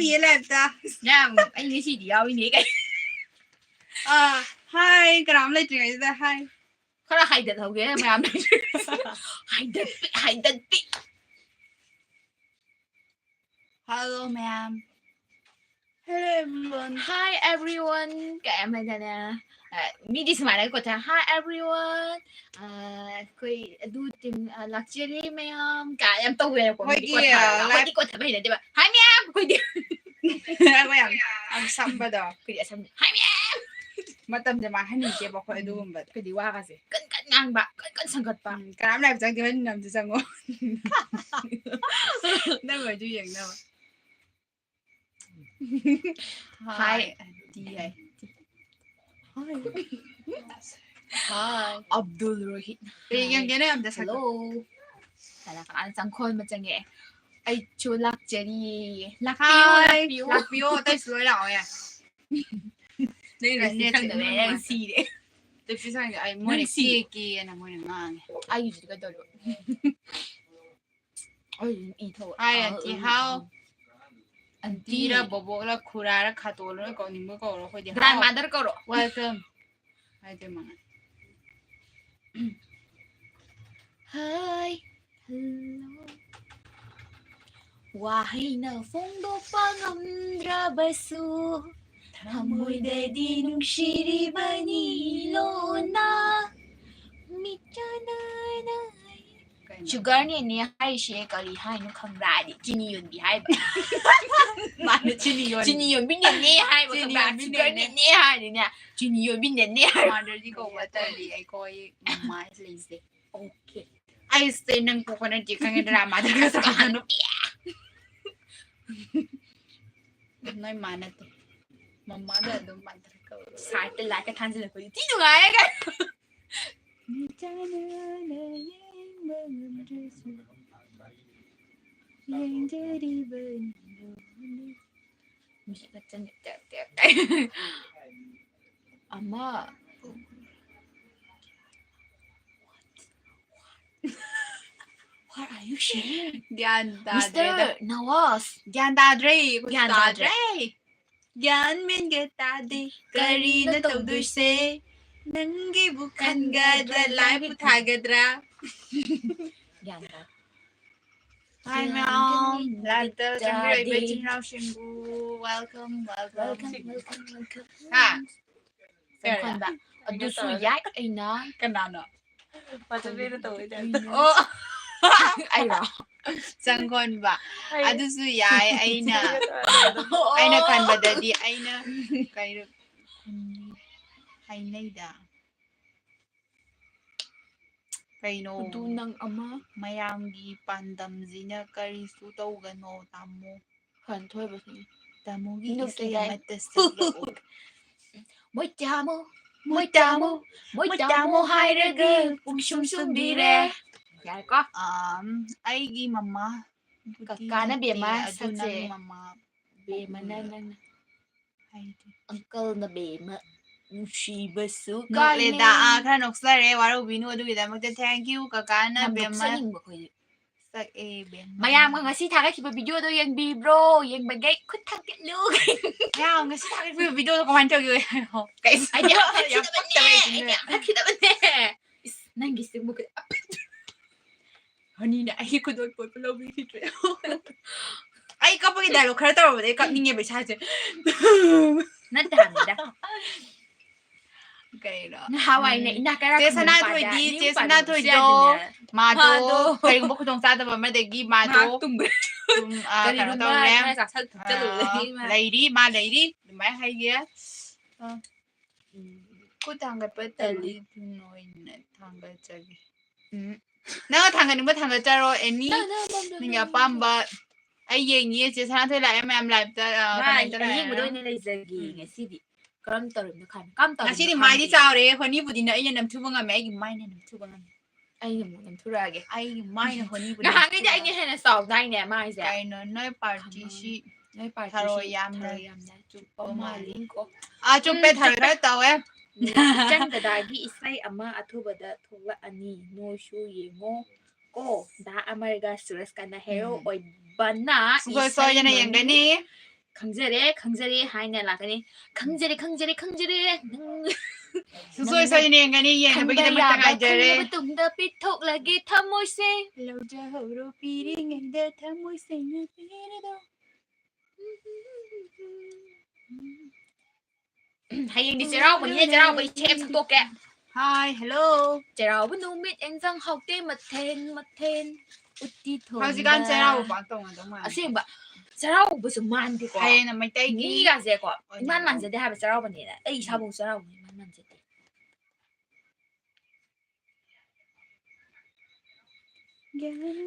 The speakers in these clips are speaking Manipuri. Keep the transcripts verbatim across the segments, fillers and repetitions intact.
ꯌꯦ ꯂꯥꯏꯞꯇ꯫ ꯌꯥꯝ, ꯑꯩ ꯉꯁꯤꯗꯤ ꯌꯥꯎꯏꯅꯦ ꯀꯩ꯫ ꯑꯥ, ꯍꯥꯏ, ꯀꯅꯥꯝ ꯂꯩꯇ꯭ꯔꯤꯉꯩꯁꯤꯗ ꯍꯥꯏ꯫ ꯈꯔ ꯍꯥꯏꯗꯠꯍꯧꯒꯦ ꯃꯌꯥꯝ꯫ ꯍꯥꯏꯗꯠꯄꯤ, ꯍꯥꯏꯗꯠꯄꯤ꯫ Hello ꯃꯌꯥꯝ꯫ Hello everyone꯫ Hi everyone꯫ ꯀꯌꯥꯝ ꯍꯥꯏꯗꯅ꯫ ꯑ, ꯃꯤꯗꯤ ꯁꯨꯃꯥꯏꯅ ꯀꯣꯠꯊ, "Hi everyone꯫ ꯑ, ꯑꯩꯈꯣꯏ ꯑꯗꯨ ꯇꯤꯝ, ꯑ, ꯂꯥꯛꯆꯔꯤ ꯃꯌꯥꯝ" ꯀꯥꯏ ꯌꯥꯝ ꯇꯧꯋꯦꯕꯀꯣ꯫ ꯃꯤꯗꯤ ꯃꯣꯏꯒꯤ, ꯀꯣꯠꯊꯔꯒ꯫ ꯑ, ꯑꯩꯈꯣꯏꯗꯤ ꯂꯥꯏꯐ ꯀꯣꯠꯊꯕ ꯍꯩꯅꯗꯦꯕ꯫ "Hi ꯃꯌꯥꯝ" ꯑꯩꯈꯣꯏꯗꯤ꯫ ꯑꯩꯈꯣꯏ ꯌꯥꯝ, ꯌꯥꯝ ꯁꯝꯕꯗꯣ꯫ ꯑꯩꯈꯣꯏꯗꯤ ꯑꯁꯝꯕ꯫ "Hi ꯃꯌꯥꯝ"꯫ ꯃꯇꯝꯁꯦ ꯃꯥꯡꯍꯟꯅꯤꯡꯗꯦꯕ ꯑꯩꯈꯣꯏ ꯎꯝ꯫ ꯑꯗꯨꯒꯨꯝꯕꯗ꯫ ꯑꯩꯈꯣꯏꯗꯤ ꯋꯥꯒꯁꯦ ꯀꯟ ꯀꯟ ꯉꯥꯡꯕ, ꯀꯟ ꯀꯟ ꯁꯪꯒꯠꯄ꯫ ꯎꯝ, ꯀꯅꯥꯝ ꯂꯥꯏꯐ ꯆꯪꯗꯦ, ꯍꯣꯏ ꯅꯝꯁꯤ ꯆꯪꯉꯣ꯫ ꯅꯪ ꯑꯣꯏꯁꯨ ꯌꯦꯡꯅꯕ꯫ ꯍꯥꯏ꯫ ꯍꯥꯏ꯫ ꯇꯤ ꯍꯥꯏ꯫ ꯍꯥꯏ꯫ ꯍꯥꯏ꯫ ꯑꯕꯗꯨꯜ ꯔꯣꯍꯤꯠ꯫ ꯀꯩ ꯌꯦꯡꯒꯦ ꯅꯪ ꯑꯝꯇ ꯁꯛꯂꯛꯑꯣ꯫ ꯍꯜꯂꯣ꯫ ꯀꯅꯥ ꯀꯅꯥ ꯆꯪꯈꯣꯜ ꯑꯃ ꯆꯪꯉꯛꯑꯦ꯫ "ꯑꯩꯁꯨ ꯂꯥꯛꯆꯔꯤ"꯫ ꯂꯥꯛꯄꯤꯌꯨ, ꯍꯥꯏ꯫ ꯂꯥꯛꯄꯤꯌꯨ꯫ ꯂꯥꯛꯄꯤꯌꯣ, ꯑꯇꯩꯁꯨ ꯂꯣꯏ ꯂꯥꯛꯑꯣ ꯌꯥꯏ꯫ ꯅꯪ ꯅꯦꯠꯁꯦ ꯅꯪ ꯏꯅꯨꯡ ꯁꯤꯔꯦ꯫ ꯅꯨꯡꯉꯥꯏꯇꯦ꯫ ꯇꯨꯄꯤ ꯁꯥꯡꯁꯦ ꯑꯩ ꯃꯣꯏꯅ ꯅꯪ ꯁꯤ- ꯀꯦ ꯀꯦ ꯑꯅ ꯃꯣꯏꯅ ꯉꯥꯡꯉꯦ꯫ ꯑꯩꯒꯤꯁꯤꯗꯤ ꯀꯩꯗꯧꯔꯕ? ꯑꯩ ꯏ ꯊꯣꯛ-, ꯍꯥꯏ, ꯑ, ꯑꯟꯇꯤ ꯑ, ꯍꯥꯎ꯫ ꯑ꯫ ꯑꯟꯇꯤꯔ, ꯑꯟꯇꯤ꯫ ꯕꯣꯕꯣꯛꯂ, ꯈꯨꯔꯥꯔ, ꯈꯥꯇꯣꯜꯂ ꯀꯧꯅꯤꯡꯕ ꯀꯧꯔꯣ, ꯑꯩꯈꯣꯏꯗꯤ ꯍꯥꯎ꯫ Grandmother ꯀꯧꯔꯣ꯫ Welcome꯫ ꯍꯥꯏꯗꯣꯏ ꯃꯉꯥꯏ꯫ ꯍꯥꯏ꯫ ꯍꯜꯂꯣ꯫ ꯋꯥꯍꯩꯅ ꯐꯣꯡꯗꯣꯛꯄ ꯉꯝꯗ꯭ꯔꯕꯁꯨ, ꯊꯃꯣꯏꯗꯗꯤ ꯅꯨꯡꯁꯤꯔꯤꯕꯅꯤ ꯂꯣꯟꯅ꯫ ꯃꯤꯠꯇꯅ ꯀꯩꯅꯣ? ꯁꯨꯒꯔ ꯅꯦꯅꯦ ꯍꯥꯏꯔꯤꯁꯦ ꯀꯔꯤ ꯍꯥꯏꯅꯣ ꯈꯪꯕ꯭ꯔꯥ? ꯍꯥꯏꯗꯤ ꯆꯤꯅꯤ ꯌꯣꯟꯕꯤ ꯍꯥꯏꯕ꯫ ꯃꯥꯅ ꯆꯤꯅꯤ ꯌꯣꯟꯕꯤ꯫ ꯆꯤꯅꯤ ꯌꯣꯟꯕꯤ ꯅꯦꯅꯦ ꯍꯥꯏꯕ ꯆꯤꯅꯤ ꯈꯪꯕ꯭ꯔꯥ? ꯌꯣꯟꯕꯤ ꯁꯨꯒꯔ ꯅꯦꯅꯦ꯫ ꯅꯦꯅꯦ ꯍꯥꯏꯔꯤꯅꯦ꯫ ꯆꯤꯅꯤ ꯌꯣꯟꯕꯤ ꯅꯦꯅꯦ ꯍꯥꯏꯕ꯫ ꯃꯥꯗꯔꯗꯤ ꯀꯧꯕ ꯇꯜꯂꯤ, ꯑꯩꯈꯣꯏ ꯃꯃꯥ ꯂꯩꯁꯦ꯫ ꯑꯣꯀꯦ꯫ ꯑꯩꯁꯦ ꯅꯪ ꯄꯣꯛꯄ ꯅꯠꯇꯦ ꯈꯪꯉꯦꯗꯅ, ꯃꯥꯗꯔ ꯀꯧꯕ ꯅꯠꯇꯦ꯫ ꯅꯣꯏ ꯃꯥ ꯅꯠꯇꯦ꯫ ꯃꯃꯥꯗ ꯑꯗꯨꯝ ꯃꯥꯗꯔ ꯀꯧ꯫ ꯁꯥꯏꯠꯇ ꯂꯥꯏꯠꯀ ꯊꯥꯟꯖꯤꯜꯂꯛꯄꯗꯤ ꯊꯤ ꯅꯨꯡꯉꯥꯏꯌꯦ ꯀꯥꯏ꯫ ꯃꯤꯠꯇꯅ ꯌꯦꯡꯕ ꯉꯝꯗ꯭ꯔꯁꯨ ꯌꯦꯡꯖꯔꯤꯕꯅꯤ꯫ ꯃꯤꯠꯀ ꯆꯪꯉꯦ, ꯇꯦꯛ, ꯇꯦꯛ, ꯇꯦꯛ꯫ ꯑꯃ꯫ What are you sharing? ꯒ꯭ꯌꯥꯟ ꯇꯥꯗ꯭ꯔꯦꯗ꯫ Mister Nawaz. ꯒ꯭ꯌꯥꯟ ꯇꯥꯗ꯭ꯔꯦ, ꯑꯩꯈꯣꯏꯁꯨ ꯒ꯭ꯌꯥꯟ ꯇꯥꯗ꯭ꯔꯦ꯫ ꯇꯥꯗ꯭ꯔꯦ꯫ ꯒ꯭ꯌꯥꯟ ꯃꯦꯟꯒ ꯇꯥꯗꯦ꯫ ꯀꯔꯤꯅ ꯇꯧꯗꯣꯏꯁꯦ? ꯅꯪꯒꯤꯕꯨ ꯈꯟꯒꯗ꯭ꯔꯥ, ꯂꯥꯏꯕꯨ ꯊꯥꯒꯗ꯭ꯔꯥ? ꯒ꯭ꯌꯥꯟ ꯇꯥꯗꯦ꯫ Hi, ꯒ꯭ꯌꯥꯟ ma'am. ꯃꯦꯟꯒ Live-ꯇ ꯆꯪꯕꯤꯔꯛꯏꯕ ꯇꯥꯗꯦ꯫ ꯏꯆꯤꯟ ꯏꯅꯥꯎꯁꯤꯡꯕꯨ welcome, welcome. Welcome, welcome, welcome. ꯍꯥ? ꯆꯪꯈꯣꯟꯕ꯫ ꯑꯗꯨꯁꯨ ꯌꯥꯏ ꯑꯩꯅ꯫ ꯀꯅꯥꯅꯣ? ꯃꯗꯨꯕꯤꯅ ꯇꯧꯋꯤꯗ꯫ ꯑꯣ, ꯑꯩꯔꯣ? ꯆꯪꯈꯣꯟꯕ꯫ ꯑꯩ- ꯑꯗꯨꯁꯨ ꯌꯥꯏ, ꯑꯩꯅ, ꯃꯗꯨꯕꯤꯅ ꯇꯧꯋꯤꯗ꯫ ꯑꯩꯅ ꯈꯟꯕꯗꯗꯤ ꯑꯩꯅ ꯀꯩꯅꯣ ꯍꯥꯏꯅꯩꯗ꯫ ꯀꯩꯅꯣ? ꯑꯗꯨ ꯅꯪ ꯑꯃ ꯃꯌꯥꯝꯒꯤ ꯄꯥꯟꯗꯝꯁꯤꯅ ꯀꯔꯤꯁꯨ ꯇꯧꯒꯅꯣ, ꯇꯥꯃꯣ꯫ ꯍꯟꯊꯣꯏꯕꯁꯤꯅꯤ꯫ ꯇꯥꯃꯣꯒꯤ ꯅꯨꯡ ꯏꯁꯩ ꯀꯤꯗꯥꯏ꯫ ꯑꯃꯠꯇ ꯁꯛꯂꯛꯑꯣ꯫ ꯃꯣꯏ ꯇꯥꯃꯣ, ꯃꯣꯏ ꯇꯥꯃꯣ, ꯃꯣꯏ ꯇꯥꯃꯣ ꯍꯥꯏꯔꯒ ꯄꯨꯡꯁꯨꯝ ꯁꯨꯝꯕꯤꯔꯦ꯫ ꯌꯥꯔꯦꯀꯣ? ꯑꯝ, ꯑꯩꯒꯤ ꯃꯃꯥ ꯕꯨꯗꯤ ꯀꯀꯥꯅ ꯅꯠꯇꯦ, ꯕꯦꯝꯃ ꯑꯗꯨ ꯁꯛꯁꯦ꯫ ꯅꯪ ꯃꯃꯥ ꯕꯦꯝꯃꯅ ꯎꯝ꯫ ꯅꯪꯅ꯫ ꯍꯥꯏꯗꯤ꯫ Uncle-ꯅ ꯕꯦꯝꯃ ꯅꯨꯡꯁꯤꯕꯁꯨ ꯅꯣꯛꯂꯦꯗ, ꯀꯥꯏꯅꯩ꯫ ꯑꯥ, ꯈꯔ ꯅꯣꯛꯆꯔꯦ, ꯋꯥꯔꯧꯕꯤꯅꯨ ꯑꯗꯨꯒꯤꯗꯃꯛꯇ thank you, ꯀꯀꯥꯅ ꯌꯥꯝ ꯕꯦꯝꯃ ꯅꯣꯛꯆꯅꯤꯡꯕ ꯑꯩꯈꯣꯏꯗꯤ꯫ ꯁꯛꯑꯦ, ꯕꯦꯝꯃ꯫ ꯃꯌꯥꯝꯒ ꯉꯁꯤ ꯊꯥꯒꯠꯈꯤꯕ video-ꯗꯣ ꯌꯦꯡꯕꯤꯕ꯭ꯔꯣ? ꯌꯦꯡꯕꯒꯩ ꯈꯨꯠ ꯊꯥꯡꯒꯠꯂꯨ꯫ ꯃꯌꯥꯝ ꯉꯁꯤ ꯊꯥꯒꯠꯈꯤꯕ video-ꯗꯣ ꯀꯃꯥꯏꯅ ꯇꯧꯒꯦ? ꯀꯩ-, ꯑꯩꯗꯤ ꯌꯥꯝ ꯌꯥꯝ ꯄꯛꯇꯕ ꯊꯥꯒꯠꯈꯤꯗꯕꯅꯦ, ꯑꯩꯁꯤꯅꯦ꯫ ꯑꯩꯗꯤ ꯌꯥꯝ ꯊꯥꯒꯠꯈꯤꯗꯕꯅꯦ꯫ ꯏꯁ, ꯅꯪꯒꯤ ꯁꯤꯃꯨꯛ ꯍꯅꯤꯅ ꯑꯩꯒꯤ ꯈꯨꯗꯣꯜ ꯄꯣꯠꯄ ꯂꯧꯕꯤꯈꯤꯗ꯭ꯔꯦ꯫ ꯑꯩ ꯀꯞꯄꯒꯤ dialogue ꯈꯔ ꯇꯧꯔꯝꯕꯗꯤ ꯑꯩ ꯀꯞꯅꯤꯡꯉꯦꯕ ꯏꯁꯥꯁꯦ꯫ ꯅꯠꯇꯦ ꯍꯥꯏꯕꯅꯤꯗ꯫ ꯀꯩꯅꯣ? ꯅꯍꯥꯋꯥꯏꯅ ꯎꯝ, ꯏꯅꯥꯛ ꯀꯩꯔꯥꯛ ꯆꯦ ꯈꯨꯟꯕ ꯅꯨꯄꯥꯗ ꯁꯅꯥꯊꯣꯏꯗꯤ, new ꯆꯦ ꯅꯨꯄꯥꯗ ꯁꯅꯥꯊꯣꯏꯗꯣ, ꯅꯨꯡꯁꯤꯔꯗꯤꯅꯦ꯫ ꯃꯥꯗꯣ ꯃꯥꯗꯣ ꯀꯔꯤꯒꯨꯝꯕ ꯈꯨꯗꯣꯡ ꯆꯥꯗꯕ ꯑꯃꯗꯒꯤ ꯃꯥꯗꯣ ꯉꯥꯏꯍꯥꯛ ꯇꯨꯝꯈ꯭ꯔꯦ꯫ ꯁꯨꯝ, ꯑ, ꯀꯩꯅꯣ ꯀꯔꯤꯒꯨꯝꯕ ꯇꯧꯔꯦ꯫ ꯈꯔ ꯆꯥꯁꯜ ꯊꯛꯆꯜꯂꯨꯕꯗꯒꯤ ꯑ, ꯃꯥ ꯂꯩꯔꯤ, ꯃꯥ ꯂꯩꯔꯤ, ꯑꯗꯨꯃꯥꯏꯅ ꯍꯥꯏꯒꯦ꯫ ꯑ, ꯎꯝ, ꯈꯨꯠ ꯊꯥꯡꯒꯠꯄ ꯇꯜꯂꯤ꯫ ꯇꯜꯂꯤ, ꯅꯣꯏꯅ ꯊꯥꯡꯒꯠꯆꯒꯦ꯫ ꯎꯝ, ꯅꯪꯅ ꯊꯥꯡꯒꯠꯅꯤꯡꯕ ꯊꯥꯡꯒꯠꯆꯔꯣ, any, ꯅꯪ, ꯅꯪ ꯑꯄꯥꯝꯕꯗꯣ ꯅꯪꯒꯤ ꯅꯪ ꯑꯄꯥꯝꯕ꯫ ꯑꯩ ꯌꯦꯡꯉꯤꯌꯦ, ꯆꯦ ꯁꯅꯥꯊꯣꯏ ꯂꯥꯛꯑꯦ, ꯃꯌꯥꯝ live-ꯇ, ꯑ, ꯃꯥ comment-ꯇ ꯂꯥꯛꯑꯦ꯫ ꯑꯌꯦꯡꯕꯗ ꯑꯣꯏꯅ ꯂꯩꯖꯒꯦ ꯎꯝ꯫ ꯉꯁꯤꯗꯤ꯫ ꯀꯔꯝ ꯇꯧꯔꯤꯕꯅꯣ ꯈꯪꯗꯦ꯫ ꯀꯔꯝ ꯇꯧꯔꯤꯕꯅꯣ ꯉꯁꯤꯗꯤ ꯃꯥꯏꯗꯤ ꯈꯪꯗꯦ꯫ ꯆꯥꯎꯔꯦ, ꯍꯣꯅꯤꯕꯨꯗꯤꯅ ꯑꯩꯅ ꯅꯝꯊꯨꯕ ꯉꯝꯃꯦ, ꯑꯩꯒꯤ ꯃꯥꯏꯅ ꯅꯝꯊꯨꯕ ꯉꯝꯃꯦ꯫ ꯑꯩꯅ ꯑꯃꯨꯛ ꯅꯝꯊꯨꯔꯛꯑꯒꯦ꯫ ꯑꯩꯒꯤ ꯃꯥꯏꯅ ꯍꯣꯅꯤꯕꯨ ꯅꯍꯥꯟꯒꯩꯗꯤ ꯅꯝꯊꯨꯕ ꯑꯩꯅ ꯍꯦꯟꯅ ꯆꯥꯎꯗꯥꯏꯅꯦ ꯃꯥꯏꯁꯦ? ꯀꯩꯅꯣ, ꯅꯣꯏ party-ꯁꯤ ꯅꯣꯏ party-ꯁꯤ ꯊꯔꯣꯏ ꯌꯥꯝꯅ ꯊꯔꯣꯏ ꯌꯥꯝꯅ ꯆꯨꯞꯄ ꯆꯨꯞꯄ ꯃꯥꯜꯂꯤꯀꯣ꯫ ꯑꯥ, ꯆꯨꯞꯄꯦ, ꯎꯝ, ꯊꯔꯣꯏ ꯆꯨꯞꯄꯦ꯫ ꯈꯔ ꯇꯧꯋꯦ꯫ ꯏꯆꯟ ꯗꯗꯥꯒꯤ ꯏꯁꯩ ꯑꯃ ꯑꯊꯨꯕꯗ ꯊꯣꯛꯂꯛꯑꯅꯤ, ꯅꯣꯏꯁꯨ ꯌꯦꯡꯉꯣ꯫ ꯌꯦꯡꯉꯨꯀꯣ꯫ ꯗꯥ ꯑꯃꯔꯒ ꯁꯨꯔꯖꯀꯅ ꯍꯦꯔꯣ ꯎꯝ꯫ ꯑꯣꯏꯕꯅ ꯁꯨꯡꯁꯣꯏ ꯁꯣꯏꯗꯅ ꯏꯁꯩ ꯃꯃꯤꯡ ꯌꯦꯡꯒꯅꯤ꯫ "ꯈꯪꯖꯔꯦ, ꯈꯪꯖꯔꯦ" ꯍꯥꯏꯅ ꯂꯥꯛꯀꯅꯤ꯫ "ꯈꯪꯖꯔꯦ, ꯈꯪꯖꯔꯦ, ꯈꯪꯖꯔꯦ, ꯅꯪ" ꯁꯨꯡꯁꯣꯏ ꯅꯪꯅ ꯁꯣꯏꯗꯅ ꯌꯦꯡꯒꯅꯤ, ꯌꯦꯡꯅꯕꯒꯤꯗꯃꯛꯇ ꯈꯪꯕ ꯌꯥꯕ ꯉꯥꯏꯖꯔꯦ꯫ ꯈꯪꯂꯕ ꯇꯨꯡꯗ ꯄꯤꯊꯣꯛꯂꯒꯦ ꯊꯃꯣꯏꯁꯦ꯫ ꯂꯧꯖꯍꯧꯔꯣ ꯄꯤꯔꯤꯉꯩꯗ ꯊꯃꯣꯏ ꯁꯦꯡꯅ ꯄꯤꯔꯤꯗꯣ꯫ ꯍꯌꯦꯡꯗꯤ ꯆꯩꯔꯥꯎꯕꯅꯤꯅ ꯆꯩꯔꯥꯎꯕ ꯏꯁꯩ ꯑꯃ ꯁꯛꯇꯣꯛꯀꯦ꯫ Hi, hello. ꯆꯩꯔꯥꯎꯕ ꯅꯨꯃꯤꯠ ꯑꯦꯟꯖꯥꯡ ꯍꯥꯎꯇꯦ ꯃꯊꯦꯟ ꯃꯊꯦꯟ꯫ ꯎꯇꯤ ꯊꯣꯡꯕ꯫ ꯍꯧꯖꯤꯛꯀꯥꯟ ꯆꯩꯔꯥꯎꯕ ꯄꯥꯛ ꯇꯧꯅꯗꯧ ꯃꯥꯟꯗꯦ꯫ ꯑꯁꯦꯡꯕ, ꯆꯩꯔꯥꯎꯕꯁꯨ ꯃꯥꯟꯗꯦꯀꯣ꯫ ꯍꯌꯦꯡꯅ ꯃꯩꯇꯩꯒꯤ ꯃꯤꯒꯥꯁꯦꯀꯣ, ꯑꯣꯏꯅ ꯏꯃꯥꯟ ꯇꯧ꯫ ꯃꯥꯟꯖꯗꯦ ꯍꯥꯏꯕ ꯆꯩꯔꯥꯎꯕꯅꯦꯅ꯫ ꯑꯩ ꯏꯁꯥꯐꯥꯎ ꯆꯩꯔꯥꯎꯕꯅꯦ ꯏꯃꯥꯟ ꯃꯥꯟꯖꯗꯦ꯫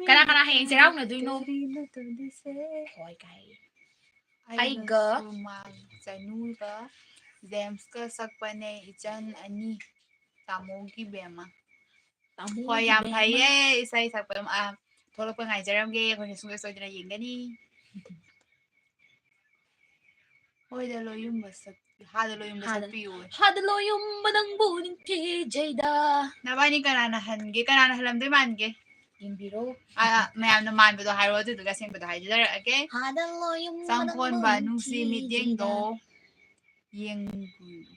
ꯀꯅꯥ ꯀꯅꯥ ꯍꯌꯦꯡ ꯆꯩꯔꯥꯎꯅꯗꯣꯏꯅꯣ? ꯀꯔꯤꯅꯣ ꯇꯧꯗꯣꯏꯁꯦ? ꯍꯣꯏ ꯀꯥꯏ꯫ ꯑꯩꯒ ꯑꯩꯒ ꯁꯨꯃꯥꯡ ꯆꯅꯨꯒ ꯖꯦꯝꯁꯀ ꯁꯛꯄꯅꯦ, ꯏꯆꯟ ꯑꯅꯤ, ꯇꯥꯃꯣꯒꯤ ꯕꯦꯝꯃ꯫ ꯇꯥꯃꯣꯒꯤ ꯍꯣꯏ, ꯌꯥꯝ ꯕꯦꯝꯃ꯫ ꯐꯩꯌꯦ, ꯏꯁꯩ ꯁꯛꯄ, ꯑ, ꯊꯣꯛꯂꯛꯄ ꯉꯥꯏꯖꯔꯝꯒꯦ, ꯑꯩꯈꯣꯏꯅ ꯁꯨꯡꯁꯣꯏ ꯁꯣꯏꯗꯅ ꯌꯦꯡꯒꯅꯤ꯫ ꯍꯣꯏꯗ ꯂꯣꯏꯌꯨꯝꯕ ꯁꯛ-, ꯍꯥꯗ ꯂꯣꯏꯌꯨꯝꯕ ꯍꯥꯗ-, ꯁꯛꯄꯤꯌꯨ꯫ ꯍꯥꯗ ꯂꯣꯏꯌꯨꯝꯕ ꯅꯪꯕꯨ ꯅꯤꯡꯊꯤꯖꯩꯗ꯫ ꯅꯕꯥꯅꯤ ꯀꯅꯥꯅ ꯍꯟꯒꯦ? ꯀꯅꯥꯅ ꯍꯜꯂꯝꯗꯣꯏ ꯃꯥꯟꯒꯦ? ꯌꯦꯡꯕꯤꯔꯣ꯫ ꯑ, ꯃꯌꯥꯝꯅ ꯃꯥꯟꯕꯗꯣ ꯍꯥꯏꯔꯣ, ꯑꯗꯨꯗꯨꯒ ꯑꯁꯦꯡꯕꯗꯣ ꯍꯥꯏꯖꯔꯛꯑꯒꯦ꯫ ꯍꯥꯗ ꯂꯣꯏꯌꯨꯝꯕ ꯅꯪꯕꯨ ꯆꯪꯈꯣꯟꯕ ꯅꯨꯡꯁꯤ ꯅꯤꯡꯊꯤꯖꯩꯗ꯫ ꯃꯤꯠꯌꯦꯡꯗꯣ ꯌꯦꯡ-,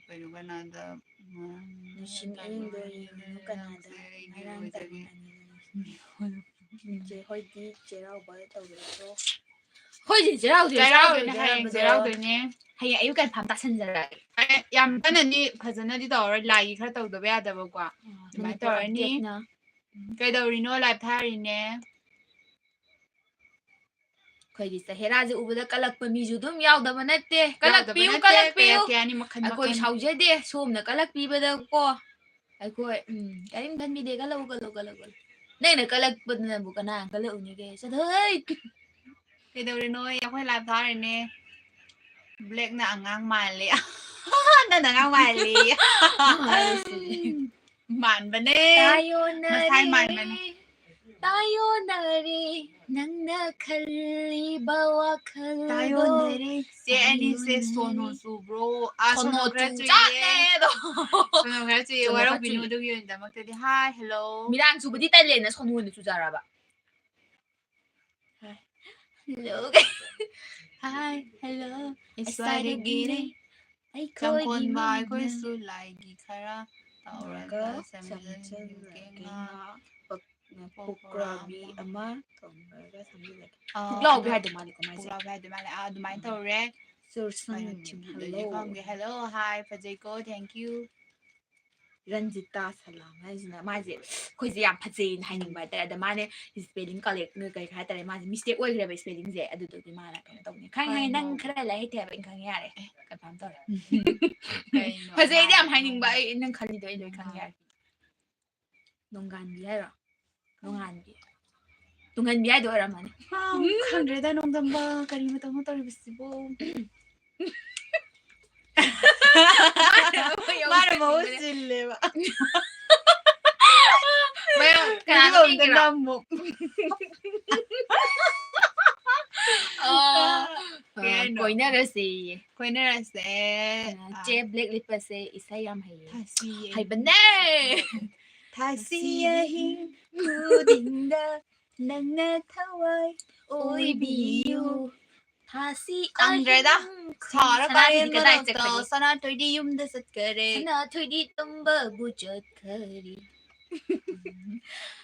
ꯀꯩꯅꯣ, ꯀꯅꯥꯗ? ꯅꯨꯡꯁꯤ ꯃꯤꯠꯌꯦꯡꯗꯣ ꯌꯦꯡꯉꯨ ꯀꯅꯥꯗ? ꯅꯪꯁꯦ ꯑꯩꯒꯤ ꯉꯔꯥꯡ ꯑꯣꯏꯖꯒꯦ꯫ ꯀꯅꯥꯅ ꯆꯦ ꯍꯣꯏꯗꯤ ꯆꯩꯔꯥꯎꯕ ꯇꯧꯗꯣꯏ ꯅꯠꯇ꯭ꯔꯣ? ꯍꯣꯏꯗꯤ ꯆꯩꯔꯥꯎꯗꯣꯏ, ꯆꯩꯔꯥꯎꯗꯣꯏꯅꯦ, ꯆꯩꯔꯥꯎꯗꯣꯏꯅꯦ ꯍꯌꯦꯡ ꯍꯥꯏꯕꯗꯣ꯫ ꯆꯩꯔꯥꯎꯗꯣꯏꯅꯦ꯫ ꯍꯌꯦꯡ ꯑꯌꯨꯛ confirm ꯇꯥꯁꯟꯖꯔꯛꯑꯒꯦ꯫ ꯑꯦ, ꯌꯥꯝ ꯀꯟꯅꯗꯤ ꯐꯖꯅꯗꯤ ꯇꯧꯔꯔꯣꯏ, ꯂꯥꯏꯒꯤ ꯈꯔ ꯇꯧꯗꯕ ꯌꯥꯗꯕꯀꯣ꯫ ꯑꯥ, ꯑꯗꯨꯃꯥꯏꯅ ꯃꯅꯤꯄꯨꯔ ꯇꯧꯔꯅꯤ꯫ Update ꯅ꯫ ꯎꯝ, ꯀꯩꯗꯧꯔꯤꯅꯣ? Live ꯊꯥꯔꯤꯅꯦ꯫ ꯑꯩꯈꯣꯏꯒꯤ ꯆꯦꯍꯦꯔꯥꯁꯦ ꯎꯕꯗ ꯀꯜꯂꯛꯄ ꯃꯤꯁꯨ ꯑꯗꯨꯝ ꯌꯥꯎꯗꯕ ꯅꯠꯇꯦ꯫ ꯌꯥꯎꯗꯕ ꯀꯜꯂꯛꯄꯤꯌꯨ, ꯅꯠꯇꯦ, ꯀꯜꯂꯛꯄꯤꯌꯨ꯫ ꯀꯌꯥ ꯀꯌꯥꯅꯤ ꯃꯈꯟ ꯑꯩꯈꯣꯏ ꯃꯈꯟ꯫ ꯁꯥꯎꯖꯗꯦ, ꯁꯣꯝꯅ ꯀꯜꯂꯛꯄꯤꯕꯗꯀꯣ꯫ ꯑꯩꯈꯣꯏ, ꯎꯝ, ꯀꯔꯤꯝ ꯈꯟꯕꯤꯗꯦ꯫ ꯀꯜꯂꯛꯎ, ꯀꯜꯂꯛꯎ, ꯀꯜꯂꯛꯎ, ꯀꯜꯂꯛꯎ꯫ ꯅꯪꯅ ꯀꯜꯂꯛꯄꯗꯨꯅꯕꯨ ꯀꯅꯥ ꯀꯜꯂꯛꯎꯅꯤꯒꯦ? ꯆꯠꯊꯣꯍꯩ! ꯀꯩꯗꯧꯔꯤꯅꯣ? ꯑꯩꯈꯣꯏ live ꯊꯥꯔꯤꯅꯦ꯫ Black ꯅ ꯑꯉꯥꯡ ꯃꯥꯜꯂꯦ꯫ ꯅꯪꯅ ꯑꯉꯥꯡ ꯃꯥꯜꯂꯦ꯫ ꯃꯥꯜꯂꯦ ꯁꯤꯗꯤ꯫ ꯃꯥꯟꯕꯅꯦ꯫ ꯇꯥꯏꯌꯣꯟꯅꯔꯦ꯫ ꯃꯁꯥꯏ ꯃꯥꯟꯕꯅꯦ꯫ ꯇꯥꯏꯌꯣꯟꯅꯔꯦ ꯅꯪꯅ ꯈꯜꯂꯤꯕ ꯋꯥꯈꯜꯗꯣ꯫ ꯇꯥꯏꯌꯣꯟꯅꯔꯦ꯫ ꯆꯦ ꯑꯅꯤꯁꯦ ꯇꯥꯏꯌꯣꯟꯅꯔꯦ꯫ ꯁꯣꯅꯣ ꯆꯨꯕ꯭ꯔꯣ? ꯑꯥ, ꯁꯣꯅꯣ ꯁꯣꯅꯣ ꯈꯔ ꯆꯨꯖꯥꯠꯅꯦ ꯆꯨꯏꯌꯦ꯫ ꯑꯗꯣ꯫ ꯁꯣꯅꯣ ꯈꯔ ꯆꯨꯏꯌꯦ꯫ ꯁꯣꯅꯣ ꯈꯔ ꯋꯥꯔꯧꯕꯤꯅꯨ ꯆꯨꯏꯌꯦ꯫ ꯑꯗꯨꯒꯤ ꯑꯣꯏꯅꯗꯃꯛꯇꯗꯤ꯫ Hi, hello. ꯃꯤꯔꯥꯡ ꯆꯨꯕꯗꯤ ꯇꯜꯂꯦꯅ ꯁꯣꯅꯣ ꯑꯣꯏꯅ ꯆꯨꯖꯔꯕ꯫ Hello꯫ Hi, hello. ꯏꯁꯥꯗꯒꯤꯅꯦ꯫ ꯆꯪꯈꯣꯟꯕ ꯑꯩꯈꯣꯏꯒꯤ ꯑꯩꯈꯣꯏꯁꯨ ꯂꯥꯏꯒꯤ ꯈꯔ ꯇꯧꯔꯒ ꯇꯧꯔꯒ ꯁꯦꯝꯖꯤꯟꯒꯦ ꯁꯦꯝꯖꯤꯟꯒꯦ ꯉꯥ꯫ ꯉꯥ꯫ ꯄꯛ-, ꯄꯀꯣꯔꯥꯕꯤ ꯑꯃ ꯇꯧꯔꯒ ꯁꯦꯝꯖꯤꯜꯂꯒꯦ꯫ ꯑꯥ, ꯄꯨꯛꯂꯥꯎꯕꯤ ꯑꯗꯣ ꯍꯥꯏꯗꯣ ꯃꯥꯜꯂꯦꯀꯣ ꯃꯥꯏꯁꯦ꯫ ꯄꯨꯛꯂꯥꯎꯕꯤ ꯍꯥꯏꯗꯣ ꯃꯥꯜꯂꯦ꯫ ꯑꯥ, ꯑꯗꯨꯃꯥꯏꯅ ꯎꯝ꯫ ꯇꯧꯔꯦ꯫ ꯆꯨꯔꯁꯟ꯫ ꯑꯩꯅ ꯊꯤꯕꯗꯗꯤ hello꯫ ꯈꯪꯗꯦ꯫ Hello, hi, ꯐꯖꯩꯀꯣ, thank you꯫ Ranjita ꯁꯂꯥꯝ ꯍꯥꯏꯁꯤꯅ ꯃꯥꯁꯦ ꯑꯩꯈꯣꯏꯁꯦ ꯌꯥꯝ ꯐꯖꯩꯅ ꯍꯥꯏꯅꯤꯡꯕ ꯍꯥꯏꯇꯥꯔꯦ꯫ ꯑꯗ ꯃꯥꯅꯦ spelling correct ꯀꯩ ꯍꯥꯏꯇꯥꯔꯦ, ꯃꯥꯁꯦ mistake ꯑꯣꯏꯈ꯭ꯔꯦꯕ spellingꯁꯦ꯫ ꯑꯗꯨꯗꯨꯒꯤ ꯃꯥꯅ ꯀꯩꯅꯣ ꯇꯧꯕꯅꯦ꯫ ꯈꯪꯉꯦ, ꯈꯪꯉꯦ, ꯅꯪ ꯈꯔ ꯂꯥꯏꯔꯤꯛ ꯍꯩꯇꯦ ꯍꯥꯏꯕ ꯑꯩ ꯈꯪꯉꯦ, ꯌꯥꯔꯦ꯫ ꯑꯦ, confirm ꯇꯧꯔꯦ꯫ ꯀꯩꯅꯣ? ꯐꯖꯩꯗꯤ ꯌꯥꯝ ꯍꯥꯏꯅꯤꯡꯕ ꯑꯩ, ꯅꯪ ꯈꯜꯂꯤꯗꯣ ꯑꯩ ꯂꯣꯏ ꯈꯪꯉꯦ, ꯌꯥꯔꯦ꯫ ꯅꯣꯡꯒꯥꯟꯕꯤ ꯍꯥꯏꯔꯣ? ꯅꯣꯡꯉꯥꯟꯕꯤ꯫ ꯇꯨꯡꯍꯟꯕꯤ ꯍꯥꯏꯗꯣ ꯑꯣꯏꯔꯝꯃꯅꯤ꯫ ꯍꯥꯎ, ꯈꯪꯗ꯭ꯔꯦꯗ ꯅꯣꯡꯗꯝꯕ, ꯀꯔꯤ ꯃꯇꯧꯅꯣ ꯇꯧꯔꯤꯕꯁꯤꯕꯨ? ꯃꯥꯅ ꯃꯍꯨꯠ ꯁꯤꯜꯂꯦꯕ꯫ ꯃꯌꯥꯝ ꯀꯅꯥꯅꯣ ꯌꯦꯡꯒꯦꯔꯣ? ꯅꯝꯃꯨ꯫ ꯑꯣ, ꯀꯩ ꯍꯥꯏꯅꯣ? ꯀꯣꯏꯅꯔꯁꯦꯌꯦ꯫ ꯀꯣꯏꯅꯔꯁꯦ꯫ ꯑ, ꯑ꯫ ꯆꯦ black ꯂꯤꯠꯄꯁꯦ ꯏꯁꯩ ꯌꯥꯝ ꯍꯩꯌꯦ꯫ ꯊꯥꯁꯤ ꯍꯩꯕꯅꯦ꯫ ꯊꯥꯁꯤ ꯑꯍꯤꯡ ꯈꯨꯗꯤꯡꯗ ꯅꯪꯅ ꯊꯋꯥꯏ ꯑꯣꯏꯕꯤꯌꯨ꯫ ꯊꯥꯁꯤ ꯈꯪꯗ꯭ꯔꯦꯗ꯫ ꯑꯍꯤꯡ ꯁꯥꯔ ꯁꯅꯥꯊꯣꯏꯗꯤ ꯀꯥꯔꯦꯟ ꯀꯗꯥꯏ ꯃꯔꯛꯇ ꯆꯠꯈ꯭ꯔꯒꯦ? ꯁꯅꯥꯊꯣꯏꯗꯤ ꯌꯨꯝꯗ ꯆꯠꯈꯔꯦ꯫ ꯁꯅꯥꯊꯣꯏꯗꯤ ꯇꯨꯝꯕꯕꯨ ꯆꯠꯈꯔꯦ꯫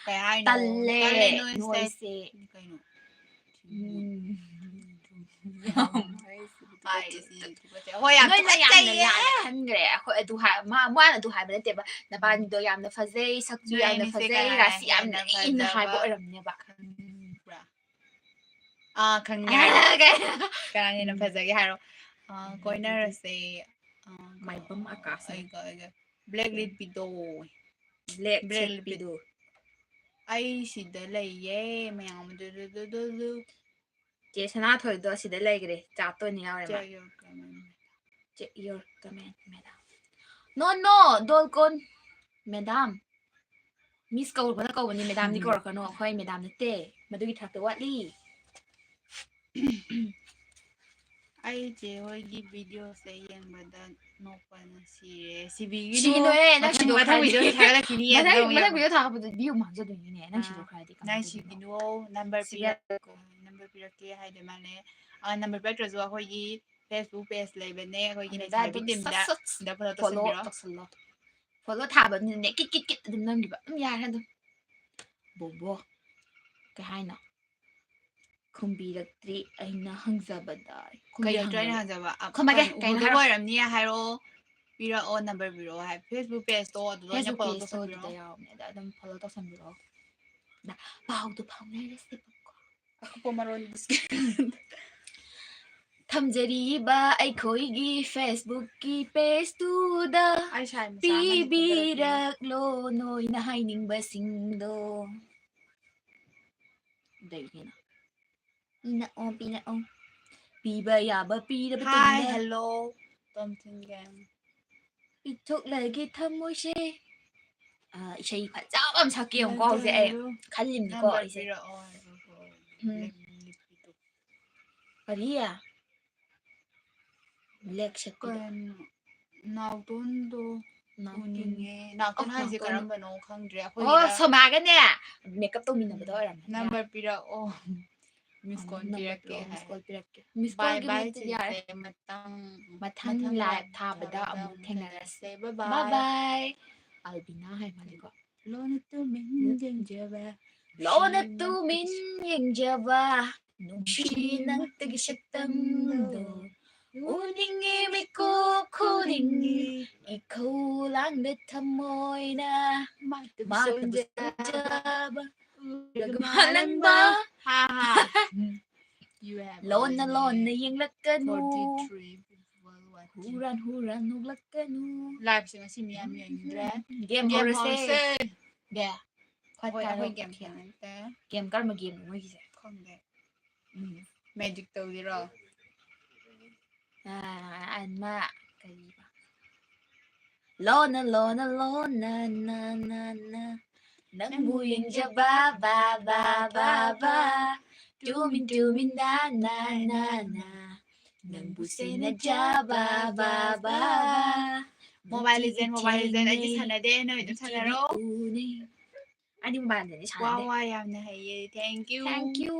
ꯀꯩ ꯍꯥꯏꯅꯣ? ꯇꯜꯂꯦ, ꯇꯜꯂꯦ ꯅꯣꯏꯁꯦ꯫ ꯅꯣꯏꯁꯦ꯫ ꯀꯩꯅꯣ? ꯎꯝ꯫ ꯍꯥꯏꯔꯤꯁꯤꯕꯨ ꯍꯥꯏꯔꯤꯁꯤ ꯇꯨꯀꯠꯆꯩ꯫ ꯇꯨꯀꯠꯆꯩ꯫ ꯍꯣꯏ, ꯌꯥꯝ ꯅꯣꯏꯅ ꯌꯥꯝꯅ ꯇꯨꯀꯠꯆꯩꯌꯦ꯫ ꯂꯥꯟꯅ ꯈꯟꯈ꯭ꯔꯦ꯫ ꯑꯩꯈꯣꯏ ꯑꯗꯨ ꯍꯥꯏ-, ꯃꯥ-, ꯃꯥꯅ ꯑꯗꯨ ꯍꯥꯏꯕ ꯅꯠꯇꯦꯕ꯫ ꯅꯕꯥꯅꯤꯗꯣ ꯌꯥꯝꯅ ꯐꯖꯩ, ꯁꯛꯁꯨ ꯅꯣꯏ ꯌꯥꯝꯅ ꯑꯅꯤꯁꯦ ꯐꯖꯩ, ꯀꯅꯥꯅ ꯔꯥꯁꯤ ꯌꯥꯝꯅ ꯍꯦꯟꯅ ꯂꯩꯅ ꯍꯥꯏꯕ ꯐꯖꯕ ꯑꯣꯏꯔꯝꯅꯦꯕ꯫ ꯈꯪꯕ꯭ꯔꯥ? ꯑꯥ, ꯈꯪꯉꯦ꯫ ꯑꯥ, ꯀꯩ-, ꯀꯅꯥꯅ ꯍꯦꯟꯅ ꯎꯝ꯫ ꯐꯖꯒꯦ ꯍꯥꯏꯔꯣ? ꯑꯥ, ꯎꯝ, ꯀꯣꯏꯅꯔꯁꯦ꯫ ꯑꯥ, ꯃꯥꯏꯕꯝ ꯑꯀꯥꯁꯅ꯫ ꯑꯩꯒ, ꯑꯩꯒ black ꯎꯝ꯫ ꯂꯤꯠꯄꯤꯗꯣ꯫ Black black ꯂꯤꯠꯄꯤ-, ꯁꯦꯠꯄꯤꯗꯣ꯫ ꯑꯩ ꯁꯤꯗ ꯂꯩꯌꯦ, ꯃꯌꯥꯝ꯫ ꯗꯨ, ꯗꯨ, ꯗꯨ, ꯗꯨ, ꯗꯨ꯫ ꯆꯦ ꯁꯅꯥꯊꯣꯏꯗꯣ ꯑꯁꯤꯗ ꯂꯩꯈ꯭ꯔꯦ꯫ Chatꯇ ꯑꯣꯏꯅ ꯌꯥꯎꯔꯦ ꯃꯥ꯫ Check your comment, madam. Check your comment, madam. No, no, don't call madam. ꯃꯤꯁ ꯀꯧꯔꯛꯄꯅ ꯀꯧꯕꯅꯤ, ꯃꯦꯗꯥꯝꯗꯤ ꯀꯧꯔꯛꯀꯅꯣ, ꯑꯩꯈꯣꯏ ꯃꯦꯗꯥꯝ ꯅꯠꯇꯦ, ꯃꯗꯨꯒꯤ ꯊꯥꯛꯇ ꯋꯥꯠꯂꯤ꯫ ꯑꯩ ꯆꯦ ꯍꯣꯏꯒꯤ ꯚꯤꯗꯤꯑꯣꯁꯦ ꯌꯦꯡꯕꯗ ꯅꯣꯛꯄꯅ ꯁꯤꯔꯦ꯫ ꯁꯤꯕꯤꯒꯤꯅꯣ꯫ ꯁꯤꯒꯤꯅꯣꯍꯦ, ꯅꯪ ꯃꯊꯪ ꯁꯤꯗꯣꯛꯈ꯭ꯔꯗꯤ꯫ ꯃꯊꯪ ꯚꯤꯗꯤꯑꯣ ꯊꯥꯒꯠꯂꯛꯈꯤꯅꯤ, ꯃꯊꯪ ꯌꯦꯡꯉꯣ, ꯃꯊꯪ ꯌꯦꯡꯉꯣ꯫ ꯚꯤꯗꯤꯑꯣ ꯊꯥꯒꯠꯄꯗ ꯚ꯭ꯌꯨ ꯃꯥꯡꯖꯗꯣꯏꯅꯤꯅꯦ, ꯅꯪ ꯑꯥ, ꯁꯤꯗꯣꯛꯈ꯭ꯔꯗꯤ ꯅꯪ ꯀꯃꯥꯏꯅ ꯇꯧꯗꯣꯏꯅꯣ? ꯁꯤꯒꯤꯅꯣ, ꯅꯝꯕꯔ ꯁꯤꯒ- ꯄꯤꯔꯛꯀꯦ, ꯅꯝꯕꯔ ꯄꯤꯔꯛꯀꯦ ꯍꯥꯏꯗꯣꯏ ꯃꯥꯜꯂꯦ꯫ ꯑꯥ, ꯅꯝꯕꯔ ꯄꯤꯔꯛꯇ꯭ꯔꯁꯨ ꯑꯩꯈꯣꯏꯒꯤ ꯐꯦꯁꯕꯨꯛ ꯄꯦꯖ ꯂꯩꯕꯅꯦ, ꯑꯩꯈꯣꯏꯒꯤ ꯑꯗꯨꯗ ꯂꯩꯁꯥꯕꯤ ꯑꯗꯨꯝ ꯇꯤꯝꯗ, ꯁꯠ ꯁꯠ ꯁꯤꯗ ꯐꯣꯂꯣ ꯐꯣꯂꯣ ꯇꯧꯁꯟꯕꯤꯔꯣ꯫ ꯇꯧꯁꯜꯂꯣ꯫ ꯐꯣꯂꯣ ꯊꯥꯕꯅꯤꯅꯦ ꯀꯤꯠ ꯀꯤꯠ ꯀꯤꯠ ꯑꯗꯨꯝ ꯅꯝꯈꯤꯕ ꯑꯗꯨꯝ ꯌꯥꯔꯦ ꯑꯗꯨꯝ꯫ ꯕꯣꯕꯣ, ꯀꯩ ꯍꯥꯏꯅꯣ? ꯈꯨꯝꯕꯤꯔꯛꯇ꯭ꯔꯤ ꯑꯩꯅ ꯍꯪꯖꯕꯗ꯫ ꯀꯩ ꯈꯨꯝꯕꯤꯔꯛꯇ꯭ꯔꯣ ꯑꯩꯅ ꯍꯪꯕꯅꯣ? ꯍꯪꯖꯕ? ꯑ, ꯈꯨꯝꯃꯒꯦ, ꯐꯣꯟ ꯀꯩꯅꯣ ꯎꯗꯕ ꯍꯥꯏꯔꯣ? ꯑꯣꯏꯔꯝꯅꯤ, ꯍꯥꯏꯔꯛꯑꯣ꯫ ꯄꯤꯔꯛꯑꯣ, ꯅꯝꯕꯔ ꯄꯤꯔꯛꯑꯣ ꯍꯥꯏ꯫ ꯐꯦꯁꯕꯨꯛ ꯄꯦꯖꯇꯣ ꯑꯗꯨꯗ ꯑꯣꯏꯅ ꯐꯦꯁꯕꯨꯛ ꯐꯣꯂꯣ ꯄꯦꯖꯇꯣ ꯑꯗꯨꯗ ꯇꯧꯁꯟꯕꯤꯔꯛꯑꯣ꯫ ꯌꯥꯎꯕꯅꯦ, ꯑꯗ ꯑꯗꯨꯝ ꯐꯣꯂꯣ ꯇꯧꯁꯟꯕꯤꯔꯛꯑꯣ꯫ ꯅ-, ꯄꯥꯎꯗꯣ ꯐꯥꯎꯅꯔꯁꯦꯕꯀꯣ꯫ ꯑꯀꯨꯞꯄ ꯃꯔꯣꯜ description. ꯊꯝꯖꯔꯤꯕ ꯑꯩꯈꯣꯏꯒꯤ ꯐꯦꯁꯕꯨꯛꯀꯤ ꯄꯦꯖꯇꯨꯗ ꯑꯩ ꯁꯥꯏ ꯃꯆꯥ ꯑꯃꯅꯤ, ꯈꯨꯝꯕꯤꯔꯛꯀꯦ꯫ ꯄꯤꯕꯤꯔꯛꯂꯣ ꯅꯣꯏꯅ ꯍꯥꯏꯅꯤꯡꯕꯁꯤꯡꯗꯣ꯫ ꯑꯗꯩ ꯀꯩꯅꯣ? ꯄꯤꯅꯛꯑꯣ, ꯄꯤꯅꯛꯑꯣ꯫ ꯄꯤꯕ ꯌꯥꯕ ꯄꯤꯔꯕ Hi, ꯇꯨꯡꯗ꯫ hello, ꯇꯣꯝꯊꯤꯟ ꯒꯦꯝ꯫ ꯄꯤꯊꯣꯛꯂꯒꯦ ꯊꯃꯣꯏꯁꯦ꯫ ꯑ, ꯏꯁꯩ ꯐꯖꯕ ꯑꯃ ꯁꯛꯀꯦ ꯌꯦꯡꯉꯨꯀꯣ ꯍꯧꯖꯤꯛ ꯑꯩ꯫ ꯈꯜꯂꯤꯅꯤꯀꯣ ꯅꯝꯕꯔ ꯑꯩꯁꯦ꯫ ꯄꯤꯔꯛꯑꯣ ꯍꯥꯏꯕꯀꯣ꯫ ꯎꯝ꯫ ꯂꯤꯞ-, ꯂꯤꯞꯇꯣ꯫ ꯀꯔꯤ? ꯕ꯭ꯂꯦꯛ ꯁꯦꯠꯄꯤꯗꯣ꯫ ꯀꯩꯅꯣ? ꯅꯥꯎꯇꯣꯟꯗꯣ ꯅꯥꯎꯇꯣꯟ꯫ ꯎꯅꯤꯡꯉꯦ꯫ ꯅꯥꯎꯇꯣꯟ ꯑꯣ, ꯍꯥꯏꯁꯦ ꯅꯥꯎꯇꯣꯟ꯫ ꯀꯔꯝꯕꯅꯣ ꯈꯪꯗ꯭ꯔꯦ꯫ ꯑꯣ, ꯑꯩꯈꯣꯏꯒꯤꯗ ꯁꯣꯃꯥꯒꯅꯦ ꯃꯦꯀꯞ ꯇꯧꯃꯤꯟꯅꯕꯗꯣ ꯑꯣꯏꯔꯝꯃꯅꯤ꯫ ꯅꯝꯕꯔ ꯄꯤꯔꯛꯑꯣ꯫ ꯃꯤꯁ ꯑꯃꯨꯛ ꯀꯣꯜ ꯅꯝꯕꯔ ꯄꯤꯔꯛꯀꯦ ꯄꯤꯔꯛꯑꯣ, ꯃꯤꯁ ꯍꯥꯏ꯫ ꯀꯣꯜ ꯄꯤꯔꯛꯀꯦ꯫ ꯃꯤꯁ ꯕꯥꯏ ꯀꯣꯜꯒꯤ ꯕꯥꯏ ꯅꯠꯇꯦ, ꯌꯥꯔꯦ꯫ ꯆꯤꯆꯦ, ꯃꯊꯪ ꯃꯊꯪ ꯃꯊꯪ ꯂꯥꯏꯚ ꯂꯥꯏꯚ ꯊꯥꯕꯗ ꯊꯥꯕꯗ ꯑꯃꯨꯛ ꯑꯃꯨꯛ ꯊꯦꯡꯅꯔꯁꯦ꯫ ꯊꯦꯡꯅꯔꯁꯦ꯫ ꯕꯥꯏ ꯕꯥꯏ ꯕꯥꯏ꯫ ꯕꯥꯏ꯫ ꯑꯜꯕꯤꯅꯥ ꯍꯥꯏ ꯃꯥꯜꯂꯦꯀꯣ꯫ ꯂꯣꯟꯅ ꯇꯨꯃꯤꯟ ꯌꯦꯡꯖꯕ꯫ ꯂꯣꯟꯅ ꯁꯤꯃꯛ ꯇꯨꯃꯤꯟ ꯌꯦꯡꯖꯕ꯫ ꯅꯨꯡꯁꯤ ꯅꯪꯇꯒꯤ ꯁꯛꯇꯝꯗꯣ꯫ ꯎꯅꯤꯡꯉꯤ ꯃꯤꯀꯨꯞ ꯈꯨꯗꯤꯡꯒꯤ꯫ ꯏꯈꯧ ꯂꯥꯡꯗ ꯊꯃꯣꯏꯅ꯫ ꯃꯥꯇꯕꯨ ꯃꯥꯇꯕꯨ ꯁꯣꯟꯖꯕ꯫ ꯁꯣꯟꯖꯕ꯫ ꯎꯔꯒ ꯎꯔꯒ ꯃꯥꯂꯪꯕ꯫ ꯃꯥꯂꯪꯕ꯫ ꯍꯥ, ꯍꯥ꯫ You have ꯂꯣꯟꯅ only ꯂꯣꯟꯅ ꯌꯦꯡꯂꯛꯀꯅꯨ꯫ Forty-three people watching. ꯍꯨꯔꯥꯟ ꯍꯨꯔꯥꯟ ꯅꯣꯛꯂꯛꯀꯅꯨ꯫ ꯂꯥꯏꯚꯁꯦ ꯉꯁꯤ ꯃꯤꯌꯥꯝ ꯌꯦꯡꯅꯤꯡꯗ꯭ꯔꯦ꯫ ꯒꯦꯝ ꯒꯦꯝ ꯍꯧꯔꯁꯦ꯫ ꯍꯧꯔꯁꯦ꯫ ꯕꯦ, ꯈ꯭ꯋꯥꯏ ꯍꯣꯏ, ꯑꯩꯈꯣꯏ ꯀꯥꯏꯔꯣ? ꯒꯦꯝ ꯁꯥꯟꯅꯁꯦ꯫ ꯒꯦꯝ ꯀꯔꯝꯕ ꯒꯦꯝꯅꯣ ꯃꯣꯏꯒꯤꯁꯦ? ꯈꯪꯗꯦ꯫ ꯎꯝ꯫ ꯃꯦꯖꯤꯛ ꯇꯧꯁꯤꯔꯣ? ꯑ, ꯑꯃ, ꯀꯔꯤꯕ? ꯂꯣꯟꯅ, ꯂꯣꯟꯅ, ꯂꯣꯟꯅ, ꯅ, ꯅ, ꯅ꯫ ꯅꯪꯕꯨ ꯌꯦꯡꯖꯕ ꯕꯥ ꯕꯥ ꯕꯥ ꯕꯥ, ꯇꯨꯃꯤꯟ ꯇꯨꯃꯤꯟ ꯅꯥ ꯅꯥ ꯅꯥ ꯅꯥ, ꯅꯪꯕꯨ ꯁꯦꯟꯅꯖꯕ ꯕꯥ ꯕꯥ ꯕꯥ꯫ Mobile Legend, Mobile Legend ꯑꯩꯗꯤ ꯁꯥꯟꯅꯗꯦ, ꯅꯣꯏ ꯑꯗꯨꯝ ꯁꯥꯟꯅꯔꯣ꯫ ꯑꯩꯗꯤ Mobile Legend ꯗꯤ ꯁꯥꯟꯅꯗꯦ꯫ ꯋꯥ ꯋꯥ ꯌꯥꯝꯅ ꯍꯩꯌꯦ꯫ Thank you. Thank you.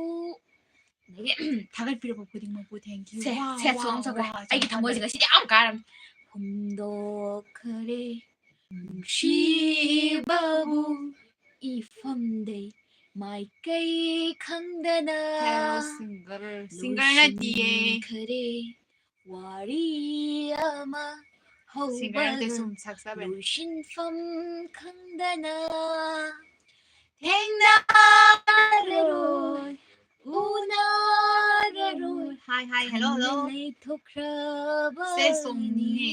ꯑꯗꯒꯤ ꯊꯥꯒꯠꯄꯤꯔꯛꯄ ꯈꯨꯗꯤꯡꯃꯛꯄꯨ thank you. ꯁꯦ, ꯋꯥ, ꯋꯥ, ꯊꯃꯣꯏꯁꯦ ꯉꯁꯤꯗꯤ ꯌꯥꯝ ꯀꯥꯔꯝꯃꯦ꯫ ꯍꯨꯝꯗꯣꯛꯈꯔꯦ ꯅꯨꯡꯁꯤꯕꯕꯨ ꯏꯐꯝꯗꯩ ꯃꯥꯏꯀꯩ ꯈꯪꯗꯅ꯫ Hello, singer. Singer ꯅꯠꯇꯤꯌꯦ꯫ ꯂꯣꯏꯁꯤꯟꯈꯔꯦ ꯋꯥꯔꯤ ꯑꯃ ꯍꯧꯕꯒ ꯁꯨꯝ ꯁꯛꯆꯕꯅꯤ꯫ ꯂꯣꯏꯁꯤꯟꯐꯝ ꯈꯪꯗꯅ ꯊꯦꯡꯅꯔꯔꯣꯏ, ꯎꯅꯔꯔꯣꯏ꯫ Hi, hi, hello, hello. ꯈꯪꯅ ꯂꯩꯊꯣꯛꯈ꯭ꯔꯕꯅꯤ꯫ ꯁꯦ song ꯅꯤꯅꯦ꯫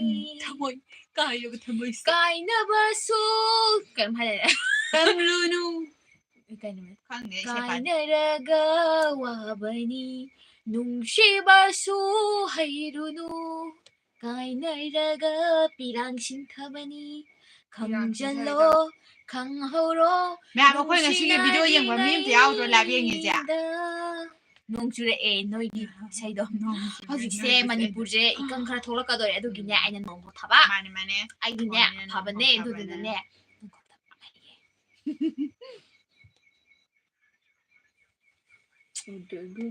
ꯎꯝ, ꯊꯃꯣꯏ ꯀꯥꯏꯔꯕ ꯊꯃꯣꯏꯁꯦ꯫ ꯀꯥꯏꯅꯕꯁꯨ ꯀꯩꯅꯣꯝ ꯍꯥꯏꯔꯛꯑꯦ꯫ ꯇꯝꯂꯨꯅꯨ꯫ ꯀꯩꯅꯣ? ꯈꯪꯗꯦ, ꯏꯁꯩ ꯄꯥꯗꯦ꯫ ꯀꯥꯏꯅꯔꯒ ꯋꯥꯕꯅꯤ, ꯅꯨꯡꯁꯤꯕꯁꯨ ꯍꯩꯔꯨꯅꯨ꯫ ꯀꯥꯏꯅꯔꯒ ꯄꯤꯔꯥꯡ ꯁꯤꯟꯊꯕꯅꯤ, ꯄꯤꯔꯥꯡ ꯈꯪꯖꯜꯂꯣ, ꯁꯤꯟꯊꯕꯅꯤ꯫ ꯈꯪꯍꯧꯔꯣ, ꯃꯌꯥꯝ, ꯑꯩꯈꯣꯏ ꯉꯁꯤꯒꯤ video ꯌꯦꯡꯕ ꯃꯤ ꯑꯝꯇ ꯌꯥꯎꯗ꯭ꯔꯣ live ꯌꯦꯡꯉꯤꯁꯦ? ꯅꯨꯡꯁꯤꯅꯔꯤꯉꯩꯗ꯫ ꯅꯣꯡ ꯆꯨꯔꯛꯑꯦ, ꯅꯣꯏꯒꯤ ꯏꯁꯩꯗꯣ꯫ ꯅꯣꯡ ꯆꯨꯔꯛꯑꯦ, ꯍꯧꯖꯤꯛꯁꯦ ꯅꯣꯏꯒꯤ ꯃꯅꯤꯄꯨꯔꯁꯦ ꯏꯁꯩ꯫ ꯏꯀꯪ ꯈꯔ ꯊꯣꯛꯂꯛꯀꯗꯣꯔꯦ, ꯑꯗꯨꯒꯤꯅꯦ ꯎꯝ꯫ ꯑꯩꯅ ꯅꯣꯡ ꯈꯔ ꯊꯥꯕ꯫ ꯃꯥꯅꯦ, ꯃꯥꯅꯦ꯫ ꯑꯩꯗꯤꯅꯦ ꯃꯥꯅꯦ, ꯅꯣꯡ ꯑꯐꯕꯅꯦ, ꯈꯔ ꯊꯥꯕꯅꯦ꯫ ꯑꯗꯨꯗꯨꯅꯅꯦ ꯅꯣꯡ ꯈꯔ ꯊꯥꯕ ꯑꯃ ꯍꯩꯌꯦ꯫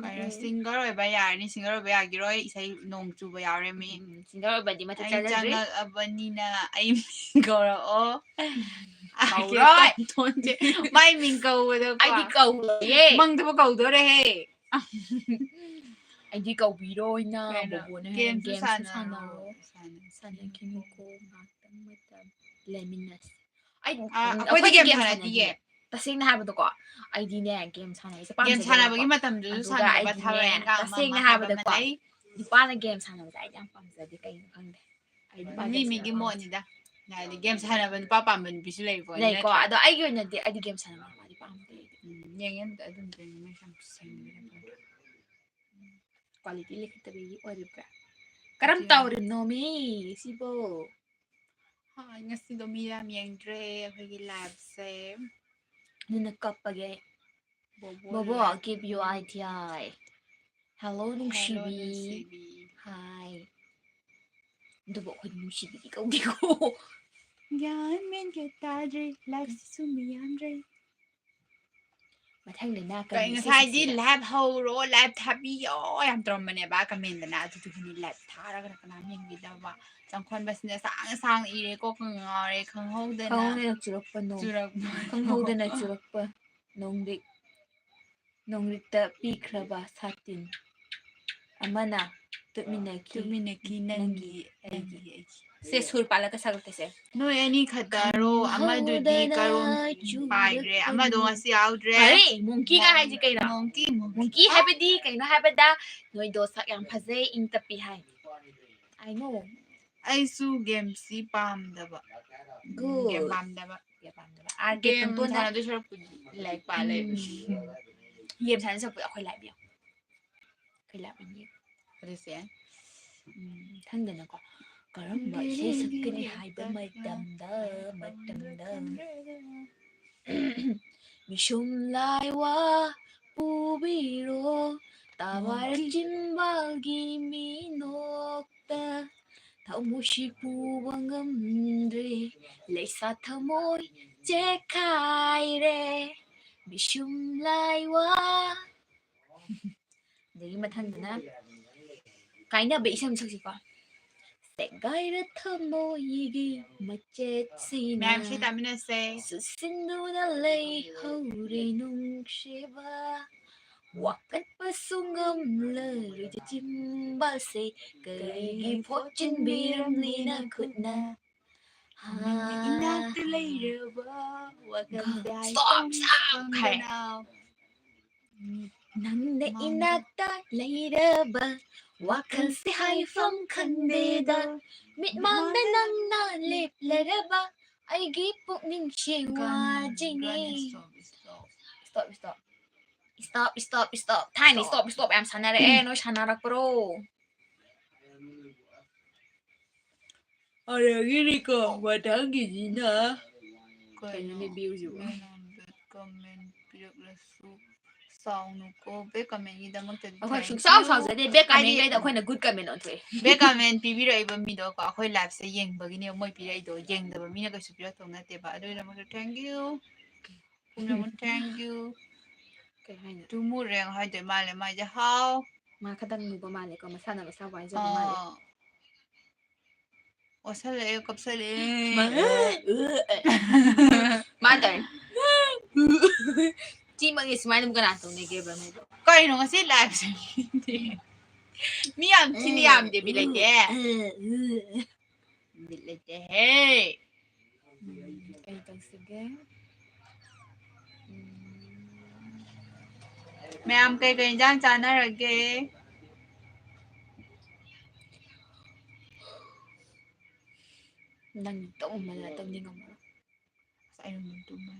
ꯀꯩꯅꯣ, singer ꯑꯣꯏꯕ ꯌꯥꯔꯅꯤ, singer ꯑꯣꯏꯕ ꯌꯥꯈꯤꯔꯣꯏ, ꯏꯁꯩ ꯅꯣꯡ ꯆꯨꯕ ꯌꯥꯎꯔꯦ ꯃꯤ꯫ ꯎꯝ, singer ꯑꯣꯏꯕꯗꯤ ꯃꯊꯛ ꯑꯩ ꯆꯥꯖꯗ꯭ꯔꯤ꯫ ꯆꯪꯉꯛꯑꯕꯅꯤꯅ ꯑꯩ ꯃꯤꯡ ꯀꯧꯔꯛꯑꯣ꯫ ꯀꯧꯔꯣꯏ꯫ ꯃꯥꯏ ꯃꯤꯡ ꯀꯧꯕꯗꯣ ꯀꯣ꯫ ꯑꯩꯗꯤ ꯀꯧꯔꯣꯏꯌꯦ꯫ ꯃꯪꯗꯕꯨ ꯀꯧꯗꯣꯔꯦꯍꯦ꯫ ꯑꯩꯗꯤ ꯀꯧꯕꯤꯔꯣꯏꯅ ꯀꯩꯅꯣ, ꯕꯣꯕꯣꯅ ꯍꯥꯏ, gameꯁꯨ gameꯁꯨ ꯁꯥꯟꯅꯔꯣ꯫ ꯁꯥꯟꯅꯔꯣ꯫ ꯁꯥꯟꯅꯁꯤ꯫ ꯁꯥꯟꯅꯈꯤꯅꯨꯀꯣ, ꯉꯥꯛꯇꯪ ꯃꯇꯝ ꯂꯩꯃꯤꯟꯅꯁꯤ꯫ ꯑꯩ, ꯑꯥ, ꯎꯝ, ꯑꯩꯈꯣꯏꯗꯤ ꯑꯩꯈꯣꯏꯗꯤ game game ꯁꯥꯟꯅꯗꯤꯌꯦ꯫ ꯁꯥꯟꯅꯗꯤꯌꯦ꯫ ꯇꯁꯦꯡꯅ ꯍꯥꯏꯕꯗꯀꯣ, ꯑꯩꯗꯤꯅꯦ game ꯁꯥꯟꯅꯕꯁꯦ game ꯄꯥꯝꯖꯗꯦꯕꯀꯣ꯫ ꯁꯥꯟꯅꯕꯒꯤ ꯃꯇꯝꯗꯨꯁꯨ ꯑꯗꯨꯒ ꯁꯪꯗꯕ, ꯑꯩꯗꯤꯅꯦ, ꯊꯕꯛ ꯏꯟꯈꯥꯡ ꯑꯃ ꯇꯁꯦꯡꯅ ꯑꯃ ꯍꯥꯏꯕꯗꯀꯣ, ꯍꯣꯠꯅꯕ ꯂꯩ꯫ ꯅꯨꯄꯥꯅ game ꯁꯥꯟꯅꯕꯁꯦ ꯑꯩꯗꯤ ꯌꯥꯝ ꯄꯥꯝꯖꯗꯦ, ꯀꯩꯒꯤꯅꯣ ꯈꯪꯗꯦ꯫ ꯑꯩꯗꯤ ꯃꯤ ꯄꯥꯝꯖꯗꯦ꯫ ꯃꯤꯒꯤ ꯃꯣꯠꯅꯤꯗ꯫ ꯍꯥꯏꯗꯤ game ꯁꯥꯟꯅꯕ ꯅꯨꯄꯥ ꯄꯥꯝꯕ ꯅꯨꯄꯤꯁꯨ ꯂꯩꯀꯣ, ꯂꯩꯀꯣ, ꯅꯠꯇ꯭ꯔꯥ? ꯑꯗꯣ ꯑꯩꯒꯤ ꯑꯣꯏꯅꯗꯤ ꯑꯩꯗꯤ game ꯁꯥꯟꯅꯕ ꯅꯨꯄꯥꯗꯤ ꯄꯥꯝꯗꯦ ꯑꯩꯗꯤ꯫ ꯎꯝ, ꯌꯦꯡꯉꯦ ꯑꯝꯇ ꯑꯗꯨꯝ ꯌꯦꯡꯉꯦ, ꯃꯣꯏ ꯌꯥꯝ ꯁꯦꯡꯅ꯫ Quality ꯂꯩꯈꯠꯇꯕꯒꯤ ꯑꯣꯏꯔꯤꯕ꯭ꯔꯥ? ꯀꯔꯝ ꯌꯦꯡꯉꯦ꯫ ꯇꯧꯔꯤꯅꯣꯃꯤ ꯁꯤꯕꯣ? ꯍꯥꯏ, ꯉꯁꯤꯗꯣ ꯃꯤ ꯌꯥꯝ ꯌꯦꯡꯗ꯭ꯔꯦ ꯑꯩꯈꯣꯏꯒꯤ ꯂꯥꯏꯞꯁꯦ꯫ ꯑꯗꯨꯅ ꯀꯞꯄꯒꯦ꯫ ꯕꯣꯕꯣ ꯕꯣꯕꯣ, life give you I T I. Hello, Hello, ꯅꯨꯡꯁꯤꯕꯤ꯫ ꯅꯨꯡꯁꯤꯕꯤ꯫ ꯍꯥꯏ꯫ ꯑꯗꯨꯕꯨ ꯑꯩꯈꯣꯏꯗꯤ ꯅꯨꯡꯁꯤꯕꯤꯗꯤ ꯀꯧꯗꯦꯀꯣ꯫ ꯒ꯭ꯌꯥꯟ ꯃꯦꯟꯒ ꯇꯥꯗ꯭ꯔꯦ, ꯂꯥꯏꯞꯁꯤꯁꯨ ꯃꯤ ꯌꯥꯝꯗ꯭ꯔꯦ꯫ ꯃꯊꯪꯗꯅ ꯀꯩ ꯀꯔꯤ ꯏꯁꯩ ꯉꯁꯥꯏꯗꯤ ꯁꯛꯁꯤꯔꯥ? ꯂꯥꯏꯞ ꯍꯧꯔꯣ, ꯂꯥꯏꯞ ꯊꯥꯕꯤꯌꯣ ꯌꯥꯝ ꯇꯧꯔꯝꯕꯅꯦꯕ ꯀꯃꯦꯟꯗꯅ, ꯑꯗꯨꯗꯨꯒꯤꯅꯤ ꯂꯥꯏꯞ ꯊꯥꯔꯒꯅ ꯀꯅꯥꯝ ꯌꯦꯡꯕꯤꯗꯕ꯫ ꯆꯪꯈꯣꯟꯕꯁꯤꯅ ꯁꯥꯡꯅ ꯁꯥꯡꯅ ꯏꯔꯦ, ꯀꯣꯛꯀ ꯉꯥꯎꯔꯦ, ꯈꯪꯍꯧꯗꯅ ꯈꯪꯍꯧꯗꯅ ꯆꯨꯔꯛꯄ ꯅꯣꯡ꯫ ꯆꯨꯔꯛꯄ ꯈꯪꯍꯧꯗꯅ ꯆꯨꯔꯛꯄ ꯅꯣꯡꯂꯤꯛ꯫ ꯅꯣꯡꯂꯤꯛꯇ ꯄꯤꯈ꯭ꯔꯕ ꯁꯥꯇꯤꯟ ꯑꯃꯅ ꯇꯨꯃꯤꯟꯅꯈꯤ ꯇꯨꯃꯤꯟꯅꯈꯤ ꯅꯪꯒꯤ ꯅꯪꯒꯤ ꯑꯩꯒꯤ꯫ ꯑꯩꯒꯤ ꯑꯩꯒꯤ꯫ ꯁꯦ ꯁꯨꯔ ꯄꯥꯜꯂꯒ ꯁꯛꯂꯛꯀꯦꯁꯦ꯫ ꯅꯣꯏ ꯑꯅꯤ ꯈꯛꯇꯔꯣ? ꯑꯃꯗꯨꯗꯤ ꯈꯪꯍꯧꯗꯅ ꯀꯔꯣꯝ ꯆꯨꯔꯛꯄ ꯄꯥꯏꯈ꯭ꯔꯦ? ꯑꯃꯗꯣ ꯅꯣꯡ꯫ ꯉꯁꯤ ꯌꯥꯎꯗ꯭ꯔꯦ꯫ ꯑꯔꯦ, ꯃꯣꯡꯀꯤꯒ ꯍꯥꯏꯁꯦ ꯀꯩꯅꯣ? ꯃꯣꯡꯀꯤ, ꯃꯣꯡꯀꯤ꯫ ꯃꯣꯡꯀꯤ ꯍꯥꯏꯕꯗꯤ ꯀꯩꯅꯣ ꯍꯥꯏꯕꯗ ꯅꯣꯏꯗꯣ ꯁꯛ ꯌꯥꯝ ꯐꯖꯩ, ꯏꯪ ꯇꯞꯄꯤ ꯍꯥꯏ꯫ I know. ꯑꯩꯁꯨ ꯒꯦꯝꯁꯤ ꯄꯥꯝꯗꯕ꯫ Good. ꯒꯦꯝ ꯄꯥꯝꯗꯕ꯫ ꯒꯦꯝ ꯄꯥꯝꯗꯕ꯫ ꯑꯥꯔ ꯀꯦ ꯒꯦꯝ ꯇꯣꯟꯇꯣꯟꯅ ꯁꯥꯟꯅꯗꯣꯏ ꯁꯔꯨꯛꯄꯨꯗꯤ ꯂꯥꯏꯔꯤꯛ ꯄꯥ ꯂꯩ꯫ ꯎꯝ꯫ ꯒꯦꯝ ꯁꯥꯟꯅ ꯁꯛꯄꯗ ꯑꯩꯈꯣꯏ ꯂꯥꯏꯞ ꯌꯦꯡꯉꯣ꯫ ꯑꯩꯈꯣꯏ ꯂꯥꯏꯞ ꯑꯣꯏꯅ ꯌꯦꯡꯉꯣ꯫ ꯑꯗꯨꯁꯦ꯫ ꯎꯝ, ꯈꯪꯗꯅꯀꯣ꯫ ꯀꯔꯝꯕ ꯏꯁꯩ ꯁꯛꯀꯅꯤ ꯍꯥꯏꯕ ꯃꯇꯝꯗ, ꯃꯇꯝꯗ꯫ ꯃꯤꯁꯨꯝ ꯂꯥꯏꯋꯥ ꯄꯨꯕꯤꯔꯣ, ꯇꯥꯕꯥꯔ ꯆꯤꯝꯕꯥꯜꯒꯤ ꯃꯤꯅꯣꯛꯇ꯫ ꯊꯃꯣꯏꯁꯤ ꯄꯨꯕ ꯉꯝꯗ꯭ꯔꯦ, ꯂꯩꯁꯥ ꯊꯃꯣꯏ ꯆꯦꯈꯥꯏꯔꯦ꯫ ꯃꯤꯁꯨꯝ ꯂꯥꯏꯋꯥ꯫ ꯑꯗꯒꯤ ꯃꯊꯪꯗꯅ ꯀꯥꯏꯅꯕ ꯏꯁꯩ ꯑꯃ ꯁꯛꯁꯤꯀꯣ꯫ ꯁꯦꯒꯥꯏꯔ ꯊꯃꯣꯏꯒꯤ ꯃꯆꯦꯠꯁꯤꯅ ꯃꯌꯥꯝ ꯏꯁꯩ ꯇꯥꯃꯤꯟꯅꯁꯦ꯫ ꯁꯨꯁꯤꯟꯗꯨꯅ ꯂꯩꯍꯧꯔꯦ ꯅꯨꯡꯁꯤꯕ꯫ ꯋꯥꯀꯠꯄꯁꯨ ꯉꯝꯂꯔꯣꯏ ꯆꯤꯝꯕꯥꯜꯁꯦ, ꯀꯔꯤꯒꯤ ꯐꯣꯠꯆꯤꯟꯕꯤꯔꯝꯂꯤ ꯅꯈꯨꯠꯅ? ꯅꯪꯅ ꯏꯅꯥꯛꯇ ꯂꯩꯔꯕ ꯋꯥꯈꯜꯁꯦ Stop, stop. ꯍꯥꯏꯐꯝ ꯈꯪꯗꯅ꯫ ꯅꯪꯅ ꯏꯅꯥꯛꯇ ꯂꯩꯔꯕ ꯋꯥꯈꯜꯁꯦ ꯍꯥꯏꯐꯝ ꯈꯪꯗꯦꯗ꯫ ꯃꯤꯠꯃꯥꯡꯗ ꯅꯪꯅ ꯂꯦꯞꯂꯔꯕ ꯑꯩꯒꯤ ꯄꯨꯛꯅꯤꯡꯁꯦ ꯋꯥꯖꯩꯅꯦ꯫ ꯒꯥꯅꯤ, stop, stop. Stop, stop. Stop, stop, stop. ꯊꯥꯏꯅ stop, stop ꯌꯥꯝ ꯁꯥꯟꯅꯔꯛꯑꯦ꯫ ꯅꯣꯏ ꯁꯥꯟꯅꯔꯛꯄ꯭ꯔꯣ? ꯑꯗꯒꯤꯗꯤꯀꯣ ꯃꯊꯪꯒꯤꯁꯤꯅ ꯀꯩꯅꯣ ꯃꯤ view ꯁꯤꯕꯣ? ꯃꯦꯅꯣꯝꯗ comment ꯄꯤꯔꯛꯂꯁꯨ ꯁꯥꯎꯅꯨꯀꯣ꯫ Back comment ꯒꯤꯗꯃꯛꯇꯗꯤ ꯑꯩꯈꯣꯏ thank ꯁꯨꯡꯁꯥꯎ you꯫ ꯁꯥꯎꯖꯗꯦ, back comment ꯍꯥꯏꯗꯤ ꯈꯩꯗ ꯑꯩꯈꯣꯏꯅ good comment ꯑꯣꯟꯊꯣꯛꯑꯦ꯫ Back comment ꯄꯤꯕꯤꯔꯛꯏꯕ ꯃꯤꯗꯣ ꯀꯣ, ꯑꯩꯈꯣꯏ live ꯁꯦ ꯌꯦꯡꯕꯒꯤꯅꯦ ꯃꯣꯏ ꯄꯤꯔꯛꯏꯗꯣ, ꯌꯦꯡꯗꯕ ꯃꯤꯅ ꯀꯩꯁꯨ ꯄꯤꯔꯛꯇꯧ ꯅꯠꯇꯦꯕ꯫ ꯑꯗꯨꯒꯤꯗꯃꯛꯇ thank you꯫ ꯄꯨꯝꯅꯃꯛ thank you꯫ ꯀꯩ ꯍꯥꯏꯅꯣ? ꯇꯨꯃꯨꯔꯦꯡ ꯍꯥꯏꯗꯣꯏ ꯃꯥꯜꯂꯦ ꯃꯥꯏꯁꯦ꯫ ꯍꯥꯎ꯫ ꯃꯥ ꯈꯛꯇꯪ ꯅꯨꯕ ꯃꯥꯜꯂꯦꯀꯣ, ꯃꯁꯥꯅ ꯃꯁꯥꯕꯨ ꯍꯥꯏꯖꯕ ꯃꯥꯜꯂꯦ꯫ ꯑꯥ꯫ ꯑꯣꯁꯜꯂꯛꯑꯦ, ꯀꯞꯁꯜꯂꯛꯑꯦ꯫ ꯃꯥ ꯇꯧꯔꯦ꯫ ꯁꯤꯃꯛꯅꯤ ꯁꯨꯃꯥꯏꯅ ꯑꯗꯨꯝ ꯀꯅꯥ ꯇꯧꯅꯒꯦꯕ ꯅꯣꯏꯕꯣ? ꯀꯩꯅꯣ ꯉꯁꯤ live ꯁꯦ ꯃꯤꯗꯤ? ꯃꯤ ꯌꯥꯝ ꯊꯤꯅ ꯌꯥꯝꯗꯦ, ꯕꯤꯠ ꯂꯩꯇꯦ꯫ ꯕꯤꯠ ꯂꯩꯇꯦꯍꯦ꯫ ꯀꯩ ꯇꯧꯁꯤꯒꯦ? ꯎꯝ꯫ ꯃꯌꯥꯝ ꯀꯩꯀꯩ ꯏꯟꯖꯥꯡ ꯆꯥꯅꯔꯒꯦ? ꯅꯪ ꯇꯧꯃꯜꯂ ꯇꯧꯅꯤꯡꯉꯝꯃꯔꯣꯏ꯫ ꯑꯁ, ꯑꯩ ꯅꯨꯡꯊꯤꯜ ꯇꯨꯝꯃꯦ꯫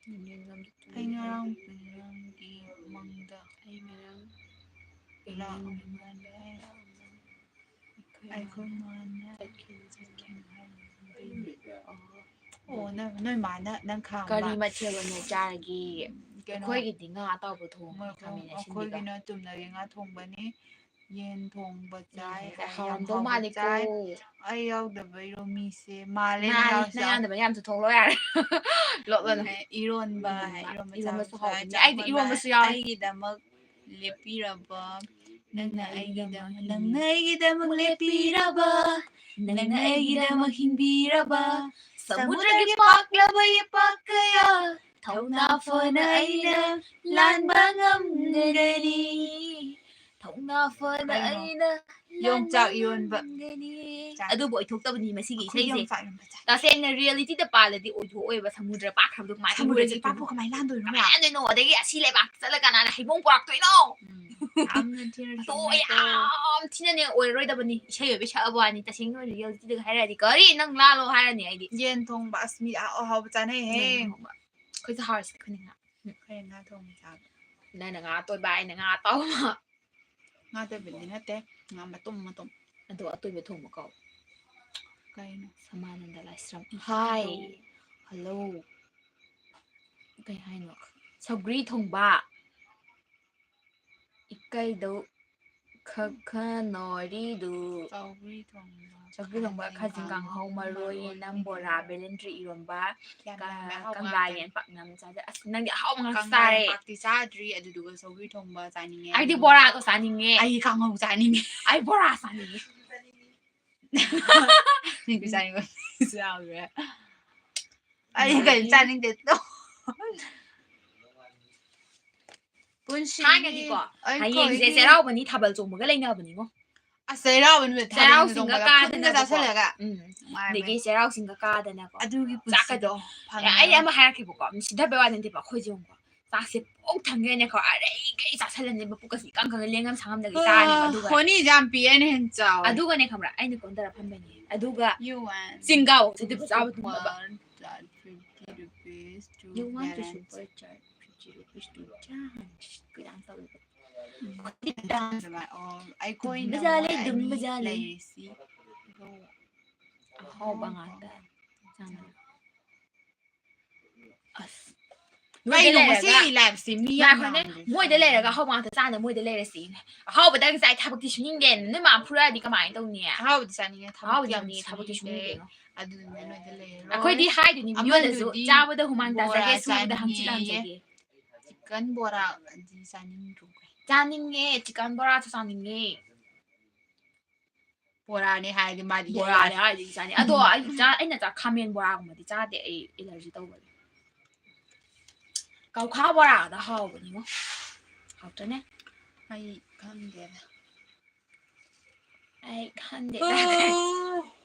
ꯅꯨꯡꯊꯤꯜ ꯉꯝꯗ ꯑꯩ ꯉꯔꯥꯡ ꯇꯨꯝꯅꯤꯡꯉꯝꯃꯔꯣꯏ꯫ ꯉꯔꯥꯡꯒꯤ ꯃꯪꯗ ꯑꯩ ꯉꯔꯥꯡ ꯂꯥꯛ ꯄꯦꯡꯅꯤꯡ ꯑꯃ ꯂꯩ꯫ ꯑꯩꯈꯣꯏ ꯑꯩꯈꯣꯏ ꯃꯥꯅ ꯃꯥꯅ ꯆꯠꯈꯤꯅ ꯆꯠꯈꯤꯅ ꯍꯥꯏꯔꯤꯕꯅꯤ꯫ ꯑꯣ, ꯅꯪ, ꯅꯣꯏ ꯃꯥꯅ ꯅꯪ ꯈꯥꯝꯕ꯫ ꯀꯔꯤ ꯃꯊꯦꯜ ꯑꯣꯏꯅ ꯆꯥꯔꯒꯦ? ꯀꯩꯅꯣ, ꯑꯩꯈꯣꯏꯒꯤꯗꯤ ꯉꯥ ꯑꯇꯥꯎꯕ ꯊꯣꯡꯉꯦ, ꯃꯣꯏ ꯈꯥꯃꯦꯟ ꯑꯁꯤꯟꯕꯤꯒ꯫ ꯑꯩꯈꯣꯏꯒꯤꯅ ꯆꯨꯝꯅꯒꯤ ꯉꯥ ꯊꯣꯡꯕꯅꯤ꯫ ꯌꯦꯟ ꯊꯣꯡꯕ ꯆꯥꯏ꯫ ꯌꯦꯟ ꯍꯥꯏ, ꯌꯥꯝ ꯍꯥꯎꯔꯝꯗꯧ ꯍꯥꯎꯕ ꯃꯥꯜꯂꯤꯀꯣ꯫ ꯆꯥꯏ꯫ ꯑꯩ ꯌꯥꯎꯗꯕꯩꯔꯣ ꯃꯤꯁꯦ? ꯃꯥꯜꯂꯦ, ꯅꯪ ꯃꯥꯜꯂꯦ, ꯌꯥꯎꯁꯨ ꯅꯪ ꯌꯥꯎ- ꯌꯥꯎꯗꯕ ꯌꯥꯝ ꯊꯣꯛꯂꯛꯑꯣ ꯌꯥꯔꯦ꯫ ꯂꯣꯠꯂꯅꯨ꯫ ꯏꯔꯣꯟꯕ ꯍꯥꯏ, ꯎꯝ, ꯏꯔꯣꯟꯕ ꯏꯔꯣꯟꯕꯁꯨ ꯆꯥꯕꯁꯨ ꯌꯥꯎꯏ꯫ ꯍꯥꯎꯕꯅꯦ꯫ ꯆꯥꯛ ꯑꯩꯗꯤ ꯃꯌꯥꯝ ꯏꯔꯣꯟꯕꯁꯨ ꯃꯌꯥꯝ꯫ ꯌꯥꯎꯋꯦ꯫ ꯑꯩꯒꯤꯗꯃꯛ ꯂꯦꯞꯄꯤꯔꯕ, ꯅꯪꯅ ꯑꯩꯒꯤꯗꯃꯛ, ꯅꯪꯅ ꯑꯩꯒꯤꯗꯃꯛ ꯂꯦꯞꯄꯤꯔꯕ, ꯅꯪꯅ ꯑꯩꯒꯤꯗꯃꯛ ꯍꯤꯡꯕꯤꯔꯕ, ꯁꯃꯨꯗ꯭ꯔꯒꯤ ꯄꯥꯛꯂꯕ ꯏꯄꯥꯛ ꯀꯌꯥ, ꯊꯧꯅꯥ ꯐꯅ ꯑꯩꯅ ꯂꯥꯟꯕ ꯉꯝꯒꯅꯤ꯫ ꯊꯧꯅꯥ ꯐꯅ ꯀꯩꯅꯣ? ꯑꯩꯅ ꯌꯣꯡꯆꯥꯛ ꯂꯥꯟꯕ ꯏꯔꯣꯟꯕ꯫ ꯉꯝꯒꯅꯤ꯫ ꯆꯥꯛ꯫ ꯑꯗꯨꯕꯨ ꯑꯣꯏꯊꯣꯛꯇꯕꯅꯤ ꯃꯁꯤꯒꯤ ꯑꯩꯈꯣꯏ ꯏꯁꯩꯁꯦ꯫ ꯌꯣꯡꯆꯥꯛ ꯏꯔꯣꯟꯕ ꯆꯥꯏ꯫ ꯇꯁꯦꯡꯅ reality ꯗ ꯄꯥꯜꯂꯗꯤ ꯑꯣꯏꯊꯣꯛꯑꯣꯏꯕ, ꯁꯃꯨꯗ꯭ꯔ ꯄꯥꯛꯈ꯭ꯔꯕꯗꯣ ꯀꯃꯥꯏꯅ ꯁꯃꯨꯗ꯭ꯔꯁꯦ ꯍꯤꯡꯗꯣꯏꯅꯣ? ꯄꯥꯛꯄꯨ ꯀꯃꯥꯏꯅ ꯂꯥꯟꯗꯣꯏꯅꯣ? ꯀꯃꯥꯏꯅ ꯂꯥꯟꯗꯣꯏꯅꯣ? ꯑꯗꯒꯤ ꯑꯁꯤ ꯂꯩꯕꯥꯛꯇ ꯆꯠꯂ ꯀꯅꯥꯅ ꯍꯩꯕꯣꯡ ꯄꯨꯔꯛꯇꯣꯏꯅꯣ? ꯎꯝ꯫ ꯌꯥꯝꯅ ꯊꯤꯅ ꯑꯗꯣ ꯆꯨꯝꯃꯦꯀꯣ꯫ ꯌꯥꯝ ꯊꯤꯅꯅꯦ ꯑꯣꯏꯔꯣꯏꯗꯕꯅꯤ꯫ ꯏꯁꯩ ꯑꯣꯏꯕ ꯁꯛꯑꯕ ꯋꯥꯅꯤ, ꯇꯁꯦꯡꯅ reality ꯗ ꯍꯥꯏꯔꯗꯤ ꯀꯔꯤ ꯅꯪ ꯂꯥꯜꯂꯣ ꯍꯥꯏꯔꯅꯤ ꯑꯩꯗꯤ꯫ ꯌꯦꯟ ꯊꯣꯡꯕ, ꯑꯁ, ꯃꯤ ꯑꯍꯥꯎ ꯑꯍꯥꯎꯕ ꯆꯥꯅꯩꯍꯦ꯫ ꯌꯦꯟ ꯊꯣꯡꯕ꯫ ꯑꯩꯈꯣꯏꯁꯨ ꯍꯥꯎꯔꯁꯤ ꯈꯅꯤꯡꯉ꯫ ꯑꯩꯈꯣꯏ ꯉꯥ ꯊꯣꯡꯕ ꯆꯥꯕ꯫ ꯅꯪꯅ ꯉꯥ ꯑꯇꯣꯏꯕ, ꯑꯩꯅ ꯉꯥ ꯑꯇꯥꯎꯕ꯫ ꯉꯥ ꯑꯇꯣꯏꯕꯗꯤ ꯅꯠꯇꯦ, ꯉꯥ ꯃꯇꯨꯝ ꯃꯇꯨꯝ꯫ ꯑꯗꯣ ꯑꯇꯣꯏꯕ ꯊꯣꯡꯕ ꯀꯧ꯫ ꯀꯩꯅꯣ? ꯁꯃꯥꯅꯟꯗ ꯂꯥꯏꯁ꯭ꯔꯝ꯫ ꯍꯥꯏ꯫ ꯍꯜꯂꯣ꯫ ꯀꯩ ꯍꯥꯏꯅꯣ? ꯁꯧꯒ꯭ꯔꯤ ꯊꯣꯡꯕ꯫ ꯏꯀꯩꯗꯧ ꯈ ꯈ ꯅꯣꯔꯤꯗꯨ꯫ ꯁꯧꯒ꯭ꯔꯤ ꯊꯣꯡꯕ꯫ ꯁꯧꯒ꯭ꯔꯤ ꯊꯣꯡꯕ, ꯈꯥꯖꯤꯡ ꯈꯥꯖꯤꯡ ꯀꯥꯡꯍꯧ, ꯀꯥꯡꯍꯧ, ꯃꯔꯣꯏ ꯃꯔꯣꯏ ꯌꯦꯅꯝ, ꯕꯣꯔꯥ, ꯏꯔꯣꯝꯕ꯫ ꯕꯦꯂꯦꯟꯗ꯭ꯔꯤ ꯏꯔꯣꯝꯕ, ꯌꯥꯝ ꯀ-, ꯌꯥꯝꯃꯦ, ꯑꯍꯥꯎꯕ ꯀꯪꯂꯥ ꯉꯥꯛꯇꯅꯤ꯫ ꯌꯦꯟ ꯄꯥꯛꯅꯝ ꯆꯥꯖ-, ꯑꯁ, ꯅꯪꯗꯤ ꯑꯍꯥꯎꯕ ꯉꯥꯛꯇ ꯀꯪꯂꯥ ꯆꯥꯔꯦ꯫ ꯌꯦꯟ ꯄꯥꯛꯇꯤ ꯆꯥꯗ꯭ꯔꯤ, ꯑꯗꯨꯗꯨꯒ ꯁꯧꯒ꯭ꯔꯤ ꯊꯣꯡꯕ ꯆꯥꯅꯤꯡꯉꯦ, ꯑꯩꯗꯤ ꯑꯗꯨꯒ ꯕꯣꯔꯥꯗꯣ ꯆꯥꯅꯤꯡꯉꯦ꯫ ꯑꯩ ꯀꯥꯡꯍꯧ ꯆꯥꯅꯤꯡꯉꯦ꯫ ꯑꯩ ꯕꯣꯔꯥ ꯆꯥꯅꯤꯡꯉꯦ꯫ ꯃꯤꯗꯤ ꯆꯥꯅꯤꯡꯕ ꯃꯤꯁꯨ ꯌꯥꯎꯈ꯭ꯔꯦ꯫ ꯑꯩ ꯀꯔꯤꯝ ꯆꯥꯅꯤꯡꯗꯦ꯫ ꯄꯨꯟꯁꯤ ꯊꯥꯏꯅꯗꯤꯀꯣ, ꯑꯩꯈꯣꯏꯒꯤ ꯍꯌꯦꯡꯁꯦ ꯆꯩꯔꯥꯎꯕꯅꯤ, ꯊꯥꯕꯜ ꯆꯣꯡꯕꯒ ꯂꯩꯅꯕꯅꯤꯉꯣ꯫ ꯑꯁ, ꯆꯩꯔꯥꯎꯕ ꯅꯨꯃꯤꯠ ꯊꯥꯕꯜ ꯆꯩꯔꯥꯎ ꯆꯤꯡꯒ ꯆꯣꯡꯕꯗ ꯐꯨꯟꯒ ꯀꯥꯗꯅꯀꯣ꯫ ꯆꯥꯁꯜꯂꯒ꯫ ꯎꯝ꯫ ꯅꯨꯡꯉꯥꯏꯕꯅꯦ꯫ ꯑꯗꯒꯤ ꯆꯩꯔꯥꯎ ꯆꯤꯡꯒ ꯀꯥꯗꯅꯀꯣ꯫ ꯑꯗꯨꯒꯤ ꯆꯥꯛꯀꯗꯣ꯫ ꯄꯨꯟꯁꯤꯗꯣ ꯑꯦ, ꯑꯩ ꯐꯪꯉꯔꯣꯏ꯫ ꯑꯃ ꯍꯥꯏꯔꯛꯀꯦꯕꯀꯣ, ꯅꯨꯡꯁꯤꯗꯕꯩ ꯋꯥ ꯅꯠꯇꯦꯕ, ꯑꯩꯈꯣꯏꯁꯦ ꯌꯦꯡꯉꯨꯀꯣ꯫ ꯆꯥꯛꯁꯦ ꯄꯣꯛ ꯊꯟꯈ꯭ꯔꯦꯅꯦꯀꯣ, ꯑꯔꯩꯈꯩ ꯆꯥꯁꯜꯂꯅꯦꯕ, ꯄꯨꯛꯀꯁꯦ ꯏꯀꯪ ꯀꯪꯉ ꯂꯦꯡꯉꯝ ꯁꯥꯉꯝꯗꯒꯤ ꯆꯥꯔꯅꯦꯕ, ꯑꯗꯨꯒ ꯍꯣꯅꯤꯁꯦ ꯌꯥꯝ ꯄꯤꯛꯑꯦꯅ ꯍꯦꯟꯅ ꯆꯥꯎꯋꯦ꯫ ꯑꯗꯨꯒꯅꯦ ꯈꯪꯕ꯭ꯔꯥ, ꯑꯩꯅ ꯀꯣꯟꯊꯔ ꯐꯝꯗꯣꯏꯅꯦ꯫ ꯑꯗꯨꯒ You want ꯆꯤꯡꯒꯥꯎ ꯆꯠꯇꯣꯏꯕ ꯆꯥꯕ ꯇꯨꯝꯅꯕ꯫ Super chat, fifty rupees to You want to balance. Super chat, fifty rupees to balance. ꯀꯌꯥꯝ ꯇꯧꯔꯤꯕ? ꯎꯝ꯫ ꯑꯩꯈꯣꯏꯗꯤ ꯗꯥꯟꯁ ꯑꯃ, ꯑꯣ, ꯑꯩꯈꯣꯏꯅ ꯗꯨꯝꯕ ꯖꯥꯠꯂꯦ, ꯃꯣꯏ ꯑꯅꯤ ꯗꯨꯝꯕ ꯖꯥꯠꯂꯦ꯫ ꯂꯩꯔꯤꯁꯤ꯫ ꯑꯍꯥꯎꯕ ꯉꯥꯛꯇ ꯆꯥꯅꯕ꯫ ꯑꯁ꯫ ꯀꯩꯅꯣ ꯃꯣꯏꯗ ꯉꯁꯤ ꯂꯩꯔꯒ liveꯁꯦ ꯃꯤ ꯌꯥꯝ ꯉꯥꯏꯈꯣꯅꯦ, ꯌꯥꯝꯗ꯭ꯔꯦ꯫ ꯃꯣꯏꯗ ꯂꯩꯔꯒ ꯑꯍꯥꯎꯕ ꯉꯥꯛꯇ ꯆꯥꯅ ꯃꯣꯏꯗ ꯂꯩꯔꯁꯤ꯫ ꯑꯍꯥꯎꯕꯗꯪ ꯆꯥꯏ, ꯊꯕꯛꯇꯤ ꯁꯨꯅꯤꯡꯗꯦ꯫ ꯅꯣꯏ ꯃꯥ ꯐꯨꯔꯛꯑꯗꯤ ꯀꯃꯥꯏꯅ ꯇꯧꯅꯤ? ꯑꯍꯥꯎꯕꯗꯤ ꯆꯥꯅꯤꯡꯉꯦ, ꯊꯕꯛꯇꯤ ꯑꯍꯥꯎꯕꯗꯤ ꯌꯥꯝ ꯆꯥꯅꯤꯡꯉꯦ, ꯊꯕꯛꯇꯤ ꯁꯨꯅꯤꯡꯗꯦ꯫ ꯁꯨꯅꯤꯡꯗꯦꯉꯣ꯫ ꯑꯗꯨꯗꯨꯅ ꯅꯣꯏꯗ ꯂꯩꯔꯔꯣꯏ꯫ ꯑꯩꯈꯣꯏꯗꯤ ꯍꯥꯏꯗꯣꯏꯅꯤ ꯃꯤꯉꯣꯟꯗꯁꯨ, ꯑꯃꯗꯨꯗꯤ ꯆꯥꯕꯗ ꯍꯨꯃꯥꯡ ꯕꯣꯔꯥ ꯇꯥꯖꯒꯦ, ꯁꯨꯕꯗ ꯍꯪꯆꯤꯠ ꯆꯥꯅꯤꯡꯉꯦꯌꯦ꯫ ꯂꯥꯡꯖꯒꯦ꯫ Chicken ꯕꯣꯔꯥꯗꯤ ꯆꯥꯅꯤꯡꯗ꯭ꯔꯣ? ꯆꯥꯅꯤꯡꯉꯦ, chicken ꯕꯣꯔꯥꯁꯨ ꯆꯥꯅꯤꯡꯉꯦ꯫ ꯕꯣꯔꯥꯅꯦ ꯍꯥꯏꯔꯗꯤ ꯃꯥꯗꯤ ꯕꯣꯔꯥꯅꯦ ꯍꯥꯏꯔꯗꯤ ꯆꯥꯅꯤꯡꯉꯦ꯫ ꯑꯗꯣ ꯑꯩ ꯆꯥ-, ꯑꯩꯅ ꯆꯥ-, ꯈꯥꯃꯦꯟ ꯕꯣꯔꯥꯒꯨꯝꯕꯗꯤ ꯆꯥꯗꯦ, ꯑꯩ allergy ꯇꯧꯕꯒꯤ꯫ ꯀꯧꯈꯥ ꯕꯣꯔꯥꯒꯗꯣ ꯍꯥꯎꯕꯅꯤꯉꯣ꯫ ꯍꯥꯎꯇ꯭ꯔꯅꯦ? ꯑꯩ ꯈꯪꯗꯦꯗ꯫ ꯑꯩ ꯈꯪꯗꯦꯗ꯫ ꯑꯣ꯫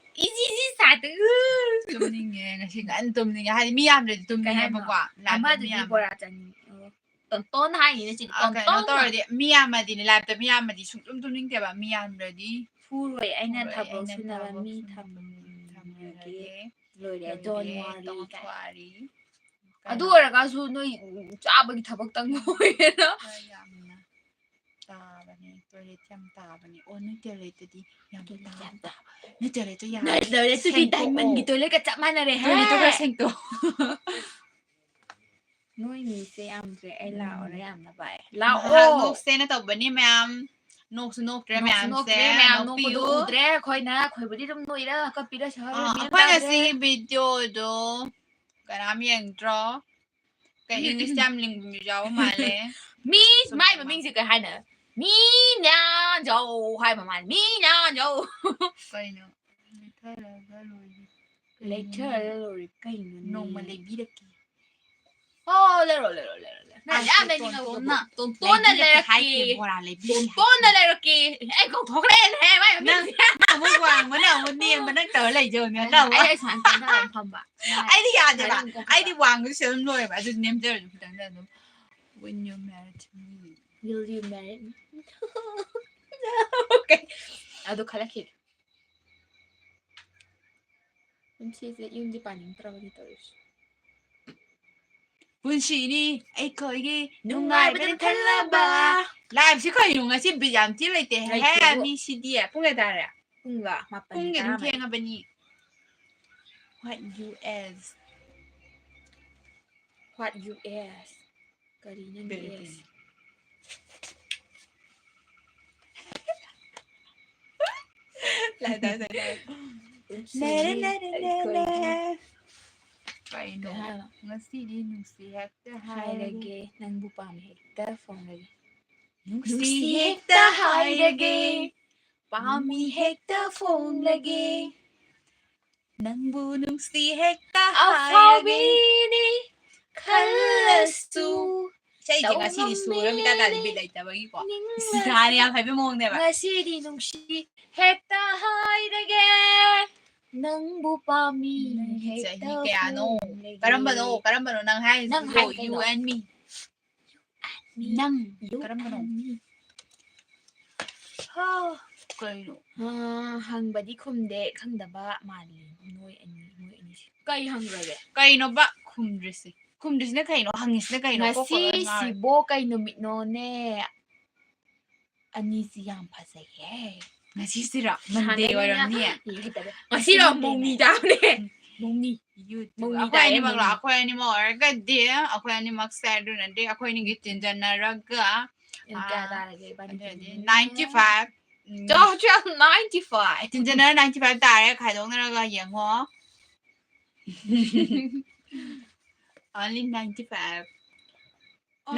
ꯏꯖꯤ ꯏꯖꯤ ꯁꯥꯏꯗ꯫ ꯇꯨꯝꯅꯤꯡꯉꯦ, ꯉꯁꯤ ꯉꯟꯅ ꯇꯨꯝꯅꯤꯡꯉꯦ꯫ ꯍꯥꯏꯗꯤ ꯃꯤ ꯌꯥꯝꯗ꯭ꯔꯗꯤ ꯀꯩ ꯍꯥꯏꯅꯣ? ꯇꯨꯝꯅꯤꯡꯉꯦꯕꯀꯣ꯫ Liveꯇ ꯃꯤ ꯑꯃꯗꯨꯗꯤ ꯌꯥꯝ ꯕꯣꯔꯥ ꯆꯥꯅꯤꯡꯉꯦ꯫ ꯑꯣ꯫ ꯇꯣꯟꯇꯣꯟ ꯍꯥꯏꯅꯤꯅꯦ ꯁꯤꯗꯤ, ꯑ, ꯀꯩꯅꯣ ꯇꯣꯟꯇꯣꯟ꯫ ꯇꯧꯔꯗꯤ, ꯃꯤ ꯌꯥꯝꯃꯗꯤꯅꯦ, liveꯇ ꯃꯤ ꯌꯥꯝꯃꯗꯤ ꯁꯨꯡꯇꯨꯝ ꯇꯨꯝꯅꯤꯡꯗꯦꯕ, ꯃꯤ ꯌꯥꯝꯗ꯭ꯔꯗꯤ꯫ ꯐꯨꯔꯣꯏ, ꯑꯩꯅ ꯐꯨꯔꯣꯏ, ꯊꯕꯛ ꯑꯩꯅ ꯁꯨꯅꯕ ꯊꯕꯛ ꯃꯤ ꯁꯨꯅꯕ ꯊꯝ-, ꯃꯤ ꯊꯝꯃꯔꯒꯦ꯫ ꯊꯝꯃꯔꯒꯦ꯫ ꯂꯣꯏꯔꯦ, ꯂꯣꯏꯔꯦ, don't worry don't ꯀꯥꯏꯅ꯫ Worry꯫ ꯑꯗꯨ ꯀꯩꯅꯣ? ꯑꯣꯏꯔꯒꯁꯨ ꯅꯣꯏ ꯆꯥꯕꯒꯤ ꯊꯕꯛꯇꯪ ꯑꯣꯏꯔꯦꯅ꯫ ꯈꯔ ꯌꯥꯝꯅ꯫ ꯇꯥꯕꯅꯦ, toilet ꯌꯥꯝ ꯇꯥꯕꯅꯦ꯫ ꯑꯣ, ꯅꯣꯏ toiletꯇꯗꯤ ꯌꯥꯝ ꯇꯥꯕ꯫ ꯅꯣꯏ toiletꯇꯣ ꯌꯥꯝ Toiletꯇꯨꯗꯤ diamondꯒꯤ toilet ꯀ ꯆꯞ ꯃꯥꯟꯅꯔꯦ꯫ Toiletꯇꯣ ꯈꯔ ꯁꯦꯡꯇꯣꯛ꯫ ꯅꯣꯏ ꯃꯤꯁꯦ ꯌꯥꯝꯗ꯭ꯔꯦ, ꯑꯩ ꯂꯥꯛꯑꯣꯔꯦ꯫ ꯌꯥꯝꯅ ꯚꯥꯏ꯫ ꯉꯥꯏꯍꯥꯛ ꯂꯥꯛꯑꯣ꯫ ꯅꯣꯛꯁꯦꯅ ꯇꯧꯕꯅꯤ ꯃꯌꯥꯝ꯫ ꯅꯣꯛꯁꯨ ꯅꯣꯛꯇ꯭ꯔꯦ ꯅꯣꯛꯁꯨ ꯃꯌꯥꯝꯁꯦ꯫ ꯅꯣꯛꯇ꯭ꯔꯦ ꯃꯌꯥꯝ, ꯅꯣꯛꯄꯗꯣ ꯅꯣꯛꯄꯤꯌꯨ꯫ ꯎꯗ꯭ꯔꯦ ꯑꯩꯈꯣꯏꯅ꯫ ꯑꯩꯈꯣꯏꯕꯨꯗꯤ ꯑꯗꯨꯝ ꯅꯣꯛꯏꯔ ꯀꯞꯄꯤꯔ ꯁꯍꯔ ꯑꯥ, ꯃꯤꯅ ꯑꯩꯈꯣꯏ ꯇꯥꯗ꯭ꯔꯦ꯫ ꯉꯁꯤꯒꯤ videoꯗꯣ ꯀꯅꯥꯝ ꯌꯦꯡꯗ꯭ꯔꯣ? ꯀꯩ English ꯌꯥꯝ ꯂꯤꯡꯕ ꯃꯤꯁꯨ ꯌꯥꯎꯕ ꯃꯥꯜꯂꯦ꯫ ꯃꯤ ꯁꯨꯝ ꯃꯥꯏ ꯌꯦꯡꯕ꯫ ꯃꯃꯤꯡꯁꯦ ꯀꯩ ꯍꯥꯏꯅꯣ? ꯃꯤ ꯅ꯭ꯌꯥꯟꯖꯧ ꯍꯥꯏꯕ ꯃꯥꯜꯂꯦ꯫ ꯃꯤ ꯅ꯭ꯌꯥꯟꯖꯧ꯫ ꯀꯩꯅꯣ? ꯂꯩꯊꯔꯒ ꯂꯣꯏꯔꯦ꯫ ꯂꯩꯊꯔꯒ ꯂꯣꯏꯔꯦ ꯀꯩꯅꯣꯅꯦ? ꯅꯣꯡꯃ ꯂꯩꯕꯤꯔꯛꯀꯦ꯫ ꯑꯣ, ꯂꯩꯔꯣ, ꯂꯩꯔꯣ, ꯂꯩꯔꯣ, ꯂꯩꯔꯣ꯫ ꯅꯪ ꯑꯥ, ꯌꯥꯝ ꯇꯣꯟ-, ꯂꯩꯅꯤꯡꯉꯕ ꯇꯣꯟꯅ, ꯇꯣꯟ-, ꯇꯣꯟꯅ ꯂꯩꯕꯤꯔꯛꯀꯦ ꯂꯩꯔꯛꯀꯦ, ꯍꯥꯏꯒꯦ꯫ ꯕꯣꯔꯥ ꯂꯩꯕꯤꯔꯛꯀꯦ꯫ ꯇꯣꯟ-, ꯇꯣꯟꯅ ꯂꯩꯔꯛꯀꯦ꯫ ꯑꯩ ꯀꯧꯊꯣꯛꯈ꯭ꯔꯦꯅꯦ, ꯃꯥꯏ ꯅꯪ, ꯃꯃꯤꯡꯁꯦ꯫ ꯅꯪ ꯑꯃꯨꯛ ꯋꯥꯡꯕꯅ ꯑꯃꯨꯛ ꯅꯦꯝꯕ ꯅꯪ ꯇꯧꯔ ꯂꯩꯖꯧꯅꯦ, ꯅꯪ ꯑꯃꯨꯛ꯫ ꯑꯩ, ꯑꯩ ꯁꯨꯃꯥꯏꯅ ꯇꯣꯟꯊꯔꯒ ꯐꯝꯕ꯫ ꯑꯩꯗꯤ ꯌꯥꯗꯦꯕ꯫ ꯁꯨꯃꯥꯏꯅ ꯑꯃꯨꯛ ꯀꯧꯊꯣꯛꯄ꯫ ꯑꯩꯗꯤ ꯋꯥꯡꯕꯁꯨ ꯑꯗꯨꯝ ꯂꯣꯏꯕ꯫ ꯑꯗꯨ ꯅꯦꯝꯖꯔꯁꯨ ꯈꯤꯇꯪꯗ ꯑꯗꯨꯝ, "When you married me, Will you marry me?" Okay. ꯑꯗꯨ ꯈꯜꯂꯛꯈꯤꯒꯦ꯫ ꯄꯨꯟꯁꯤꯁꯦ ꯌꯨꯝꯗꯤ ꯄꯥꯅꯤꯡꯗ꯭ꯔꯕꯅꯤ ꯇꯧꯔꯤꯁꯦ꯫ ꯄꯨꯟꯁꯤꯅꯤ ꯑꯩꯈꯣꯏꯒꯤ ꯅꯨꯡꯉꯥꯏꯕꯅ ꯅꯨꯡꯉꯥꯏꯕꯅ ꯊꯜꯂꯕ꯫ Liveꯁꯤ ꯀꯩꯅꯣ ꯉꯁꯤ ꯕꯤꯠ ꯌꯥꯝ ꯊꯤ ꯂꯩꯇꯦ꯫ ꯍꯦ, ꯂꯩꯇꯦꯕꯨ꯫ ꯃꯤ ꯁꯤꯗꯤ꯫ ꯄꯨꯡ ꯀꯌꯥ ꯇꯥꯔꯦ? ꯄꯨꯡꯂꯣ? ꯃꯥꯄꯟ ꯄꯨꯡꯗꯤ ꯑꯗꯨꯝ ꯇꯔꯥꯃꯔꯤ꯫ ꯊꯦꯡꯉꯕꯅꯤ꯫ What you as? What you as? ꯀꯔꯤ ꯅꯪꯒꯤ Very as? good. ꯂꯥꯏ, ꯂꯥꯏ, ꯂꯥꯏ, ꯂꯥꯏ꯫ ꯄꯨꯟꯁꯤꯅꯤ ꯑꯩꯈꯣꯏꯒꯤ꯫ ꯀꯩꯅꯣ? ꯀꯩ ꯍꯥꯏꯅꯣ? ꯉꯁꯤꯗꯤ ꯅꯨꯡꯁꯤ ꯍꯦꯛꯇ ꯍꯥꯏꯔꯒꯦ꯫ ꯍꯥꯏꯔꯒꯦ, ꯅꯪꯕꯨ ꯄꯥꯝꯃꯤ ꯍꯦꯛꯇ ꯐꯣꯡꯂꯒꯦ꯫ ꯅꯨꯡꯁꯤ ꯍꯦꯛꯇ ꯍꯥꯏꯔꯒꯦ꯫ ꯄꯥꯝꯃꯤ ꯍꯦꯛꯇ ꯐꯣꯡꯂꯒꯦ꯫ ꯅꯪꯕꯨ ꯅꯨꯡꯁꯤ ꯍꯦꯛꯇ ꯍꯥꯏꯔꯒꯦ꯫ ꯑꯐꯥꯎꯕꯤꯅꯤ ꯈꯜꯂꯁꯨ꯫ ꯏꯁꯩꯁꯦ ꯉꯁꯤꯗꯤ ꯁꯨꯔ ꯃꯤꯇꯥ ꯇꯥꯗꯤ ꯇꯧꯉꯝꯃꯤꯅꯤ ꯕꯤꯠ ꯂꯩꯇꯕꯒꯤꯀꯣ꯫ ꯅꯤꯡꯂꯁꯨ ꯁꯤꯁꯥꯅ ꯌꯥꯝ ꯍꯩꯕ ꯃꯑꯣꯡꯅꯦꯕ꯫ ꯉꯁꯤꯗꯤ ꯅꯨꯡꯁꯤ ꯍꯦꯛꯇ ꯍꯥꯏꯔꯒꯦ꯫ ꯅꯪꯕꯨ ꯄꯥꯝꯃꯤ ꯅꯪꯒꯤ ꯍꯦꯛꯇ ꯆꯍꯤ ꯀꯌꯥꯅꯣ? ꯐꯣꯡꯂꯒꯦ꯫ ꯀꯔꯝꯕꯅꯣ? ꯀꯔꯝꯕꯅꯣ ꯅꯪ ꯍꯥꯏꯔꯤꯁꯤꯕꯣ? ꯅꯪ ꯍꯥꯏ ꯀꯩꯅꯣ? You and me. Me. ꯅꯪ You ꯀꯔꯝꯕꯅꯣ? and me. ꯍꯥ, ꯀꯩꯅꯣ? ꯑꯥ, ꯍꯪꯕꯗꯤ ꯈꯨꯝꯗꯦ, ꯈꯪꯗꯕ ꯃꯥꯜꯂꯤ꯫ ꯅꯣꯏ ꯑꯅꯤ, ꯅꯣꯏ ꯑꯅꯤꯁꯦ꯫ ꯀꯩ ꯍꯪꯈ꯭ꯔꯒꯦ? ꯀꯩꯅꯣꯕ ꯈꯨꯝꯗ꯭ꯔꯤꯁꯦ? ꯈꯨꯝꯗ꯭ꯔꯤꯁꯤꯅ ꯀꯩꯅꯣ? ꯍꯪꯉꯤꯁꯤꯅ ꯀꯩꯅꯣ? ꯀꯣꯛꯀ ꯂꯣꯏ ꯉꯥꯎꯔꯦ꯫ ꯉꯁꯤꯁꯤꯕꯣ ꯀꯩ ꯅꯨꯃꯤꯠꯅꯣꯅꯦ? ꯑꯅꯤꯁꯤ ꯌꯥꯝ ꯐꯖꯩꯌꯦ꯫ ꯉꯁꯤꯁꯤꯔꯣ? ꯃꯟꯗꯦ ꯁꯥꯟꯅꯅꯤꯡꯉꯦ꯫ ꯑꯣꯏꯔꯝꯅꯤꯌꯦ꯫ ꯌꯦꯡꯒꯦ ꯇꯧꯋꯦ꯫ ꯉꯁꯤꯔꯣ? ꯃꯣꯡꯃꯤ ꯃꯣꯡꯃꯤ ꯇꯥꯕꯅꯦ꯫ ꯃꯣꯡꯃꯤ꯫ ꯌꯨꯇ꯭ꯌꯨꯕ꯫ ꯃꯣꯡꯃꯤ ꯑꯩꯈꯣꯏ ꯇꯥꯏꯌꯦ, ꯑꯅꯤꯃꯛꯂꯣ? ꯃꯣꯡꯃꯤ꯫ ꯑꯩꯈꯣꯏ ꯑꯅꯤꯃꯛ ꯑꯣꯏꯔꯒꯗꯤ ꯑꯩꯈꯣꯏ ꯑꯅꯤꯃꯛꯁꯦ ꯑꯗꯨꯅꯗꯤ ꯑꯩꯈꯣꯏ ꯑꯅꯤꯒꯤ ꯇꯤꯟꯖꯟꯅꯔꯒ ꯀꯌꯥ ꯇꯥꯔꯒꯦ ꯏꯕꯥꯅꯤ? ninety five. ꯆꯥꯎ, ꯆꯥꯎ, ninety five. ꯇꯤꯟꯖꯟꯅꯔ ninety five ꯇꯥꯔꯦ, ꯈꯥꯏꯗꯣꯛꯅꯔꯒ ꯌꯦꯡꯉꯣ꯫ Only ninety five.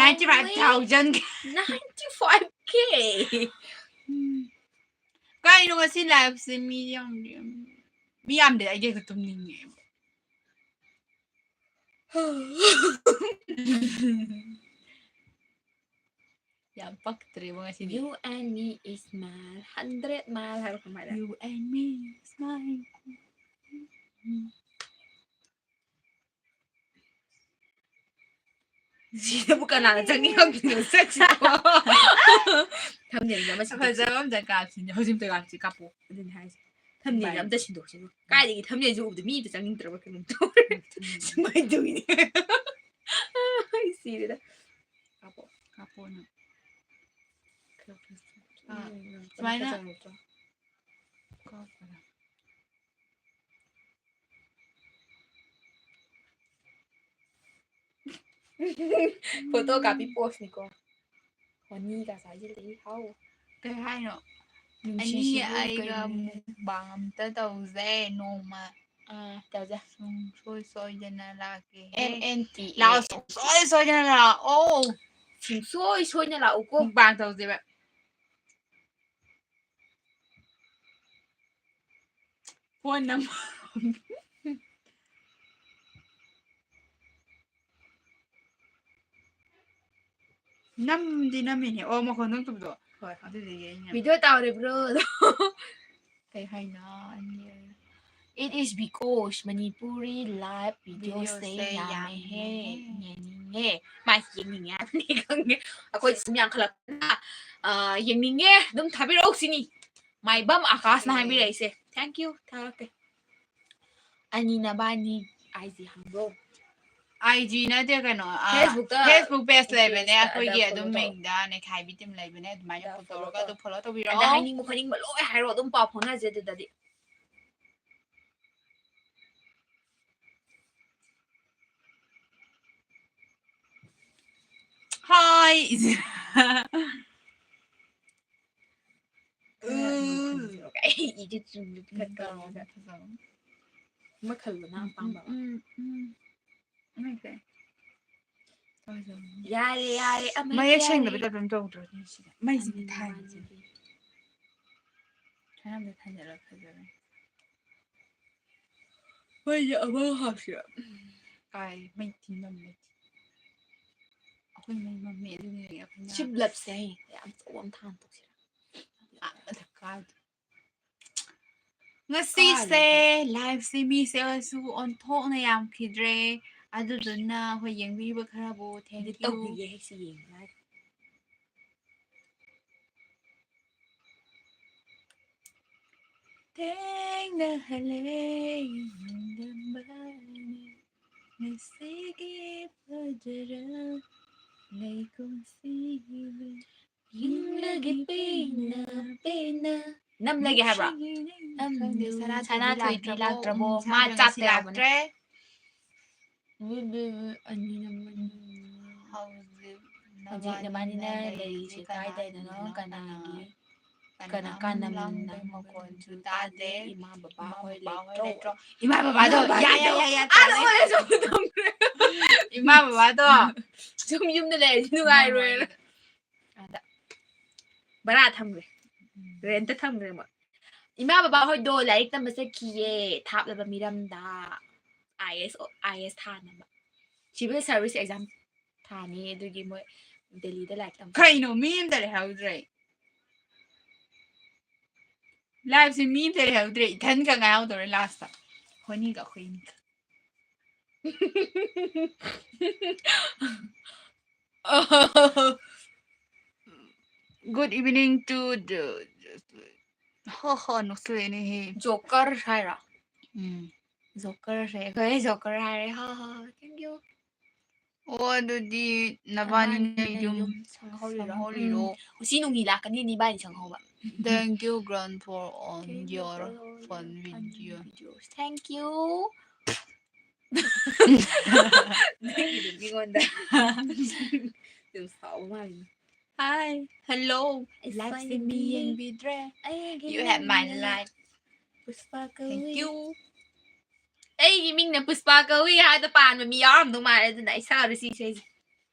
Ninety five thousand. Ninety five K. ꯀꯩꯅꯣ ꯉꯁꯤ ꯂꯥꯏꯐꯁꯦ ꯃꯤ ꯌꯥꯝ, ꯃꯤ ꯌꯥꯝꯗꯦ, ꯑꯩꯗꯤ ꯍꯦꯛꯇ ꯇꯨꯝꯅꯤꯡꯉꯦ꯫ ꯌꯥꯝ ꯄꯛꯇ꯭ꯔꯦꯕꯣ ꯉꯁꯤꯗꯤ꯫ You and me is mile, hundred mile ꯍꯥꯏꯕ ꯀꯃꯥꯏꯅ? You and me is mile. ꯁꯤꯗꯕꯨ ꯀꯅꯥꯅ ꯆꯪꯅꯤꯡꯉꯛꯇꯣꯏꯅꯣ ꯁꯛꯁꯤꯕꯣ? Thumbnail ꯑꯃ ꯁꯤꯟꯗꯣꯛꯁꯤ꯫ ꯐꯖꯕ ꯑꯝꯇ ꯀꯥꯞꯁꯤꯅꯦ, ꯍꯧꯖꯤꯛ ꯑꯝꯇ ꯀꯥꯞꯁꯤ, ꯀꯥꯞꯄꯣ꯫ ꯑꯗꯨꯅꯤ ꯍꯥꯏꯁꯦ꯫ Thumbnail ꯚꯥꯏ꯫ ꯑꯝꯇ ꯁꯤꯟꯗꯣꯛꯁꯤꯕꯣ꯫ ꯀꯥꯏꯗꯒꯤ thumbnailꯁꯨ ꯎꯕꯗ ꯃꯤ ꯑꯝꯇ ꯆꯪꯅꯤꯡꯗ꯭ꯔꯕ ꯀꯩꯅꯣꯝ ꯇꯧꯔꯦ꯫ ꯁꯨꯃꯥꯏꯅ ꯇꯧꯋꯤꯅꯦ꯫ ꯑꯩ ꯁꯤꯔꯦꯗ꯫ ꯀꯥꯞꯄꯣ꯫ ꯀꯥꯞꯄꯣꯅ꯫ ꯈꯔ ꯈꯔ ꯑꯥ, ꯎꯝ, ꯁꯨꯃꯥꯏꯅ꯫ ꯈꯔ ꯆꯪꯉꯛꯇ꯭ꯔꯣ? ꯀꯥꯞꯄꯣꯅ꯫ Photo ꯀꯥꯞꯄꯤ poseꯅꯤꯀꯣ꯫ ꯍꯣꯅꯤꯒ ꯆꯥꯁꯤꯜꯂꯛꯏ, ꯍꯥꯎ꯫ ꯀꯩ ꯍꯥꯏꯅꯣ? ꯅꯨꯡꯁꯤꯁꯤꯕꯨ ꯑꯅꯤ ꯑꯩꯒ ꯀꯩꯅꯣ? Mukbang ꯑꯝꯇ ꯇꯧꯁꯦ ꯅꯣꯡꯃ꯫ ꯑꯥ, ꯇꯧꯁꯦ꯫ ꯁꯨꯡꯁꯣꯏ ꯁꯣꯏꯗꯅ ꯂꯥꯛꯀꯦ꯫ M N T A. ꯂꯥꯛꯑꯣ, ꯁꯨꯡꯁꯣꯏ ꯁꯣꯏꯗꯅ ꯂꯥꯛꯑꯣ꯫ ꯁꯨꯡꯁꯣꯏ ꯁꯣꯏꯅ ꯂꯥꯛꯎꯀꯣ꯫ Mukbang ꯇꯧꯁꯦꯕ꯫ Phone number꯫ ꯅꯝꯗꯤ ꯅꯝꯃꯤꯅꯦ꯫ ꯑꯣ, ꯃꯈꯣꯟ ꯊꯣꯛꯇꯕꯗꯣ꯫ ꯍꯣꯏ, ꯍꯣꯏ꯫ ꯑꯗꯨꯗꯨꯒꯤ ꯑꯩꯅ Video ꯇꯧꯔꯤꯕ꯭ꯔꯣ? ꯀꯩ ꯍꯥꯏꯅꯣ? It is because Manipuri live videoꯁꯦ Videoꯁꯦ ꯌꯥꯝꯃꯦꯍꯦ꯫ ꯌꯥꯝꯃꯦꯍꯦ꯫ ꯌꯦꯡꯅꯤꯡꯉꯦ꯫ ꯃꯥꯏꯁꯦ ꯌꯦꯡꯅꯤꯡꯉꯦ ꯍꯥꯏꯕꯅꯤ ꯈꯪꯗꯦ꯫ ꯑꯩꯈꯣꯏ ꯁꯨꯝ ꯌꯥꯝꯈꯠꯂꯛꯄꯅ, ꯑ, ꯌꯦꯡꯅꯤꯡꯉꯦ꯫ ꯑꯗꯨꯝ ꯊꯥꯕꯤꯔꯛꯑꯣ ꯁꯤꯅꯤ꯫ ꯃꯥꯏꯕꯝ ꯑꯀꯥꯁꯅ ꯑꯦ꯫ ꯍꯥꯏꯕꯤꯔꯛꯏꯁꯦ꯫ Thank you꯫ ꯊꯥꯔꯛꯀꯦ꯫ ꯑꯅꯤ ꯅꯕꯥꯅꯤ I G ꯍꯥꯡꯕ꯭ꯔꯣ? ꯑꯥꯏ ꯖꯤ ꯅꯠꯇꯦ, ꯀꯩꯅꯣ, ꯑꯥ, Facebook ꯇ Facebook page ꯂꯩꯕꯅꯦ, page ꯇ ꯑꯩꯈꯣꯏꯒꯤ ꯑꯗ ꯑꯗꯨꯝ follow ꯇꯧ꯫ ꯃꯤꯡꯗ ꯅꯩꯈꯥꯏꯕꯤ team ꯂꯩꯕꯅꯦ, ꯑꯗꯨꯃꯥꯏꯅ ꯑꯗ follow follow ꯇꯧꯔꯒ ꯇꯧ꯫ ꯑꯗꯨ follow ꯇꯧꯕꯤꯔꯣ꯫ ꯑꯗ ꯍꯥꯏꯅꯤꯡꯕ ꯈꯣꯠꯅꯤꯡꯕ ꯂꯣꯏ ꯍꯥꯏꯔꯣ, ꯑꯗꯨꯝ ꯄꯥꯎ ꯐꯥꯎꯅꯁꯦ ꯑꯗꯨꯗꯗꯤ꯫ Hi. ꯑꯩ ꯏꯗꯤ ꯆꯨꯝꯅ ꯐꯠ ꯇꯧꯔꯒ꯫ ꯐꯖꯕ꯫ ꯑꯃ ꯈꯜꯂꯣ, ꯅꯪ ꯎꯝ, ꯎꯝ, ꯑꯄꯥꯝꯕ ꯑꯃ꯫ ꯎꯝ, ꯎꯝ꯫ ꯏꯃꯥꯏ ꯄꯦꯝꯃ꯫ ꯌꯥꯔꯦ, ꯌꯥꯔꯦ, ꯑꯃ ꯃꯌꯦꯛ ꯌꯥꯔꯦ꯫ ꯁꯦꯡꯗꯕ type ꯑꯗꯨꯝ ꯇꯧꯗ꯭ꯔꯣ ꯁꯤꯗ? ꯃꯩꯁꯤꯗꯤ ꯑꯅꯤ ꯊꯥꯟꯁꯤꯗꯤ꯫ ꯃꯥꯟꯅꯗꯦ꯫ ꯈꯔ ꯑꯝꯇ ꯊꯥꯟꯖꯜꯂꯣ, ꯐꯖꯔꯦ꯫ ꯃꯩꯁꯦ ꯑꯃ ꯍꯥꯞꯁꯤꯔ? ꯀꯥꯏ, ꯃꯩ ꯊꯤ ꯃꯝꯃꯦ꯫ ꯑꯩꯈꯣꯏ ꯃꯩ ꯃꯝꯃꯦ, ꯑꯗꯨꯅꯦ ꯑꯩꯈꯣꯏꯅ ꯁꯤ ꯕ꯭ꯂꯕꯁꯦ ꯍꯌꯦꯡ ꯌꯥꯝ ꯑꯆꯧꯕ ꯑꯃ ꯊꯥꯟꯗꯣꯛꯁꯤꯔ? ꯑꯥ, ꯑꯗ ꯀꯥꯏꯗ? ꯉꯁꯤꯁꯦ ꯀꯥꯏꯗ? Liveꯁꯦ ꯃꯤꯁꯦ ꯑꯣꯏꯔꯁꯨ ꯑꯣꯟꯊꯣꯛꯅ ꯌꯥꯝꯈꯤꯗ꯭ꯔꯦ꯫ ꯑꯗꯨꯗꯨꯅ ꯑꯩꯈꯣꯏ ꯌꯦꯡꯕꯤꯕ ꯈꯔꯕꯨ thank you꯫ ꯇꯧꯈꯤꯒꯦ ꯍꯦꯛ ꯁꯤ ꯌꯦꯡꯉꯦ꯫ ꯊꯦꯡꯅꯍꯜꯂꯦ ꯅꯣꯡꯗꯝꯕꯅ ꯉꯁꯤꯒꯤ ꯐꯖꯔ ꯂꯩꯈꯣꯝꯁꯤꯕꯨ꯫ ꯌꯨꯝꯂꯒꯤ ꯄꯦꯟꯅ ꯄꯦꯟꯅ꯫ ꯅꯝꯂꯒꯦ ꯍꯥꯏꯕ꯭ꯔꯣ? ꯅꯨꯡꯁꯤꯒꯤ ꯅꯪ ꯈꯪꯗꯦ, ꯅꯝꯂꯨ꯫ ꯁꯅꯥꯊꯣꯏꯕꯤ ꯁꯅꯥꯊꯣꯏꯕꯤ ꯂꯥꯛꯇ꯭ꯔꯕꯣ? ꯂꯥꯛꯇ꯭ꯔꯕꯣ? ꯃꯥ ꯃꯥ ꯆꯥꯛꯇ ꯆꯥꯛꯇ ꯌꯥꯎꯕꯅꯦ꯫ ꯂꯥꯛꯇ꯭ꯔꯦ꯫ ꯑꯅꯤ ꯅꯝꯕꯔ꯫ ꯍꯧꯖꯤꯛ ꯍꯧꯖꯤꯛ ꯅꯕꯥꯅꯤꯅ ꯅꯕꯥꯅꯤꯅ ꯂꯩꯔꯤꯁꯦ ꯂꯩꯔꯤꯁꯦ ꯀꯥꯏꯗꯅꯣ? ꯀꯥꯏꯗꯅꯣ? ꯀꯅꯥꯒꯤ? ꯀꯅꯥ ꯀꯅꯥ ꯀꯥꯟꯅ ꯂꯥꯡꯕ ꯃꯈꯣꯟꯁꯨ ꯇꯥꯗꯦ꯫ ꯏꯃꯥ ꯕꯕꯥ ꯏꯃꯥ ꯍꯣꯏ ꯕꯕꯥ ꯍꯣꯏ ꯂꯩꯇ꯭ꯔꯣ? ꯂꯩꯇ꯭ꯔꯣ? ꯏꯃꯥ ꯕꯕꯥꯗꯣ, ꯏꯃꯥ ꯌꯥ, ꯌꯥ, ꯕꯕꯥꯗꯣ ꯌꯥ, ꯌꯥ, ꯑꯥꯗ ꯇꯜꯂꯦ꯫ ꯑꯣꯏꯔꯁꯨ ꯑꯃꯨꯛ ꯊꯝꯈ꯭ꯔꯦ꯫ ꯏꯃꯥ ꯕꯕꯥꯗꯣ ꯁꯨꯝ ꯌꯨꯝꯗ ꯂꯩꯔꯗꯤ ꯅꯨꯡꯉꯥꯏꯔꯣꯏꯅ꯫ ꯑꯥꯗ ꯕꯔꯥ ꯊꯝꯈ꯭ꯔꯦ꯫ ꯎꯝ꯫ Rentꯇ ꯊꯝꯈ꯭ꯔꯦ ꯃꯣꯏ꯫ ꯏꯃꯥ ꯕꯕꯥ ꯍꯣꯏꯗꯣ ꯂꯥꯏꯔꯤꯛ ꯇꯝꯕ ꯆꯠꯈꯤꯌꯦ, ꯊꯥꯞꯂꯕ ꯃꯤꯔꯝꯗ꯫ IAS, IAS ꯊꯥꯅꯕ꯫ Civil service exam ꯊꯥꯅꯤ, ꯑꯗꯨꯒꯤ ꯃꯣꯏ ꯗꯦꯜꯂꯤꯗ ꯂꯥꯏꯔꯤꯛ ꯇꯝꯕ꯫ ꯀꯩꯅꯣ, ꯃꯤ ꯑꯝꯇ ꯂꯩꯍꯧꯗ꯭ꯔꯦ꯫ Liveꯁꯦ ꯃꯤ ꯑꯝꯇ ꯂꯩꯍꯧꯗ꯭ꯔꯦ, ꯏꯊꯟꯈꯛ ꯉꯥꯏꯍꯧꯗꯧꯔꯦ lastꯇ꯫ ꯑꯩꯈꯣꯏꯅꯤꯒ, ꯑꯩꯈꯣꯏꯅꯤꯒ꯫ Good evening to the, ꯍꯣ ꯍꯣ, ꯅꯣꯛꯁꯤꯜꯂꯛꯑꯦꯅꯦꯍꯦ꯫ Joker ꯍꯥꯏꯔꯣ? ꯎꯝ꯫ Joker ꯁꯦ ꯑꯩꯈꯣꯏ Joker ꯍꯥꯏꯔꯦ꯫ ꯍꯥ, ꯍꯥ, ꯍꯥ, thank you꯫ ꯑꯣ, ꯑꯗꯨꯗꯤ ꯅꯕꯥꯅꯤꯅ ꯅꯕꯥꯅꯤꯅ ꯌꯨꯝ ꯌꯨꯝ ꯁꯪꯍꯧꯔꯤꯔꯣ? ꯁꯪꯍꯧꯔꯤꯔꯣ? ꯎꯝ, ꯎꯆꯤ ꯅꯨꯡꯉꯤ ꯂꯥꯛꯀꯅꯤ, ꯅꯕꯥꯅꯤ ꯁꯪꯍꯧꯕ꯫ Thank you, Grant, for on Thank you your for all fun your fun video. videos. Thank you. ꯅꯪꯒꯤꯗꯨ ꯃꯤꯉꯣꯟꯗ ꯑꯗꯨꯝ ꯁꯥꯎꯕ ꯃꯥꯜꯂꯤ꯫ Hi, hello. ꯑꯩ ꯂꯥꯏꯐꯁꯦ ꯃꯤ ꯐꯥꯏꯅꯦꯜꯂꯤ ꯌꯦꯡꯕꯤꯗ꯭ꯔꯦ꯫ ꯑꯩꯒꯤ You have my ꯃꯤꯡꯅ life. ꯄꯨꯁꯄꯥ Thank ꯀꯧꯏ꯫ You. ꯑꯩꯒꯤ ꯃꯤꯡꯅ ꯄꯨꯁꯄꯥ ꯀꯧꯏ ꯍꯥꯏꯗꯣ ꯄꯥꯟꯕ ꯃꯤ ꯌꯥꯎꯔꯝꯗꯧ ꯃꯥꯜꯂꯦ, ꯑꯗꯨꯅ ꯑꯩ ꯁꯛꯑꯔꯣꯏ ꯁꯤ ꯏꯁꯩꯁꯦ꯫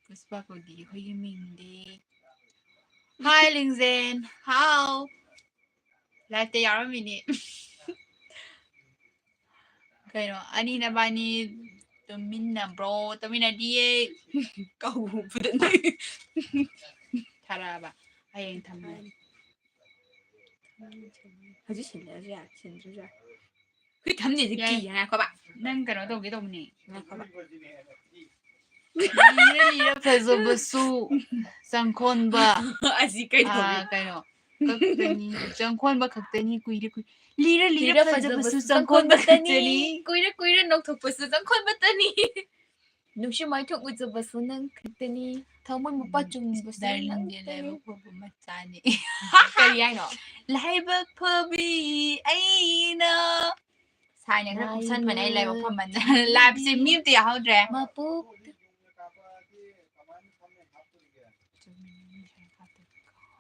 ꯄꯨꯁꯄꯥ ꯀꯧꯗꯤ ꯑꯩꯈꯣꯏꯒꯤ ꯃꯤꯡꯗꯤ꯫ Hi, ꯂꯤꯡꯖꯦꯟ꯫ ꯍꯥꯎ꯫ ꯂꯥꯏꯐꯇ ꯌꯥꯎꯔꯝꯃꯤꯅꯦ꯫ ꯀꯩꯅꯣ, ꯑꯅꯤ ꯅꯕꯥꯅꯤ ꯇꯨꯃꯤꯟꯅꯕ꯭ꯔꯣ? ꯇꯨꯃꯤꯟꯅꯗꯤꯌꯦ꯫ ꯀꯧꯕꯗꯅꯦ꯫ ꯊꯥꯔꯛꯑꯕ? ꯍꯌꯦꯡ ꯊꯝꯃꯣ꯫ ꯍꯧꯖꯤꯛ ꯁꯤꯟꯗ꯭ꯔꯁꯨ ꯌꯥꯏ, ꯁꯤꯟꯗ꯭ꯔꯁꯨ ꯌꯥꯏ꯫ ꯍꯨꯏ ꯊꯝꯅꯦꯗꯤ ꯌꯥꯏ꯫ ꯀꯤ ꯉꯥꯏꯈꯣꯕ꯫ ꯅꯪ ꯀꯩꯅꯣ ꯇꯧꯒꯦ ꯇꯧꯕꯅꯦ꯫ ꯉꯥꯏꯈꯣꯕ꯫ ꯂꯤꯔ ꯂꯤꯔ ꯐꯖꯕꯁꯨ ꯆꯪꯈꯣꯟꯕ꯫ ꯑꯁꯤ ꯀꯩꯗꯧꯔꯤ? ꯑꯥ, ꯀꯩꯅꯣ, ꯈꯛꯇꯅꯤ, ꯆꯪꯈꯣꯟꯕ ꯈꯛꯇꯅꯤ, ꯀꯨꯏꯔꯦ, ꯀꯨꯏ-, ꯂꯤꯔ ꯂꯤꯔ ꯂꯤꯔ ꯐꯖꯕꯁꯨ ꯐꯖꯕꯁꯨ ꯆꯪꯈꯣꯟꯕ ꯆꯪꯈꯣꯟꯕꯇꯅꯤ, ꯈꯛꯇꯅꯤ꯫ ꯀꯨꯏꯔ ꯀꯨꯏꯔ ꯅꯣꯛꯊꯣꯛꯄꯁꯨ ꯆꯪꯈꯣꯟꯕꯇꯅꯤ꯫ ꯅꯨꯡꯁꯤ ꯃꯥꯏꯊꯣꯡ ꯎꯖꯕꯁꯨ ꯅꯪ ꯈꯛꯇꯅꯤ, ꯊꯃꯣꯏ ꯃꯄꯥ ꯎꯝ, ꯆꯨꯝꯕꯁꯨ ꯅꯪ darlingꯗꯤ ꯈꯛꯇꯅꯤ꯫ ꯂꯥꯏꯕꯛ ꯐꯕ ꯃꯆꯥꯅꯤ꯫ ꯀꯔꯤ ꯍꯥꯏꯅꯣ? ꯂꯥꯏꯕꯛ ꯐꯕꯤ ꯑꯩꯅ ꯁꯥꯏꯅ ꯈꯔ ꯀꯨꯞꯁꯟꯕꯅꯦ, ꯑꯩ ꯂꯥꯏꯕꯛ ꯐꯃꯟꯗꯅ꯫ ꯂꯥꯏꯕꯛ ꯐꯕꯤ ꯂꯥꯏꯞꯁꯦ ꯃꯤ ꯑꯝꯇ ꯌꯥꯎꯍꯧꯗ꯭ꯔꯦ꯫ ꯃꯄꯣꯛ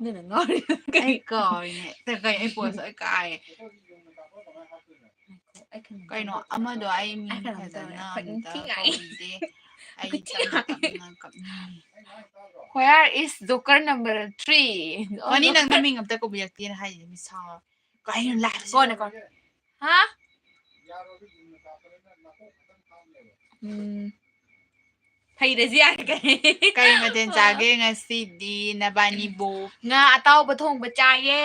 ꯅꯪꯅ ꯉꯥꯎꯔꯤ꯫ ꯑꯩ ꯀꯥꯎꯔꯤꯅꯦ꯫ ꯀꯩ, ꯑꯩ ꯄꯣꯁ ꯂꯣꯏ ꯀꯥꯏꯔꯦ꯫ ꯀꯩꯅꯣ, ꯑꯃꯗꯣ ꯑꯩ ꯃꯤꯡ ꯑꯩ ꯀꯩꯅꯣꯝ ꯐꯖꯅ ꯇꯧꯔꯦ꯫ ꯑꯩꯈꯣꯏ ꯑꯝꯇ ꯅꯤꯡꯊꯤ ꯉꯥꯏ꯫ ꯀꯧꯕꯤꯗꯦ꯫ ꯑꯩ ꯑꯩꯈꯣꯏ ꯅꯤꯡꯊꯤ ꯇꯞꯅ ꯉꯥꯏ꯫ ꯇꯞꯅ ꯀꯞꯅꯤꯡꯉꯤ꯫ Where is Joker number three? ꯃꯅꯤ, ꯅꯪꯗꯤ ꯃꯤꯡ ꯑꯝꯇ ꯀꯧꯕꯤꯔꯛꯇꯦꯅ ꯍꯥꯏꯁꯦ, ꯃꯤꯁꯥ꯫ ꯀꯩꯅꯣ ꯂꯥꯛꯏꯁꯦ? ꯀꯣꯟꯅ, ꯀꯣꯟꯅ꯫ ꯍꯥ? ꯎꯝ꯫ ꯐꯩꯔꯁꯤ ꯌꯥꯔꯦ ꯀꯩ꯫ ꯀꯩ ꯃꯊꯦꯜ ꯆꯥꯒꯦ ꯉꯁꯤꯗꯤ ꯅꯕꯥꯅꯤꯕꯨ? ꯉꯥ ꯑꯇꯥꯎꯕ ꯊꯣꯡꯕ ꯆꯥꯏꯌꯦ꯫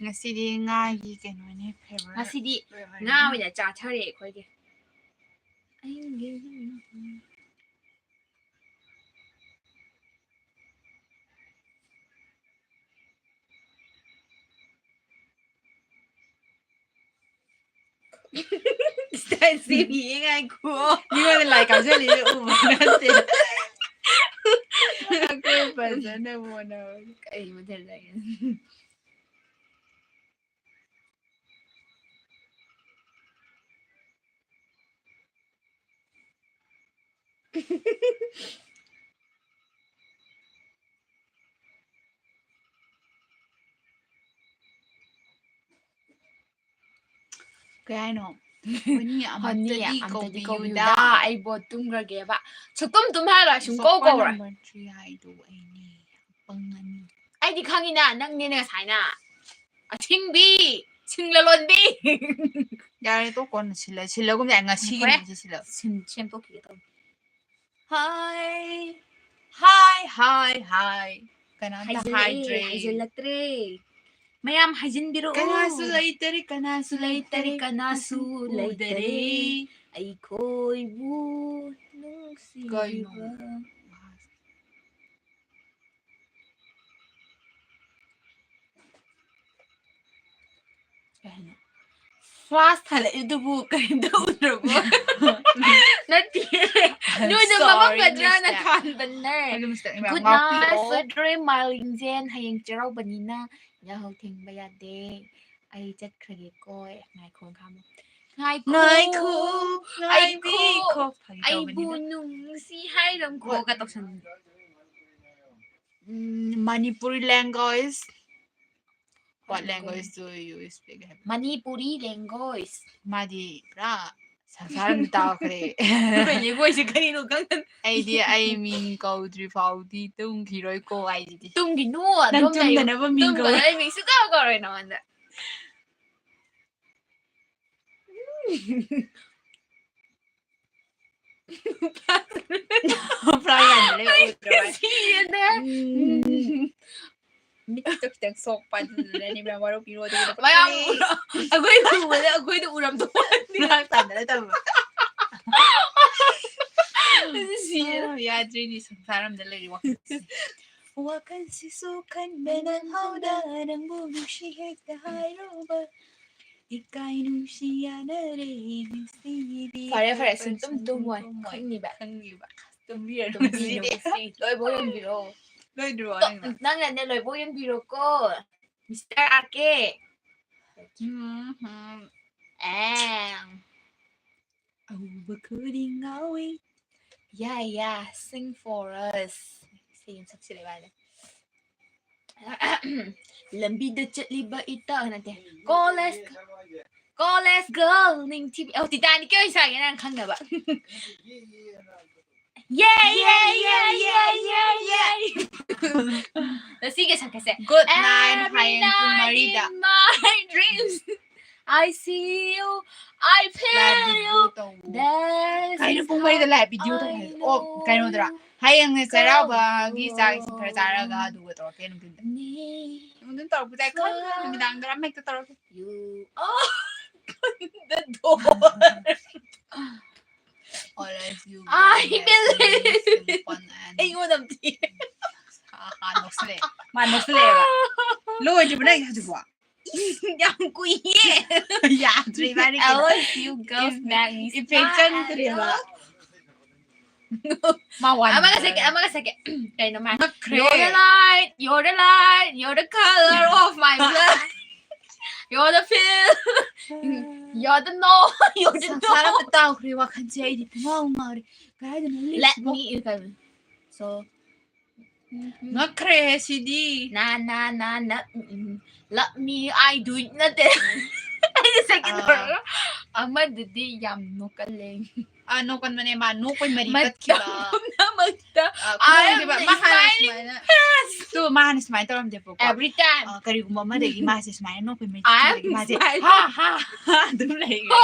ꯉꯁꯤꯗꯤ ꯉꯥꯒꯤ ꯀꯩꯅꯣꯅꯦ, favourite꯫ ꯉꯁꯤꯗꯤ ꯉꯥ ꯑꯣꯏꯅ ꯆꯥꯊꯔꯦ ꯑꯩꯈꯣꯏꯒꯤ꯫ ꯀꯟꯁꯤꯕꯤꯌꯦ ꯉꯥꯏꯈꯣ꯫ ꯃꯤꯉꯣꯟꯗ ꯂꯥꯏ ꯀꯥꯞꯁꯤꯜꯂꯤꯁꯦ ꯎꯕ ꯅꯠꯇꯦ꯫ ꯑꯩꯈꯣꯏ ꯐꯖꯅ ꯃꯣꯟꯅ ꯀꯩ ꯃꯊꯦꯜ ꯂꯩꯒꯦ? ꯀꯩ ꯍꯥꯏꯅꯣ? ꯍꯣꯅꯤ, ꯑꯝꯇꯗꯤ ꯀꯧꯕꯤꯌꯨꯗ꯫ ꯑꯩꯕꯣ ꯇꯨꯝꯈ꯭ꯔꯒꯦꯕ꯫ ꯁꯨꯛꯇꯨꯝ ꯇꯨꯝ ꯍꯥꯏꯔꯣꯏ, ꯁꯨꯡꯀꯧ ꯀꯧꯔꯣꯏ꯫ ꯅꯝꯕꯔ ꯊ꯭ꯔꯤ ꯍꯥꯏꯗꯣ ꯑꯩꯅꯦ꯫ ꯄꯪꯉꯅꯤ꯫ ꯑꯩꯗꯤ ꯈꯪꯉꯤꯅ, ꯅꯪꯅꯦꯅ ꯉꯁꯥꯏꯅ꯫ ꯑꯊꯤꯡꯕꯤ, ꯁꯤꯡ ꯂꯂꯣꯟꯕꯤ꯫ ꯌꯥꯔꯦ, ꯇꯣꯛ, ꯀꯣꯟꯅ ꯁꯤꯜꯂ-, ꯁꯤꯜꯂꯒꯨꯝ ꯌꯥꯏ, ꯉꯁꯤꯒꯤ ꯉꯥꯏꯈꯣꯍꯦ꯫ ꯅꯨꯃꯤꯠꯁꯦ ꯁꯤꯜꯂ꯫ ꯁꯤꯟ-, ꯁꯦꯝꯗꯣꯛꯈꯤꯒꯦ ꯇꯧꯅꯤ꯫ ꯍꯥꯏ, ꯍꯥꯏ, ꯍꯥꯏ, ꯍꯥꯏ꯫ ꯀꯅꯥꯝꯇ ꯍꯥꯏꯖꯤꯜꯂꯛꯑꯦ, ꯍꯥꯏꯗ꯭ꯔꯦ꯫ ꯍꯥꯏꯖꯤꯜꯂꯛꯇ꯭ꯔꯦ꯫ ꯃꯌꯥꯝ ꯍꯥꯏꯖꯤꯟꯕꯤꯔꯛꯑꯣ꯫ ꯀꯅꯥꯁꯨ ꯂꯩꯇꯔꯦ, ꯀꯅꯥꯁꯨ ꯂꯩꯇꯔꯦ, ꯂꯩꯇꯔꯦ, ꯀꯅꯥꯁꯨ ꯀꯅꯥꯁꯨ ꯎꯗꯔꯦ꯫ ꯎꯗꯔꯦ꯫ ꯑꯩꯈꯣꯏꯕꯨ ꯅꯨꯡꯁꯤꯕꯤꯕ꯫ ꯀꯩꯅꯣ? ꯀꯩ ꯍꯥꯏꯅꯣ? ꯐ꯭ꯂꯥꯁ ꯊꯥꯜꯂꯛꯏꯗꯨꯕꯨ ꯀꯔꯤꯝꯇ ꯎꯗ꯭ꯔꯕꯣ? ꯅꯠꯇꯤꯌꯦ꯫ I'm ꯅꯣꯏꯗ sorry, ꯃꯝꯃꯝꯒꯗ꯭ꯔꯅ mister꯫ ꯊꯥꯟꯕꯅꯦ꯫ ꯑꯩꯁꯨ mister ꯅꯤ ꯃꯌꯥꯝ Good night, ꯉꯥꯛꯄꯤꯔꯛꯑꯣ꯫ Sweet dream, ꯃꯥꯂꯦꯝꯖꯦꯟ꯫ ꯍꯌꯦꯡ ꯆꯩꯔꯥꯎꯕꯅꯤꯅ ꯌꯥꯍꯧ ꯊꯦꯡꯕ ꯌꯥꯗꯦ꯫ ꯑꯩ ꯆꯠꯈ꯭ꯔꯒꯦꯀꯣ꯫ ꯉꯥꯏꯈꯣ, ꯈꯥꯝꯃꯣ꯫ ꯉꯥꯏꯈꯣ꯫ ꯉꯥꯏꯈꯣ, ꯑꯩꯈꯣ, ꯉꯥꯏꯕꯤꯈꯣ꯫ ꯐꯥꯒꯤ ꯑꯩꯕꯨ ꯇꯧꯕꯅꯤꯗ꯫ ꯅꯨꯡꯁꯤ ꯍꯥꯏꯔꯝꯈꯣꯒ ꯇꯧꯁꯟ-, ꯎꯝ, Manipuri language. What language do you speak? Manipuri language꯫ ꯃꯥꯗꯤ ꯄꯨꯔꯥ ꯁꯪꯁꯥꯔ ꯑꯃꯗ ꯇꯥꯎꯈ꯭ꯔꯦ꯫ ꯑꯩꯈꯣꯏ language ꯁꯦ ꯀꯔꯤꯅꯣ ꯈꯪꯗꯦ꯫ ꯑꯩꯗꯤ ꯑꯩ ꯃꯤꯡ ꯀꯧꯗ꯭ꯔꯤ ꯐꯥꯎꯗꯤ ꯇꯨꯝꯈꯤꯔꯣꯏꯀꯣ ꯍꯥꯏꯁꯤꯗꯤ꯫ ꯇꯨꯝꯈꯤꯅꯨ, ꯅꯪ ꯑꯗꯨꯝ ꯂꯩꯌꯨ꯫ ꯇꯨꯝꯗꯅꯕ ꯃꯤꯡ ꯇꯨꯝꯕ ꯀꯧꯔꯣꯏ꯫ ꯑꯩ ꯃꯤꯡ ꯁꯨꯀꯧ ꯀꯧꯔꯣꯏ ꯅꯉꯣꯟꯗ꯫ ꯄꯨꯔꯥ ꯌꯥꯗ꯭ꯔꯦ, ꯑꯩ ꯎꯗ꯭ꯔꯕ꯫ ꯁꯤꯔꯦꯗ꯫ ꯎꯝ꯫ ꯃꯤꯠꯇꯣ ꯈꯤꯇꯪ ꯁꯣꯛꯄ, ꯑꯗꯨꯗꯨꯅꯅꯦ ꯃꯌꯥꯝ ꯋꯥꯔꯧꯕꯤꯔꯣ, ꯑꯗꯨꯒꯤꯗꯃꯛꯇ꯫ ꯃꯌꯥꯝ ꯎꯔ-, ꯑꯩꯈꯣꯏꯗ ꯎꯕꯗ ꯑꯩꯈꯣꯏꯗ ꯎꯔꯝꯗꯧ ꯃꯥꯜꯂꯦ꯫ ꯃꯤꯔꯥꯡ ꯇꯥꯟꯗꯅ ꯇꯧꯕ꯫ ꯑꯩꯗꯤ ꯁꯤꯔꯦꯗ꯫ ꯑꯣ, ꯌꯥꯗ꯭ꯔꯦꯅꯦ, ꯁꯪꯁꯥꯔ ꯑꯃꯗ ꯂꯩꯔꯤ ꯋꯥꯈꯜꯁꯦ꯫ ꯋꯥꯈꯜꯁꯤꯁꯨ ꯈꯟꯕ ꯅꯪꯍꯧꯗ, ꯅꯪꯕꯨ ꯅꯨꯡꯁꯤ ꯍꯦꯛꯇ ꯍꯥꯏꯔꯨꯕ꯫ ꯏꯀꯥꯏ ꯅꯨꯡꯁꯤ ꯌꯥꯅꯔꯦ ꯉꯁꯤꯗꯤ ꯐꯔꯦ, ꯐꯔꯦ, ꯇꯣꯛꯄ ꯁꯨꯝ ꯇꯨꯝ ꯇꯨꯝꯃꯣꯏ꯫ ꯁꯪꯒꯣꯝ ꯃꯣꯏ꯫ ꯈꯪꯅꯤꯕ꯫ ꯈꯪꯅꯤꯕ꯫ ꯇꯨꯝꯕꯤꯔꯅꯨ ꯇꯨꯝꯕꯤꯔꯅꯨ ꯉꯁꯤꯗꯤ꯫ ꯉꯁꯤ꯫ ꯂꯣꯏꯕꯧ ꯌꯦꯡꯕꯤꯔꯣ꯫ ꯂꯣꯏꯗ꯭ꯔꯣ ꯇꯣ-, ꯅꯪꯅ? ꯅꯪꯅꯅꯦ ꯂꯣꯏꯕꯧ ꯌꯦꯡꯕꯤꯔꯣꯀꯣ꯫ ꯃꯤꯁꯇꯔ ꯑꯥꯔ ꯀꯦ꯫ ꯎꯝ, ꯎꯝ꯫ ꯑꯦ꯫ ꯑꯎꯕ ꯈꯨꯗꯤꯡ ꯉꯥꯎꯏ꯫ Yeah, yeah, sing for us. ꯏꯁꯩ ꯑꯃ ꯁꯛꯁꯤꯔ ꯏꯕꯥꯅꯤ꯫ ꯂꯝꯕꯤꯗ ꯆꯠꯂꯤꯕ ꯏꯇꯥꯎ ꯅꯠꯇꯦ꯫ College, college girl ꯅꯤꯡꯊꯤꯕꯤ꯫ ꯑꯧ, ꯇꯤꯇꯥꯅꯤꯛꯀꯤ ꯑꯣꯏꯅ ꯁꯥꯒꯦ ꯅꯪ ꯈꯪꯅꯕ꯫ Yeah, yeah, yeah, yeah, yeah, yeah. ꯉꯁꯤꯒꯤ ꯁꯛꯀꯁꯦ꯫ Good night, Every ꯍꯌꯦꯡ ꯄꯨꯡ night ꯃꯔꯤꯗ꯫ In my dreams, I see you, I feel Live you. video ꯇꯧꯕ꯫ That's ꯀꯩꯅꯣ ꯄꯨꯡ ꯃꯔꯤꯗ live video ꯇꯧꯕ ꯍꯥꯏꯁꯦ? ꯑꯣ, ꯀꯩꯅꯣꯗꯨꯔꯥ? ꯍꯌꯦꯡꯅꯦ ꯆꯩꯔꯥꯎꯕꯒꯤ ꯆꯥꯛ ꯏꯁꯤꯡ ꯈꯔ ꯆꯥꯔꯒ ꯑꯗꯨꯒ ꯇꯧꯔꯛꯀꯦ ꯅꯨꯡꯊꯤꯟꯗ꯫ ꯅꯨꯡꯊꯤꯟ ꯇꯧꯔꯛꯄꯗꯤ ꯑꯩ ꯈꯪꯗꯦ, ꯅꯨꯃꯤꯗꯥꯡꯗ ꯑꯃ ꯍꯦꯛꯇ ꯇꯧꯔꯛꯀꯦ꯫ You open the door. Always you I go, believe. yes, you fun and ꯑꯩꯉꯣꯟꯗ ꯑꯝ ꯊꯤ꯫ ꯍꯥ, ꯍꯥ, ꯅꯣꯛꯁꯤꯜꯂꯛꯑꯦ꯫ ꯃꯥ ꯅꯣꯛꯁꯤꯜꯂꯛꯑꯦꯕ꯫ ꯂꯣꯏꯗ꯭ꯔꯤꯕ ꯅꯪ ꯍꯧꯖꯤꯛꯐꯥꯎ? ꯌꯥꯝ ꯀꯨꯏꯌꯦ꯫ ꯌꯥꯗ꯭ꯔꯦ ꯏꯕꯥꯅꯤ ꯀꯩꯅꯣ꯫ L S U girls make me Infection ꯊꯣꯛꯑꯦꯕ꯫ ꯃꯥ ꯋꯥꯅꯤ꯫ ꯑꯃꯒ ꯁꯦꯀꯦ, ꯑꯃꯒ ꯁꯦꯀꯦ꯫ ꯀꯩꯅꯣ ꯃꯥ? ꯉꯛꯈ꯭ꯔꯦ꯫ You're the light, you're the light, you're the color of my blood. You're the feel. You're the no, you're the no. ꯁꯪꯁꯥꯔ ꯑꯃ ꯇꯥꯎꯈ꯭ꯔꯦ ꯋꯥꯈꯜꯁꯦ, ꯑꯩꯗꯤ ꯄꯨꯡꯉꯥꯎ ꯉꯥꯎꯔꯦ꯫ ꯀꯗꯥꯏꯗꯅꯣ Let ꯂꯩꯔꯤꯁꯤꯕꯣ? me ꯀꯩꯅꯣ? So ꯉꯛꯈ꯭ꯔꯦ CD. Na na na na, mm, mm. Let me, I do it ꯅꯠꯇꯦ꯫ ꯑꯩꯅ ꯁꯦꯀꯦꯟ ꯑꯥ꯫ ꯇꯧꯔꯒ ꯑꯃꯗꯨꯗꯤ ꯌꯥꯝ ꯅꯣꯛꯀꯜꯂꯦ꯫ ꯑꯥ, ꯅꯣꯛꯀꯟꯕꯅꯦ ꯃꯥ, ꯅꯣꯛꯄꯩ ꯃꯔꯤ ꯃꯇꯝ ꯇꯠꯈꯤꯕ꯫ ꯄꯨꯝꯅꯃꯛꯇ ꯑꯥ, I am ꯈꯪꯗꯦꯕ, ꯃꯥ ꯍꯥꯟꯅ smiling ꯁꯨꯃꯥꯏꯅ, face. ꯇꯨ, ꯃꯥ ꯍꯥꯟꯅ ꯁꯨꯃꯥꯏꯅ ꯇꯧꯔꯝꯗꯦꯕꯀꯣ꯫ Every time. ꯑꯥ, ꯀꯔꯤꯒꯨꯝꯕ ꯑꯃꯗꯒꯤ ꯃꯥꯁꯦ ꯁꯨꯃꯥꯏꯅ ꯅꯣꯛꯄꯩ ꯃꯔꯤ I am ꯇꯠꯈꯤꯕꯗꯒꯤ ꯃꯥꯁꯦ, smiling. "ꯍꯥ, ꯍꯥ, ꯍꯥ," ꯑꯗꯨꯝ ꯂꯩꯈ꯭ꯔꯦ꯫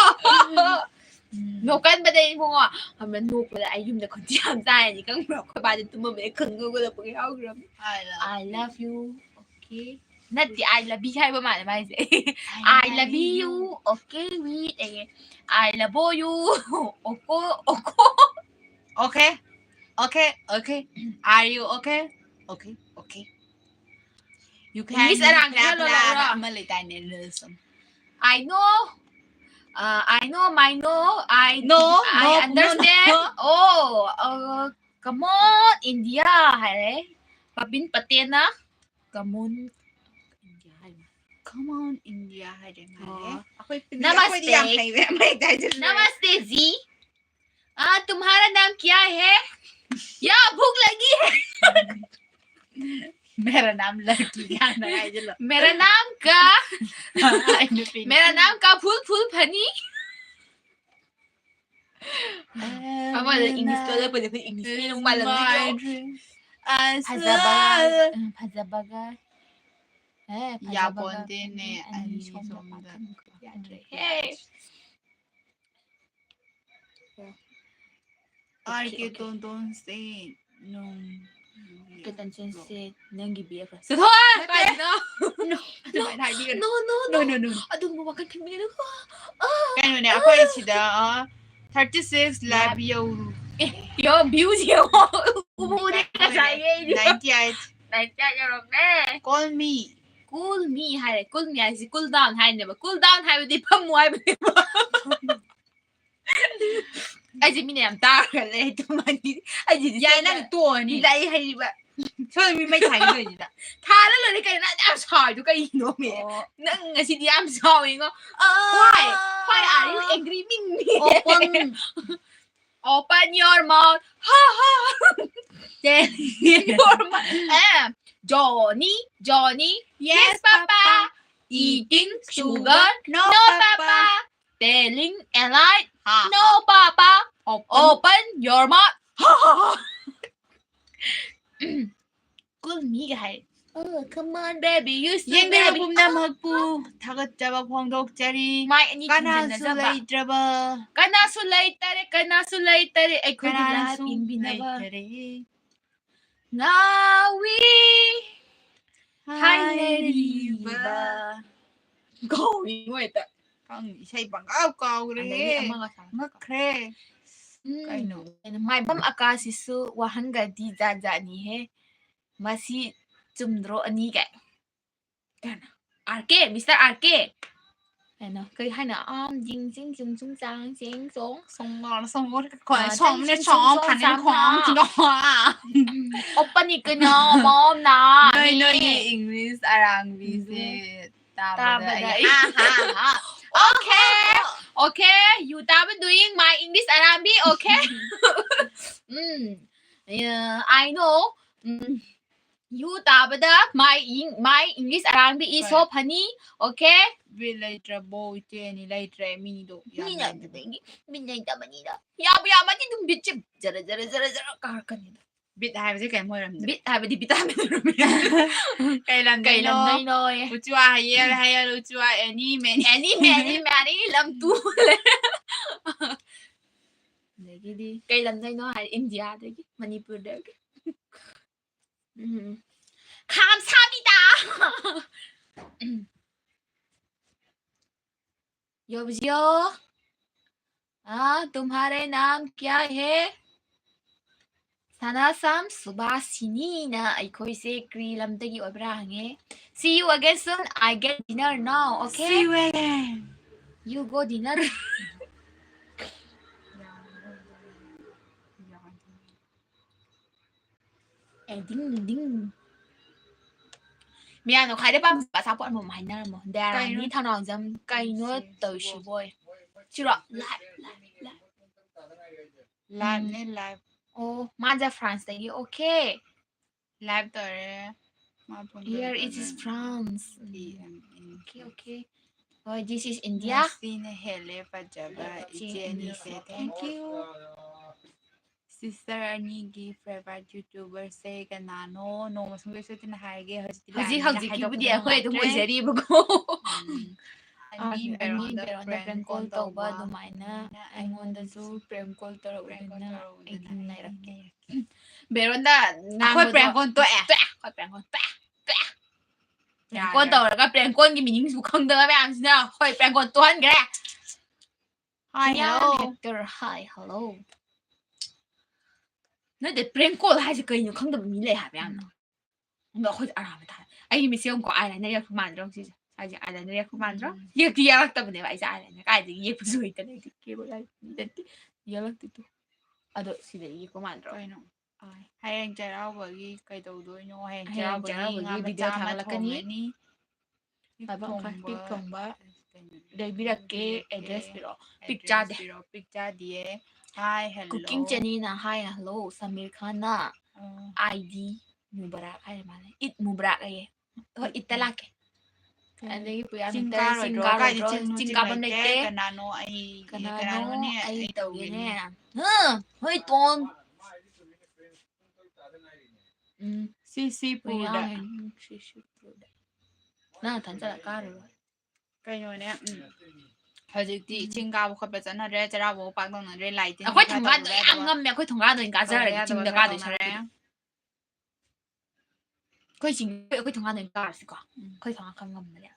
ꯎꯝ꯫ ꯅꯣꯛꯀꯟꯕꯗ ꯏꯕꯨꯡꯉꯣ, ꯑꯃ ꯅꯣꯛꯄꯗ ꯑꯩ ꯌꯨꯝꯗ ꯈꯣꯟꯊꯤ ꯌꯥꯝ ꯆꯥꯏꯅꯤ ꯈꯪꯕ꯭ꯔꯣ? ꯑꯩꯈꯣꯏ ꯕꯥꯗꯤ ꯇꯨꯝꯃꯝꯃꯦ, ꯈꯪ ꯍꯧꯒꯠꯂꯛꯄꯒ ꯌꯥꯎꯈ꯭ꯔꯕꯅꯤ꯫ I love I you. love you. Okay. ꯅꯠꯇꯦ, I love you ꯍꯥꯏꯕ ꯃꯥꯜꯂꯦ ꯃꯥꯏꯁꯦ꯫ I I love you. Okay, wait. A, I love you. Okay, okay. Okay. Okay, okay. Are you okay? Okay, okay. You can English ꯑꯔꯥꯡ ꯈꯔ blah, blah, ꯂꯣꯜꯂꯛꯎꯔꯣ? ꯑꯃ ꯂꯩꯗꯥꯏꯅꯦ, reels ꯑꯃ꯫ I know, uh, I know, my know, I No, I no, no, understand. no. Oh, uh, come on, India ꯍꯥꯏꯔꯦ꯫ ꯄꯕꯤꯟ ꯄꯇꯦꯜꯅ come on, India ꯍꯥꯏꯔꯦ꯫ Come on, India ꯍꯥꯏꯔꯦ ꯃꯥꯜꯂꯦ꯫ ꯑꯣ꯫ ꯑꯩꯈꯣꯏ Namaste. ꯑꯩꯈꯣꯏꯗꯤ ꯌꯥꯝ ꯍꯩꯔꯦ, ꯑꯃ ꯍꯦꯛꯇ ꯍꯥꯏꯖꯤꯜꯂꯦ꯫ नमस्ते जी। आ, तुम्हारा नाम क्या है? या भूख लगी है। मेरा नाम लड़की ध्यान लगाइए लो। मेरा नाम का आई नो फील। मेरा नाम का फूल फूल फनी। अब इंग्लिश तो ले पहले फिर इंग्लिश में लोग मालूम नहीं क्यों। फजाबागा, फजाबागा। 예, 야, 뭔데네. 아니, 좀 해. 알게 돈 돈세. No. 그땐 sense 는 기비에 그랬어. 더! 빨리 나. No. No. No, no, No, no. no, no. 아, 너무 막 같은 게 Kaya ne, ako yung sida, ah, thirty-six, lab yung 요 뮤지엄 우보니까 자예 ninety-eight. 날짜 여러분의 Call me. Cool me 할 Cool me 아니지 cool down 하이네요. Cool down 하이네요. 밤뭐 하이네요. 아직 미네 안 따라갈래. 또 많이 아직 Ya, nang tuon ni. Dahil halimbawa, So, may may tayo doon, di ba? Tala lang kayo na ang sabi kayo no me. Oh, Nang nga si Diam sabi nga, why? Why are you angry with me? Open. Open your mouth. Ha ha. Then, Your mouth. Eh, Johnny, Johnny. Yes, Papa. Eating sugar. No, No, Papa. Telling a lie. Ha. No, Papa. Open. Open your mouth. Ha ha ha. Cool me 가 해. Oh, come on, baby. You still Yeng na baby. pum na magpu. Tagat jaba pong dok jari. My any Kana kinjin na sulay zaba. Draba. Kana sulay tare, kana sulay tare. Ay, could Kana not in sulay binaba. Draba. Ngawi. Hi, Neriba. Going with that. Ang isa'y bang aw kaw Ang re. ang mga sa. Makre. Mm. Kaino. And my bam akasisu wahanga di jaja ni he. Masi chumdro ani kai. Kana. Arke, Mister Arke. ꯀꯩꯅꯣ, ꯀꯩ ꯍꯥꯏꯅꯣ? ꯑꯥꯝ, ꯖꯤꯡ, ꯖꯤꯡ, ꯖꯨꯡ, ꯖꯨꯡ, ꯖꯥꯡ, ꯖꯦꯡ, ꯖꯣꯡ꯫ ꯁꯣꯡ ꯉꯥꯎꯅ ꯁꯣꯡ ꯃꯣꯔ ꯀꯣꯟ ꯑꯥ, ꯁꯣꯡ ꯇꯤꯡ, ꯅꯦ ꯇꯤꯡ, ꯁꯣꯡ ꯁꯣꯡ, ꯈꯥꯅꯦ ꯁꯥꯝ, ꯈꯣꯡ ꯁꯥꯝ꯫ ꯇꯤꯡ ꯈꯣꯡ꯫ ꯑꯣꯄꯅꯤ ꯀꯩꯅꯣ, ꯃꯣꯝꯅ꯫ ꯅꯣꯏ ꯅꯣꯏꯒꯤ English ꯑꯔꯥꯡꯕꯤꯁꯦ ꯇꯥꯕꯗ ꯇꯥꯕꯗ ꯑꯩ ꯑꯩ ꯍꯥ ꯍꯥ ꯍꯥ꯫ Okay, okay, you ꯇꯥꯕ doing my English ꯑꯔꯥꯡꯕꯤ, okay? Um, yeah, I know. Um, you ꯇꯥꯕꯗ my Eng-, my English ꯑꯔꯥꯡꯕꯤ is so funny, okay? ꯕꯤꯠ ꯂꯩꯇ꯭ꯔꯕꯣ ꯏꯆꯦꯅꯤ? ꯂꯩꯇ꯭ꯔꯦ, ꯃꯤꯗꯣ ꯌꯥꯝ ꯃꯤꯅ ꯂꯩꯇ꯭ꯔꯦ꯫ ꯑꯗꯨꯗꯒꯤ ꯃꯤꯅ ꯂꯩꯇꯕꯅꯤꯗ꯫ ꯌꯥꯕꯨ ꯌꯥꯝꯃꯗꯤ ꯑꯗꯨꯝ ꯕꯤꯠꯁꯦ ꯖꯔ ꯖꯔ ꯖꯔ ꯖꯔ ꯀꯥꯔꯛꯀꯅꯤꯗ꯫ ꯕꯤꯠ ꯍꯥꯏꯕꯁꯦ ꯀꯩꯝ ꯑꯣꯏꯔꯝꯗ꯭ꯔꯦ꯫ ꯕꯤꯠ ꯍꯥꯏꯕꯗꯤ vitamin ꯀꯩ ꯂꯝꯗꯩꯅꯣ? ꯀꯩ ꯂꯝꯗꯩꯅꯣꯌꯦ? ꯎꯆꯨ ꯍꯌꯦꯜ ꯍꯌꯦꯜ ꯎꯆꯨ ꯑꯦꯅꯤ ꯃꯦꯅꯤ꯫ ꯑꯦꯅꯤ ꯃꯦꯅꯤ ꯃꯦꯅꯤ ꯂꯝ ꯇꯨ꯫ ꯑꯗꯒꯤꯗꯤ ꯀꯩ ꯂꯝꯗꯩꯅꯣ ꯍꯥꯏ, ꯏꯟꯗꯤꯌꯥꯗꯒꯤ, ꯃꯅꯤꯄꯨꯔꯗꯒꯤ꯫ ꯎꯝ꯫ ꯈꯥꯝ ꯁꯥꯕꯤꯗ꯫ ꯎꯝ꯫ ꯌꯣꯕꯖꯤꯌꯣ, ꯑꯥ, ꯇꯨꯝꯍꯥꯔꯦ ꯅꯥꯝ ꯀ꯭ꯌꯥ ꯍꯦ? ꯁꯅꯥꯁꯝ ꯁꯨꯕꯥꯁꯤꯅꯤꯅ ꯑꯩꯈꯣꯏꯁꯦ ꯀ꯭ꯔꯤ ꯂꯝꯗꯒꯤ ꯑꯣꯏꯕ꯭ꯔꯥ ꯍꯪꯉꯦ꯫ See you again soon. I get dinner now, okay? See you again. You go dinner. ꯑꯦ, ꯗꯤꯡ, ꯗꯤꯡ꯫ ꯃꯌꯥꯝꯅ ꯈ꯭ꯋꯥꯏꯗꯩ ꯄꯥꯝꯖꯕ ꯑꯆꯥꯄꯣꯠ ꯑꯃꯃꯝ ꯍꯥꯏꯅꯔꯝꯃꯣ꯫ ꯗꯌꯥꯔꯥꯅꯤ, ꯀꯩꯅꯣ? ꯊꯧꯅꯥꯎꯖꯝ, ꯀꯩꯅꯣ ꯁꯤ꯫ ꯇꯧꯔꯤꯁꯤꯕꯣꯏ? ꯁꯤꯔꯣ? Live, live, live. Live ꯅꯦ, live. ꯑꯣ, ꯃꯥꯁꯦ France ꯇꯒꯤ꯫ Okay. Live ꯇꯧꯔꯦ꯫ ꯃꯥ phone Here ꯇꯧꯔꯛꯄ it is ꯅꯪ꯫ France. E M N. Okay, okay. ꯍꯣꯏ, this is India. ꯉꯁꯤꯅ ꯍꯦꯜꯂꯦ ꯐꯖꯕ ꯏꯆꯦ ꯏꯆꯦ ꯑꯅꯤꯁꯦ꯫ ꯑꯅꯤꯁꯦ꯫ Thank you. Sister ꯑꯅꯤꯒꯤ favorite YouTuber ꯁꯦ ꯀꯅꯥꯅꯣ? ꯅꯣꯡꯃ ꯁꯨꯡꯁꯣꯏ ꯁꯣꯏꯗꯅ ꯍꯥꯏꯔꯒꯦ꯫ ꯍꯧꯖꯤꯛꯇꯤ ꯍꯧꯖꯤꯛ ꯂꯥꯛꯑꯕꯅꯤꯅ ꯍꯧꯖꯤꯛꯀꯤꯕꯨꯗꯤ ꯍꯥꯏꯗꯣꯛꯄꯗꯤ ꯑꯩꯈꯣꯏ ꯑꯗꯨꯝ ꯅꯨꯡꯉꯥꯏꯇ꯭ꯔꯦ꯫ ꯑꯣꯏꯖꯔꯤꯕꯀꯣ꯫ ꯎꯝ꯫ ꯑꯥ, ꯑꯅꯤ ꯑꯅꯤ ꯕꯦꯔꯣꯟꯗ ꯕꯦꯔꯣꯟꯗ prank prank call call ꯇꯧꯕ ꯇꯧꯕ ꯑꯗꯨꯃꯥꯏꯅ ꯑꯗꯨꯃꯥꯏꯅ ꯑꯩꯉꯣꯟꯗꯁꯨ ꯑꯩꯉꯣꯟꯗꯁꯨ prank call prank call ꯇꯧꯔꯛꯎꯗꯅ ꯇꯧꯔꯛꯎꯗꯅ ꯑꯩ ꯑꯩ ꯊꯦꯡꯅꯔꯛꯀꯦ꯫ ꯊꯦꯡꯅꯔꯛꯀꯦ꯫ ꯕꯦꯔꯣꯟꯗ ꯑꯩꯈꯣꯏ ꯉꯥꯡꯕꯗꯣ prank call ꯇꯣꯛꯑꯦ꯫ ꯇꯣꯛꯑꯦ, ꯑꯩꯈꯣꯏ prank call ꯇꯣꯛꯑꯦ, ꯇꯣꯛꯑꯦ꯫ Prank call ꯌꯥꯔꯦ꯫ ꯇꯧꯔꯒ prank call ꯒꯤ meaning ꯁꯨ ꯈꯪꯗꯕ ꯃꯌꯥꯝꯁꯤꯅ ꯑꯩꯈꯣꯏ prank call ꯇꯣꯛꯍꯟꯈ꯭ꯔꯦ꯫ Hi, Sonia hello. Hectare, hi, hello. ꯅꯠꯇꯦ, prank call ꯍꯥꯏꯁꯦ ꯀꯩꯅꯣ ꯈꯪꯗꯕ ꯃꯤ ꯂꯩ ꯍꯥꯏꯕ ꯌꯥꯝꯅ꯫ ꯑꯗꯣ ꯑꯩꯈꯣꯏꯗꯤ ꯑꯔꯥꯟꯕ ꯇꯥꯔꯦ꯫ ꯑꯩꯒꯤ ꯃꯤꯠꯁꯦ ꯌꯦꯡꯉꯨꯀꯣ, eyeliner ꯌꯥꯝ ꯃꯥꯟꯗ꯭ꯔꯣ ꯁꯤꯁꯦ? ꯍꯥꯏꯁꯦ ꯑꯥꯏꯂꯥꯏꯅꯔ ꯌꯦꯛꯄ ꯃꯥꯟꯗ꯭ꯔꯣ? ꯎꯝ꯫ ꯌꯦꯛꯇꯤ ꯌꯦꯛꯂꯛꯇꯕꯅꯦꯕ ꯑꯩꯁꯦ ꯑꯥꯏꯂꯥꯏꯅꯔ꯫ ꯀꯥꯏꯗꯒꯤ ꯌꯦꯛꯄꯁꯨ ꯍꯩꯇꯅ ꯑꯩꯗꯤ ꯀꯦꯕ ꯂꯥꯏꯔꯤꯛ ꯅꯠꯇꯦ꯫ ꯌꯦꯛꯂꯛꯇꯦ ꯇꯨ꯫ ꯑꯗꯣ ꯁꯤꯗꯗꯤ ꯌꯦꯛꯄ ꯃꯥꯟꯗ꯭ꯔꯣ? ꯀꯩꯅꯣ? ꯑꯥꯏ꯫ ꯍꯌꯦꯡ ꯆꯩꯔꯥꯎꯕꯒꯤ ꯀꯩꯗꯧꯗꯣꯏꯅꯣ? ꯍꯌꯦꯡ ꯍꯌꯦꯡ ꯆꯩꯔꯥꯎꯕꯒꯤ ꯆꯩꯔꯥꯎꯕꯒꯤ ꯉꯥ video ꯃꯆꯥ ꯑꯃ ꯊꯥꯒꯠꯂꯛꯀꯅꯤ꯫ ꯊꯣꯡꯉꯅꯤ꯫ ꯄꯤꯛ ꯊꯥꯕ ꯑꯃ ꯈꯔ ꯊꯣꯡꯕ, ꯄꯤꯛ ꯊꯣꯡꯕ꯫ ꯀꯩꯅꯣ, ꯂꯩꯕꯤꯔꯛꯀꯦ, ꯂꯩꯕꯤꯔꯛꯀꯦ꯫ Address ꯄꯤꯔꯛꯑꯣ꯫ Picture ꯗꯤ꯫ Address ꯄꯤꯔꯛꯑꯣ, picture ꯗꯤꯌꯦ꯫ Hi, hello꯫ Cooking Jenny ꯅ hi, hello꯫ ꯁꯃꯤꯔ ꯈꯥꯟꯅ ꯑꯥ꯫ ID ꯃꯨꯕꯥꯔꯛ ꯍꯥꯏꯔ ꯃꯥꯜꯂꯦ꯫ ꯏꯗ ꯃꯨꯕꯥꯔꯛ ꯑꯌꯦ꯫ ꯍꯣꯏ, ꯏꯗ ꯇ ꯎꯝ꯫ ꯂꯥꯛꯀꯦ꯫ ꯀꯩꯅꯣ? ꯑꯗꯒꯤ ꯄꯨꯌꯥ ꯆꯤꯡ ꯃꯤꯇꯔ, ꯆꯤꯡ ꯀꯥꯔꯣꯏꯗ꯭ꯔꯣ? ꯀꯥꯔꯣꯏꯗ꯭ꯔꯣ? ꯀꯥꯏꯗ ꯆꯤꯡ ꯆꯤꯡ ꯆꯤꯡ ꯀꯥꯐꯝ ꯂꯩꯇꯦ? ꯂꯩꯇꯦ꯫ ꯀꯅꯥꯅꯣ? ꯑꯩ, ꯀꯅꯥꯅꯣ? ꯀꯅꯥꯅꯣꯅꯦ? ꯑꯩ ꯑꯩ ꯇꯧꯒꯦꯅꯦ꯫ ꯇꯧꯒꯦꯅꯦ꯫ ꯍꯥ? ꯍꯣꯏ, ꯇꯣꯟ꯫ ꯎꯝ꯫ ꯁꯤ, ꯁꯤ ꯄꯨꯔꯗ꯫ ꯃꯌꯥꯡ ꯁꯤ, ꯁꯤ ꯄꯨꯔꯗ꯫ ꯅꯪ ꯅꯊꯟ ꯆꯠꯂ ꯀꯥꯔꯨꯔꯣ꯫ ꯀꯩꯅꯣꯅꯦ, ꯎꯝ꯫ ꯍꯧꯖꯤꯛꯇꯤ ꯎꯝ꯫ ꯆꯤꯡ ꯀꯥꯕ ꯈꯣꯠꯄ ꯆꯠꯅꯗ꯭ꯔꯦ, ꯆꯩꯔꯥꯎꯕ ꯄꯥꯛ ꯇꯧꯅꯗ꯭ꯔꯦ, ꯂꯥꯏ ꯇꯤꯟ ꯑꯩꯈꯣꯏ ꯈꯔ ꯊꯣꯡꯒꯥꯟꯗꯣ ꯇꯧꯕ ꯌꯥꯝ ꯌꯥꯗꯕ꯫ ꯉꯝꯃꯦ, ꯑꯩꯈꯣꯏ ꯊꯣꯡꯒꯥꯟꯗꯣ ꯑꯣꯏꯅ ꯇꯧꯕ ꯀꯥꯖꯔꯒꯦ, ꯌꯥꯗꯕ ꯆꯤꯡꯗ ꯈꯔ ꯀꯥꯗꯣꯏ ꯇꯧꯅꯔꯦ꯫ ꯁꯔꯨꯛꯄꯨꯗꯤ꯫ ꯑꯩꯈꯣꯏ ꯆꯤꯡ, ꯑꯩꯈꯣꯏ ꯊꯣꯡꯒꯥꯟꯗ ꯑꯣꯏꯅ ꯀꯥꯔꯁꯤꯀꯣ꯫ ꯎꯝ꯫ ꯑꯩꯈꯣꯏ ꯊꯣꯡꯒꯥꯟ ꯈꯔ ꯉꯝꯕꯅꯦ꯫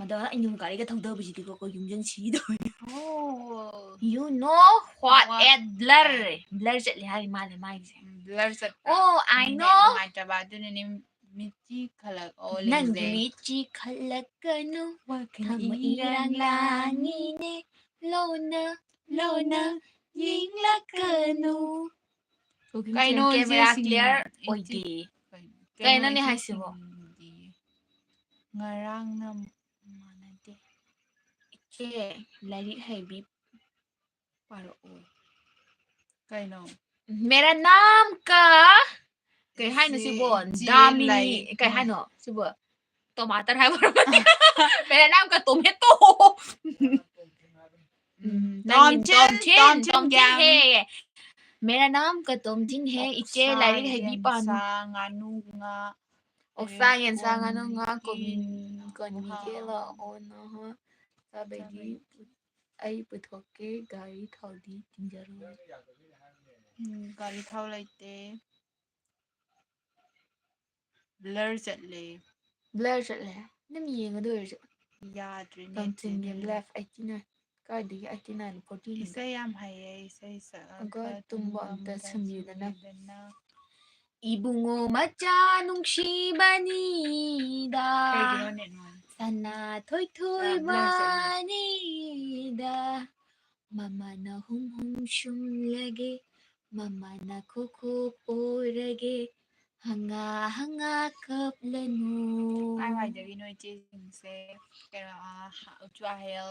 ꯃꯗ ꯑꯩꯅ ꯒꯥꯔꯤꯒ ꯊꯧꯗꯕꯁꯤꯗꯤꯀꯣ, ꯑꯩꯈꯣꯏ ꯌꯨꯝꯖꯟ ꯁꯤꯗꯧꯔꯦ꯫ ꯑꯣ꯫ You know what? What? At blur꯫ Blur ꯆꯠꯂꯦ ꯍꯥꯏꯔꯤ ꯃꯥꯜꯂꯦ ꯃꯥꯒꯤꯁꯦ꯫ ꯎꯝ, blur ꯆꯠꯄ꯭ꯔꯥ? Oh, I net know꯫ ꯅꯨꯡꯉꯥꯏꯇꯕ, ꯑꯗꯨꯅꯅꯦ ꯃꯤꯠꯁꯤ ꯈꯜꯂꯛ-, ꯑꯣ, ꯅꯪꯒꯤ ꯂꯦꯡꯖꯩ꯫ ꯃꯤꯠꯁꯤ ꯈꯜꯂꯛꯀꯅꯨ, ꯋꯥꯈꯜ ꯊꯃꯣꯏ ꯏꯔꯥꯡ ꯏꯔꯥꯡ ꯂꯥꯡꯉꯤꯅꯦ, ꯂꯣꯟꯅ, ꯂꯣꯟꯅ ꯂꯣꯟꯅ ꯌꯦꯡꯂꯛꯀꯅꯨ꯫ ꯌꯦꯡꯂꯛꯀꯅꯨ꯫ ꯀꯩꯅꯣ, camera ꯏꯆꯦꯁꯤꯡ-, clear ꯏꯆꯦ-, ꯑꯣꯏꯗꯦ꯫ ꯀꯩꯅꯣ, ꯀꯩꯅꯣꯅꯦ ꯍꯥꯏꯁꯤꯕꯣ? ꯏꯆꯦꯁꯤꯡꯗꯤ ꯉꯔꯥꯡꯅ ꯃꯥꯟꯅꯗꯦ꯫ ꯏꯆꯦ, ꯂꯥꯏꯔꯤꯛ ꯍꯩꯕꯤ ꯄꯥꯔꯛꯑꯣ꯫ ꯀꯩꯅꯣ? मेरा नाम का ꯀꯩ ꯍꯥꯏꯅꯣ ꯏꯆꯦ, ꯁꯤꯕꯣ? ꯏꯆꯦ ꯗꯥꯃꯤꯅꯤ, ꯂꯥꯏꯔꯤꯛ ꯀꯩ ꯍꯥꯏꯅꯣ ꯁꯤꯕꯣ? Tomato ꯍꯥꯏꯕ? मेरा नाम का tomato꯫ ꯎꯝ, ꯎꯝ, ꯅꯪꯒꯤ ꯇꯣꯝꯊꯤꯟ, ꯇꯣꯝꯊꯤꯟ, ꯇꯣꯝꯊꯤꯟ ꯇꯣꯝꯊꯤꯟ ꯒ꯭ꯌꯥꯟ꯫ ꯍꯦ꯫ मेरा नाम का ꯇꯣꯝꯊꯤꯟ ꯍꯦ, ꯏꯆꯦ ꯑꯣꯛꯁꯥ, ꯂꯥꯏꯔꯤꯛ ꯍꯩꯕꯤ ꯄꯥꯟ-, ꯌꯦꯟꯁꯥ, ꯉꯥꯅꯨ, ꯉꯥ, ꯑꯣꯛꯁꯥ, ꯌꯦꯟꯁꯥ, ꯉꯥꯅꯨ, ꯉꯥ, ꯀꯣꯕꯤ, ꯀꯣꯕꯤ, ꯀꯣꯕꯤ, ꯉꯥ, ꯀꯦꯂꯣ, ꯑꯣ, ꯅꯣ, ꯍꯣ꯫ ꯆꯥꯕꯩꯗꯤ ꯆꯥꯕꯩꯗꯤ꯫ ꯑꯩ ꯄꯨꯊꯣꯛꯀꯦ, ꯒꯥꯔꯤ ꯊꯥꯎꯗꯤ ꯇꯤꯡꯖꯔꯣꯏ꯫ ꯎꯝ, ꯒꯥꯔꯤ ꯊꯥꯎ ꯂꯩꯇꯦ꯫ Blur ꯆꯠꯂꯦ꯫ Blur ꯆꯠꯂꯦ? ꯑꯗꯨꯝ ꯌꯦꯡꯉꯗ ꯑꯣꯏꯔꯁꯨ꯫ ꯌꯥꯗ꯭ꯔꯦ, net ꯇꯣꯝꯊꯤꯟꯒꯤ ꯁꯦ꯫ Live eighty nine꯫ ꯀꯥꯏꯗꯒꯤ eighty nine, forty ꯅꯤ꯫ ꯏꯁꯩ ꯌꯥꯝ ꯍꯩꯌꯦ, ꯏꯁꯩ ꯁꯛꯑꯒ ꯑꯒ ꯇꯨꯝꯕ ꯇꯨꯝꯕ ꯑꯝꯇ ꯑꯝꯇ ꯁꯤꯟꯕꯤꯗꯅ꯫ ꯁꯤꯟꯕꯤꯗꯅ꯫ ꯏꯕꯨꯡꯉꯣ ꯃꯆꯥ ꯅꯨꯡꯁꯤꯕꯅꯤꯗ꯫ ꯀꯩꯒꯤꯅꯣ net ꯅꯨꯡꯉꯥꯏ-, ꯁꯅꯥ ꯊꯣꯏꯊꯣꯏꯕꯥꯅꯤꯗ ꯃꯃꯥꯅ ꯍꯨꯝ ꯍꯨꯝ ꯁꯨꯝꯂꯒꯦ, ꯃꯃꯥꯅ ꯈꯣ ꯈꯣ ꯄꯣꯔꯒꯦ, ꯍꯪꯉꯥ ꯍꯪꯉꯥ ꯀꯞꯂꯅꯨ꯫ ꯀꯥꯏꯋꯥꯏꯗꯒꯤꯅꯣ ꯏꯆꯦꯁꯤꯡꯁꯦ? ꯀꯩꯅꯣ, ꯑ, ꯍ-, ꯎꯆꯨ ꯑꯍꯦꯜ꯫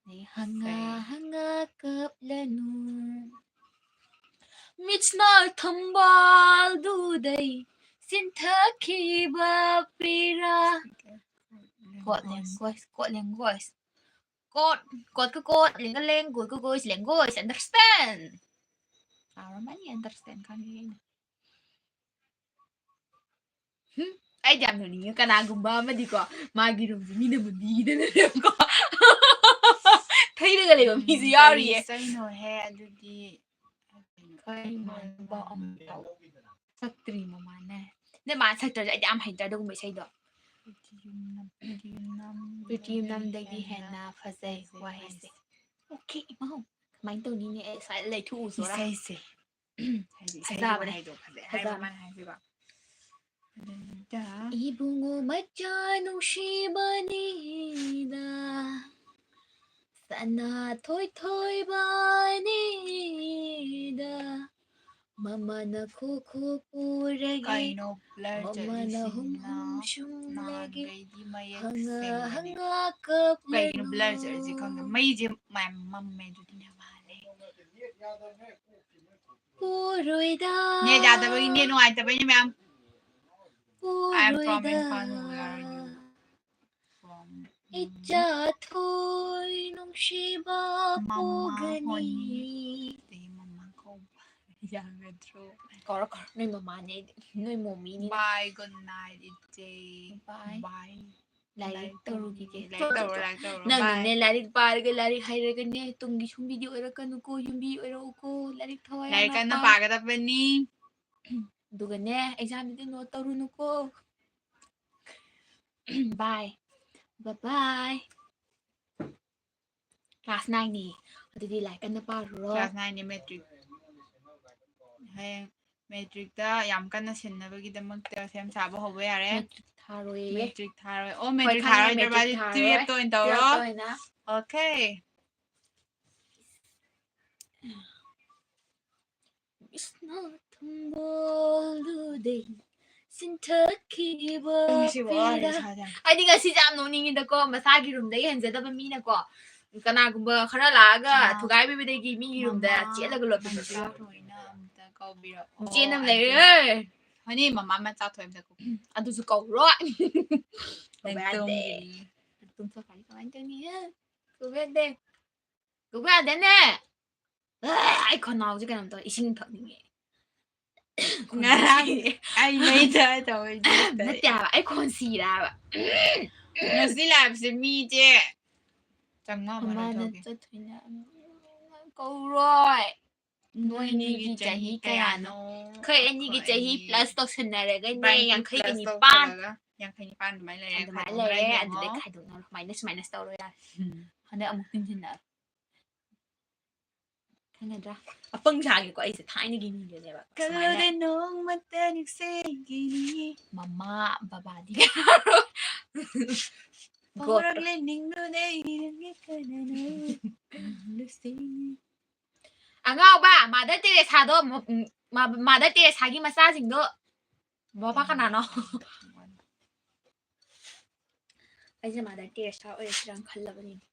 ꯑꯗꯩ ꯍꯪꯉꯥ ꯁꯦ꯫ ꯍꯪꯉꯥ ꯀꯞꯂꯅꯨ꯫ ꯃꯤꯠꯁꯅꯥ ꯊꯝꯕꯥꯜꯗꯨꯗꯩ ꯆꯤꯟꯊꯈꯤꯕ ꯄꯤꯔꯥ꯫ Code language, code language. Code, code ꯀ code, ꯂꯦꯡꯒ ꯂꯦꯡ, ꯒꯣꯏ ꯀ ꯒꯣꯏ, language, understand. ꯆꯥꯎꯔꯝꯃꯅꯤ understand ꯈꯪꯉꯦ ꯑꯩꯅ꯫ ꯍꯨꯝ, ꯑꯩꯗꯤ ꯌꯥꯝ ꯅꯣꯛꯅꯤꯡꯉꯦ꯫ ꯀꯅꯥꯒꯨꯝꯕ ꯑꯃꯗꯤꯀꯣ, ꯃꯥꯒꯤ ꯔꯨꯝꯁꯦ ꯃꯤꯅ ꯃꯨꯟꯕꯤꯗꯅ ꯂꯩꯔꯝꯀꯣ꯫ ꯊꯩꯔꯒ ꯂꯩꯕ ꯃꯤꯁꯨ ꯌꯥꯎꯔꯤꯌꯦ꯫ ꯀꯔꯤ ꯏꯁꯩꯅꯣꯍꯦ ꯑꯗꯨꯗꯤ? ꯀꯔꯤ ꯃꯥꯟꯕ ꯑꯃ ꯇꯧ-, ꯁꯛꯇ꯭ꯔꯤ ꯃꯃꯥꯅꯦ꯫ ꯅꯣꯏ ꯃꯥꯅ ꯁꯛꯇ꯭ꯔꯁꯨ ꯑꯩꯗꯤ ꯌꯥꯝ ꯍꯩꯇ꯭ꯔꯥ ꯑꯗꯨꯒꯨꯝꯕ ꯏꯁꯩꯗꯣ꯫ ꯄ꯭ꯔꯤꯇꯤ ꯌꯨꯝꯅꯝ, ꯄ꯭ꯔꯤꯇꯤ ꯌꯨꯝꯅꯝꯗꯒꯤ ꯍꯦꯟꯅ ꯐꯖꯩ ꯋꯥꯍꯩꯁꯦ꯫ ꯑꯣꯀꯦ, ꯏꯃꯥꯎ꯫ ꯀꯃꯥꯏꯅ ꯇꯧꯅꯤꯅꯦ? ꯑꯩ ꯁ꯭ꯋꯥꯏꯗ ꯂꯩꯊꯣꯛꯎꯁꯣꯔꯥ? ꯏꯁꯩꯁꯦ꯫ ꯍꯥꯏꯗꯤ ꯏꯁꯩꯒꯤ ꯐꯖꯕꯅꯦ꯫ ꯋꯥꯍꯩꯗꯣ ꯐꯖꯩ ꯍꯥꯏꯕ ꯐꯖꯕꯅꯦ꯫ ꯃꯥꯅ ꯍꯥꯏꯁꯤꯀꯣ꯫ ꯑꯗꯨꯗ ꯏꯕꯨꯡꯉꯣ ꯃꯆꯥ ꯅꯨꯡꯁꯤꯕꯅꯤꯗ, ꯁꯅꯥ ꯊꯣꯏꯊꯣꯏꯕꯅꯤꯗ, ꯃꯃꯥꯅ ꯈꯣ ꯈꯣ ꯄꯨꯔꯒꯦ, ꯀꯩꯅꯣ blur ꯃꯃꯥꯅ ꯆꯠꯂꯤꯁꯤꯅ? ꯍꯨꯝ ꯍꯨꯝ ꯁꯨꯝꯂꯒꯦ, ꯅꯍꯥꯟꯈꯩꯗꯤ ꯃꯌꯦꯛ ꯍꯪꯉꯥ ꯁꯦꯡꯕꯅꯦ꯫ ꯍꯪꯉꯥ ꯀꯩꯒꯤꯅꯣ blur ꯆꯠꯂꯤꯁꯦ ꯈꯪꯗꯦ꯫ ꯀꯞꯂꯅꯨ꯫ ꯃꯩꯁꯦ ꯃꯌꯥꯝ ꯃꯝꯃꯦ ꯑꯗꯨꯗꯤꯅꯦ ꯃꯥꯜꯂꯦ꯫ ꯄꯨꯔꯣꯏꯗ꯫ Net ꯌꯥꯗꯕꯒꯤ, net ꯅꯨꯡꯉꯥꯏꯇꯕꯩꯅꯦ ꯃꯌꯥꯝ꯫ I am from ꯄꯨꯔꯣꯏꯗ꯫ Imphal, where are you from? ꯏꯆꯥ ꯊꯣꯏ ꯅꯨꯡꯁꯤꯕ ꯃꯃꯥ ꯄꯨꯒꯅꯤ꯫ ꯍꯣꯅꯤ꯫ ꯑꯗꯒꯤ ꯃꯃꯥ ꯀꯧꯕ ꯌꯥꯒꯗ꯭ꯔꯣ? ꯀꯧꯔꯣ, ꯀꯧꯔꯣ꯫ ꯅꯣꯏ ꯃꯃꯥꯅꯦ ꯑꯩꯗꯤ꯫ ꯅꯣꯏ ꯃꯣꯃꯤꯅꯤ꯫ Bye, good night, ꯏꯆꯦ꯫ Bye꯫ Bye꯫ ꯂꯥꯏꯔꯤꯛ ꯂꯥꯏꯔꯤꯛ ꯇꯧꯔꯨꯈꯤꯒꯦ꯫ ꯇꯧꯔꯨꯈꯤꯒꯦ꯫ ꯂꯥꯏꯔꯤꯛ ꯇꯧꯔꯣ, ꯂꯥꯏꯔꯤꯛ ꯇꯧꯔꯣ꯫ ꯅꯪꯅꯅꯦ, bye꯫ ꯂꯥꯏꯔꯤꯛ ꯄꯥꯔꯒ ꯂꯥꯏꯔꯤꯛ ꯍꯩꯔꯒꯅꯦ, ꯇꯨꯡꯒꯤ ꯌꯨꯝꯕꯤꯗꯤ ꯑꯣꯏꯔꯛꯀꯅꯨꯀꯣ, ꯌꯨꯝꯕꯤ ꯑꯣꯏꯔꯛꯎꯀꯣ, ꯂꯥꯏꯔꯤꯛ ꯊꯋꯥꯏ ꯂꯥꯏꯔꯤꯛ ꯌꯥꯎꯅ ꯀꯟꯅ ꯄꯥꯎ꯫ ꯄꯥꯒꯗꯕꯅꯤ꯫ ꯑꯗꯨꯒꯅꯦ, examꯗꯨꯗꯤ note ꯇꯧꯔꯨꯅꯨꯀꯣ꯫ Bye꯫ Bye bye꯫ Class nineꯅꯤ꯫ ꯑꯗꯨꯗꯤ ꯂꯥꯏꯔꯤꯛ ꯀꯟꯅ ꯄꯥꯔꯨꯔꯣ꯫ Class nineꯅꯤ, matric꯫ ꯍꯌꯦꯡ matricꯇ ꯌꯥꯝ ꯀꯟꯅ ꯁꯤꯟꯅꯕꯒꯤꯗꯃꯛꯇ ꯁꯦꯝ ꯁꯥꯕ ꯍꯧꯕ ꯌꯥꯔꯦ꯫ Matric ꯊꯥꯔꯣꯏꯌꯦ꯫ ꯃꯦꯇ꯭ꯔꯤꯛ ꯊꯥꯔꯣꯏ꯫ ꯑꯣ, ꯍꯣꯏ, ꯃꯦꯇ꯭ꯔꯤꯛ ꯈꯪꯉꯦ, ꯊꯥꯔꯣꯏꯗ꯭ꯔꯕ ꯃꯦꯇ꯭ꯔꯤꯛ ꯊꯥꯔꯣꯏ꯫ ꯇꯨꯌꯦꯜꯞꯇ ꯑꯣꯏꯅ ꯇꯧꯔꯣ꯫ ꯇꯨꯌꯦꯜꯞꯇ ꯑꯣꯏꯅ꯫ Okay. ꯏꯁꯅ ꯊꯝꯕꯣꯜꯗꯨꯗꯩ ꯆꯤꯟꯊꯛꯈꯤꯕ ꯉꯁꯤꯕꯨ ꯋꯥꯔꯦ ꯄꯤꯔꯥ꯫ ꯏꯁꯥꯁꯦ ꯌꯥꯝ꯫ ꯑꯩꯗꯤ ꯉꯁꯤꯁꯦ ꯌꯥꯝ ꯅꯣꯛꯅꯤꯡꯉꯤꯗꯀꯣ, ꯃꯁꯥꯒꯤ ꯔꯨꯝꯗꯒꯤ ꯍꯟꯖꯗꯕ ꯃꯤꯅꯀꯣ, ꯀꯅꯥꯒꯨꯝꯕ ꯈꯔ ꯂꯥꯛꯑꯒ ꯑꯥ꯫ ꯊꯨꯒꯥꯏꯕꯤꯕꯗꯒꯤ ꯃꯤꯒꯤ ꯔꯨꯝꯗ ꯃꯃꯥ, ꯆꯦꯜꯂꯒ ꯂꯣꯠꯄꯤꯕꯗꯣ꯫ ꯃꯆꯥ ꯊꯣꯏꯅ ꯑꯝꯇ ꯀꯧꯕꯤꯔꯛꯑꯣ꯫ ꯏꯆꯦꯅ ꯑꯃ ꯑꯗꯨ ꯂꯩꯔꯦ꯫ ꯍꯣꯏꯅꯦ, ꯃꯃꯥ ꯃꯆꯥ ꯊꯣꯏ ꯑꯝꯇ ꯀꯧ-, ꯑꯗꯨꯁꯨ ꯀꯧꯔꯣꯏ꯫ ꯅꯪ ꯀꯧꯕ ꯌꯥꯗꯦ꯫ ꯇꯨꯝꯈꯤꯅꯤ꯫ ꯇꯨꯝꯊꯣꯛꯈ꯭ꯔꯗꯤ ꯀꯃꯥꯏꯅ ꯇꯧꯅꯤ? ꯀꯧꯕ ꯌꯥꯗꯦ꯫ ꯀꯧꯕ ꯌꯥꯗꯦꯅꯦ꯫ ꯑ, ꯑꯩ ꯈꯅꯥꯎꯁꯦ ꯀꯩꯅꯣꯝ ꯇꯧꯔꯦ꯫ ꯏꯁꯤꯡ ꯊꯛꯅꯤꯡꯉꯦ꯫ ꯉꯔꯥꯡ ꯑꯩ ꯃꯩ ꯊꯥ ꯇꯧꯋꯦ꯫ ꯅꯠꯇꯦ ꯍꯥꯏꯕ, ꯑꯩ ꯈꯣꯟ ꯁꯤꯔꯦ ꯍꯥꯏꯕ꯫ ꯉꯁꯤ ꯂꯥꯛꯄꯁꯦ ꯃꯤꯁꯦ ꯆꯥꯝꯃꯉꯥ ꯃꯥꯅ ꯂꯧꯊꯣꯛꯀꯦ꯫ ꯆꯠꯇꯣꯏꯅꯦ꯫ ꯀꯧꯔꯣꯏ꯫ ꯅꯣꯏ ꯑꯅꯤꯒꯤ ꯆꯍꯤ ꯀꯌꯥꯅꯣ? ꯑꯩꯈꯣꯏ ꯑꯅꯤꯒꯤ ꯆꯍꯤ ꯑꯩꯈꯣꯏ plus ꯇꯧꯁꯟꯅꯔꯒꯅꯦ, ꯏꯕꯥꯅꯤ ꯌꯥꯡꯈꯩꯒ plus ꯅꯤꯄꯥꯟ꯫ ꯇꯧꯁꯜꯂꯒ ꯌꯥꯡꯈꯩ ꯅꯤꯄꯥꯟ ꯑꯗꯨꯃꯥꯏꯅ ꯂꯩꯔꯦ꯫ ꯑꯗꯨꯃꯥꯏꯅ ꯈꯥꯏꯗꯣꯛꯅꯔ ꯂꯩꯔꯦ, ꯌꯦꯡꯉꯣ꯫ ꯑꯗꯨꯗꯩ ꯈꯥꯏꯗꯣꯛꯅꯔꯣ꯫ ꯁꯨꯃꯥꯏꯅ, ꯁꯨꯃꯥꯏꯅ ꯇꯧꯔꯣ ꯌꯥꯔꯦ꯫ ꯎꯝ꯫ ꯍꯟꯗꯛ ꯑꯃꯨꯛ ꯇꯤꯟꯁꯤꯟꯅꯔꯣ꯫ ꯈꯪꯒꯗ꯭ꯔꯥ? ꯑꯄꯪ ꯁꯥꯒꯦꯀꯣ ꯑꯩꯁꯦ, ꯊꯥꯏꯅꯒꯤ ꯃꯤꯗꯨꯅꯦꯕ꯫ ꯁꯨꯃꯥꯏꯅ꯫ ꯀꯜꯂꯨꯗꯦ ꯅꯣꯡꯃꯇ ꯅꯤꯡꯁꯤꯡꯒꯤꯅꯤ꯫ ꯃꯃꯥ, ꯕꯕꯥꯗꯤ꯫ ꯒꯣꯠꯇꯣ꯫ ꯍꯧꯔꯛꯂꯦ ꯅꯤꯡꯂꯨꯗꯦ ꯏꯔꯝꯒꯦ ꯀꯅꯥꯅꯣ? ꯂꯨꯁꯤꯡ꯫ ꯑꯉꯥꯎꯕ, Mother Teresaꯗꯣ, ꯃ-, ꯃ-, Mother Teresaꯒꯤ ꯃꯆꯥꯁꯤꯡꯗꯣ ꯕꯕꯥ ꯀꯅꯥꯅꯣ? ꯑꯩꯁꯦ Mother Teresa ꯑꯣꯏꯔꯁꯤꯔꯥꯅ ꯈꯜꯂꯕꯅꯤꯅꯦ꯫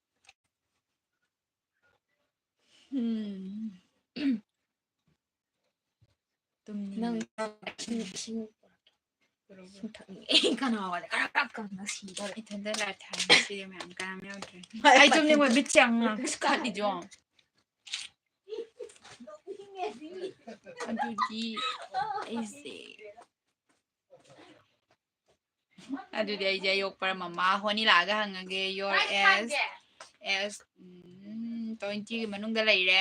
ꯎꯝ꯫ ꯇꯨꯝꯅꯤꯡꯉꯦ꯫ ꯅꯪ ꯏꯁꯤꯡ, ꯏꯁꯤꯡ, ꯏꯁꯤꯡ ꯊꯛꯅꯤꯡꯉꯦ꯫ ꯑꯩ ꯈꯅꯥꯎꯒꯁꯦ ꯀ꯭ꯔꯛ ꯀ꯭ꯔꯛ ꯀꯪꯉ ꯁꯤꯗꯧꯔꯦ꯫ ꯏꯊꯟꯗ live ꯊꯥꯏ ꯉꯁꯤꯗꯤ ꯃꯌꯥꯝ ꯀꯅꯥꯝ ꯌꯥꯎꯗ꯭ꯔꯦ꯫ ꯑꯩ ꯇꯨꯝꯅꯤꯡꯕ ꯃꯤꯠꯁꯦ ꯌꯥꯝ ꯉꯥꯡ ꯈꯠꯂꯤꯗꯣ꯫ ꯑꯗꯨꯗꯤ ꯑꯩꯁꯦ ꯑꯗꯨꯗꯤ ꯑꯩꯁꯦ ꯑꯌꯣꯛꯄꯔ ꯃꯃꯥ ꯍꯣꯅꯤ ꯂꯥꯛꯑꯒ ꯍꯪꯉꯒꯦ꯫ Your age, age, ꯎꯝ, twentyꯒꯤ ꯃꯅꯨꯡꯗ ꯂꯩꯔꯦ꯫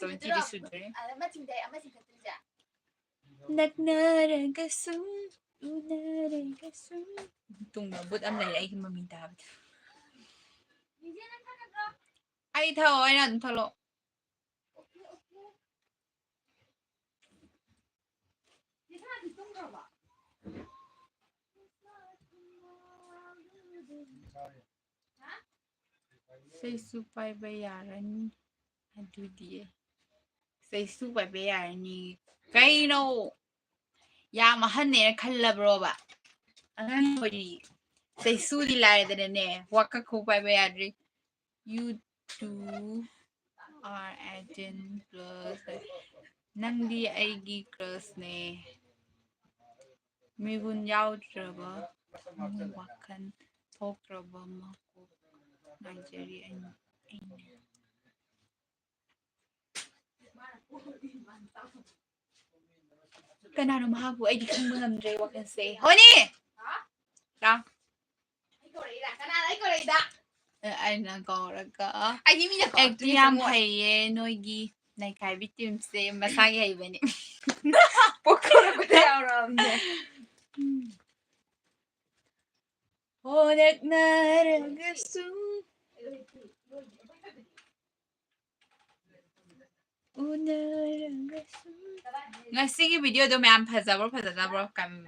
Twentyꯗꯤ ꯁꯨꯗ꯭ꯔꯦ꯫ ꯅꯛꯅꯔꯒꯁꯨ, ꯎꯅꯔꯒꯁꯨ꯫ ꯇꯨꯡꯗ ꯕꯨꯠ ꯑꯃ ꯂꯩꯔꯦ ꯑꯩꯒꯤ ꯃꯃꯤ ꯇꯥꯕꯗ꯫ ꯑꯩ ꯊꯛꯑꯣ, ꯑꯩꯅ ꯑꯗꯨꯝ ꯊꯛꯂꯛꯑꯣ꯫ ꯆꯦ ꯁꯅꯥꯗꯤ ꯇꯨꯝꯈ꯭ꯔꯕꯣ? ꯆꯩꯁꯨ ꯄꯥꯏꯕ ꯌꯥꯔꯅꯤ꯫ ꯑꯗꯨꯗꯤ ꯆꯩꯁꯨ ꯄꯥꯏꯕ ꯌꯥꯔꯅꯤ꯫ ꯀꯩꯅꯣ? ꯌꯥꯝ ꯑꯍꯟꯅꯦꯅ ꯈꯜꯂꯕ꯭ꯔꯣꯕ? ꯑꯉꯥꯡ ꯑꯣꯏꯔꯤ꯫ ꯆꯩꯁꯨꯗꯤ ꯂꯥꯏꯔꯗꯅꯅꯦ, ꯋꯥꯀꯛ ꯈꯣꯡ ꯄꯥꯏꯕ ꯌꯥꯗ꯭ꯔꯤ꯫ You two are Aiden crush. ꯅꯪꯗꯤ ꯑꯩꯒꯤ crushꯅꯦ꯫ ꯃꯤꯒꯨꯟ ꯌꯥꯎꯗ꯭ꯔꯕ ꯊꯃꯣꯏ ꯋꯥꯈꯜ ꯊꯣꯛꯇ꯭ꯔꯕ ꯃꯀꯣꯛ ꯉꯥꯏꯖꯔꯤ ꯑꯩꯅ꯫ ꯀꯅꯥꯅꯣ ꯃꯍꯥꯛꯄꯨ? ꯑꯩꯗꯤ ꯈꯪꯕ ꯉꯝꯗ꯭ꯔꯦ ꯋꯥꯈꯜꯁꯦ꯫ ꯍꯣꯅꯤ! ꯂꯥꯎ꯫ ꯑ, ꯑꯩꯅ ꯀꯧꯔꯒ꯫ ꯑꯩꯗꯤ ꯃꯤꯅ ꯀꯧꯔꯛꯇ꯭ꯔꯗꯤ ꯑꯦꯛꯇꯤ ꯌꯥꯝ ꯈꯪꯉꯣꯏ꯫ ꯍꯩꯌꯦ ꯅꯣꯏꯒꯤ ꯅꯩꯈꯥꯏꯕꯤ teamꯁꯦ, ꯃꯁꯥꯒꯤ ꯍꯩꯕꯅꯤ꯫ ꯄꯣꯛꯊꯣꯔꯛꯄꯗ ꯌꯥꯎꯔꯛꯑꯕꯅꯦ꯫ ꯎꯝ꯫ ꯍꯣꯔꯛꯅꯔꯒꯁꯨ꯫ ꯎꯅꯔꯒꯁꯨ꯫ ꯉꯁꯤꯒꯤ videoꯗꯣ ꯃꯌꯥꯝ ꯐꯖꯕ꯭ꯔꯣ ꯐꯖꯗꯕ꯭ꯔꯣ? ꯀꯝ-,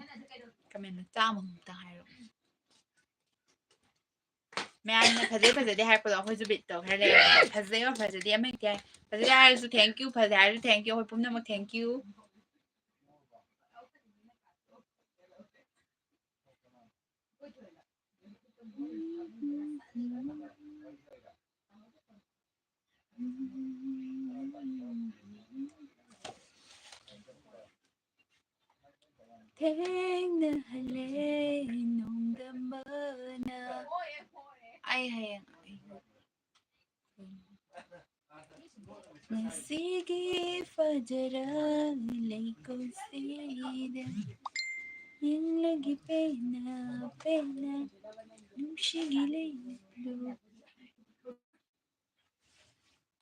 comment ꯃꯆꯥ ꯑꯃꯃꯝꯇ ꯍꯥꯏꯔꯛꯑꯣ꯫ ꯃꯌꯥꯝꯅ ꯐꯖꯩ ꯐꯖꯗꯦ ꯍꯥꯏꯔꯛꯄꯗꯣ ꯑꯩꯈꯣꯏꯁꯨ ꯕꯤꯠꯇꯣ ꯈꯔ ꯂꯩꯔꯦ꯫ ꯐꯖꯩ ꯑꯣꯔ ꯐꯖꯗꯦ ꯑꯃ ꯍꯦꯛꯇ ꯌꯥꯏ꯫ ꯐꯖꯩ ꯍꯥꯏꯔꯁꯨ thank you, ꯐꯖꯩ ꯍꯥꯏꯔꯁꯨ thank you, ꯑꯩꯈꯣꯏ ꯄꯨꯝꯅꯃꯛ thank you꯫ ꯊꯦꯡꯅꯍꯜꯂꯦ ꯅꯣꯡꯗꯝꯕꯅ꯫ ꯑꯩ ꯍꯌꯦꯡ ꯉꯁꯤꯒꯤ ꯐꯖꯔ ꯂꯩꯀꯣꯜꯁꯤꯗ ꯌꯦꯡꯂꯒꯦ ꯄꯦꯟꯅ ꯄꯦꯟꯅ ꯅꯨꯡꯁꯤꯒꯤ ꯂꯩꯅꯨ